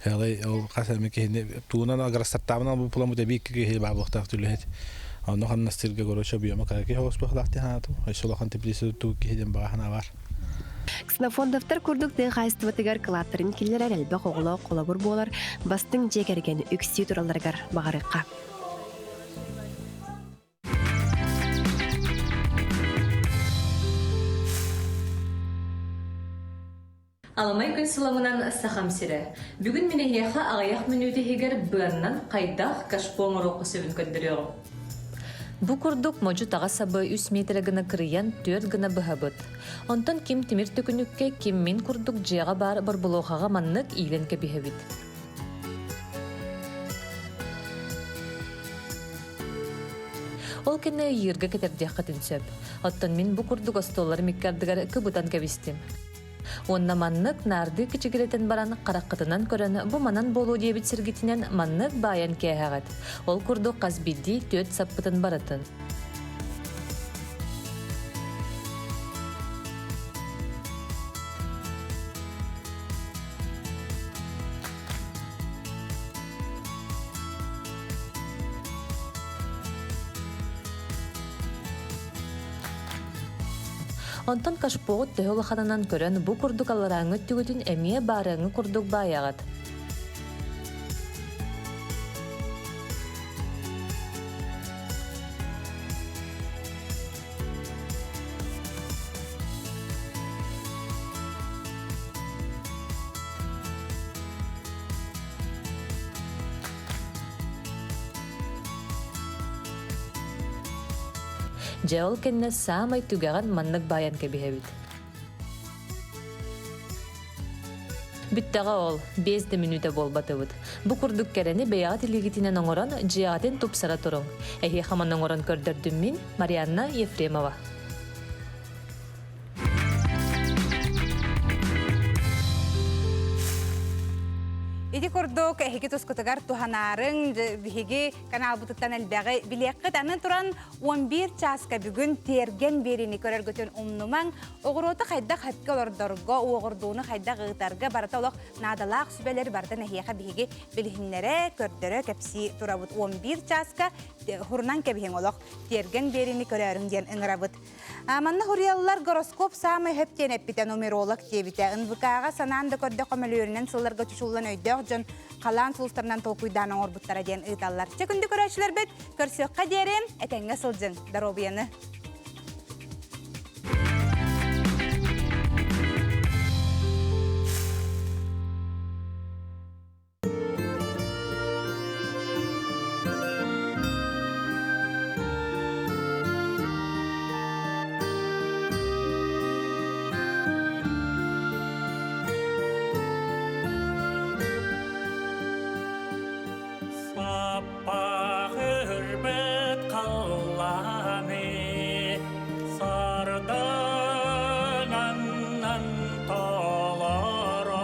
Хелай ол хас эми киһини туунан агростартаабын албы пуламут эби икки киһи баабыахтаах түлэһит. Онно ханнастырга короче объема кыракый хоҕуспахлаах дии санаатым. Өссө улахан теплица тутубут киһи диэн баҕа санаа бар. Ксенофондовтар курдук тыа хаһаайыстыбатыгар кылааттарын киллэрэр элбэх оҕолоох холобур буолар бастыҥ дьиэ кэргэн үксүү туралларыгар баҕарыахха. Аламай күн сыламынан Сахам сирэ. Бүгүн мин эһиэхэ аҕыйах мүнүүтэ иһигэр быаннан хайдах кашпо оҥоруохха сөбүн көрдөрүөҕүм. Бу курдук модьу таҕа сабы үс миэтэрэ гына кырыйан түөрт гына быһабыт. Онтон ким тимир төкүнүккэ, ким мин курдук дьиэҕэ баар борбулуохаҕа маннык иилэн кэбиһэбит. Ол кэннэ ыйыырга кэтэрдиэххитин сөп. Оттон мин бу курдук остуолларым икки ардыгар кыбытан кэбистим. Уонна маннык наардыы кичигирэтэн баран хараххытынан көрөн бу манан буолуо диэбит сиргитинэн маннык баайан кээһэҕит. Ол курдук хас биирдии түөрт саппытын барытын. Онтон кашпоҕут төһө улаханынан көрөн бу курдук алларааҥҥы өттүгүтүн эмиэ баарыаҥҥы курдук баайаҕыт. Дьэ ол кэннэ саамай түгэҕин маннык баайан кэбиһэбит. Бүттэҕэ ол, биэс да мүнүүтэ буолбатыбыт. Бу курдук кэрэни бэйэҕит илиигитинэн оҥорон, дьиэҕитин тупсара туруҥ. Эһиэхэ манна оҥорон көрдөрдүм мин, Марианна Ефремова. Ити курдук эһиги тускутугар туһанаарыҥ, биһиги каналбытыттан элбэҕи билиэххит. Аны туран 11 чааска бүгүн тиэргэн биэриини көрөргүтүн умнумаҥ. Оҕуруоту хайдах сөпкө олордорго, уоҕурдууну хайдах ыытарга барыта олох наадалаах сүбэлэр барытын эһиэхэ биһиги билиһиннэрэ, көрдөрө, кэпсии турабыт. 11 чааска хурунан кэбиһиҥ олох тиэргэн биэриини көрөөрүҥ диэн ыҥырабыт. Манна хуруйаллар гороскоп саамай хөп диэн эппитэ нумеролог диэбитэ. НВК-ҕа санаан да көрдөххө мөлүйүөнүнэн сылларга чучуллан өйдөөх дьон халаан сулустарынан толкуйдаан оҥорбуттара диэн ыыталлар. Чэ күндү көрөөччүлэрбит, көрсүөххэ диэри этэҥҥэ сылдьыҥ, доруобуйаны! Саппах үрбэт халлааны сардаҥаннан толорор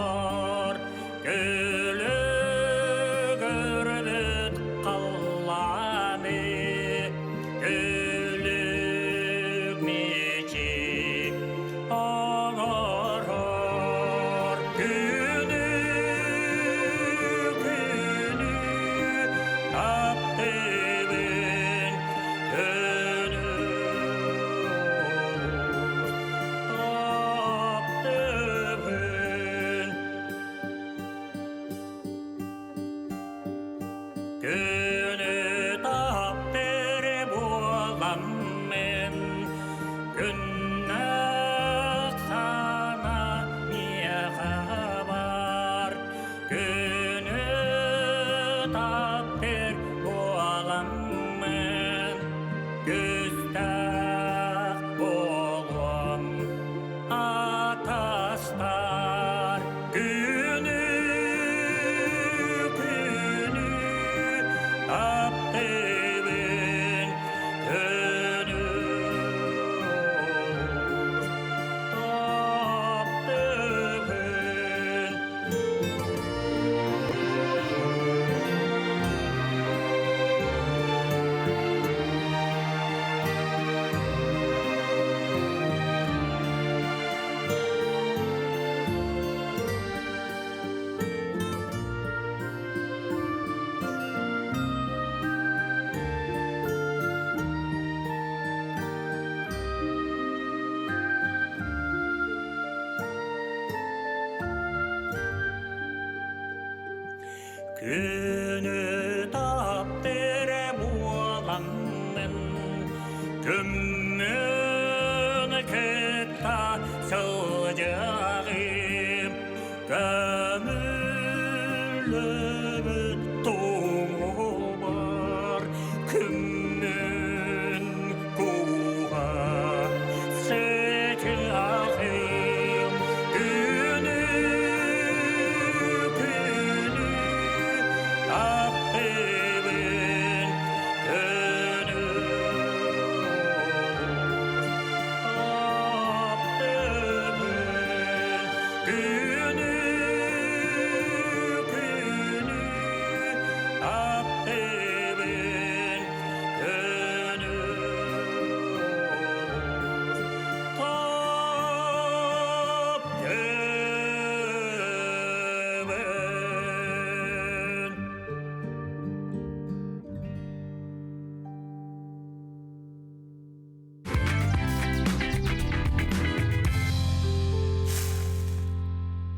Күлүгүрбүт халлааны күлүк мичик оҥорор күнү күнү таптыыбын күнү таптыыбын Күнү таптыр буоламмын, күннээх сана миэхэ бар. Күнү таптыр буоламмын, күстээх буолуом атастар. Күнү, күнү таптыыбын, күнү таптыыбын. Күнү таптыр буоламмын, күммүн кытта сылдьыаҕым.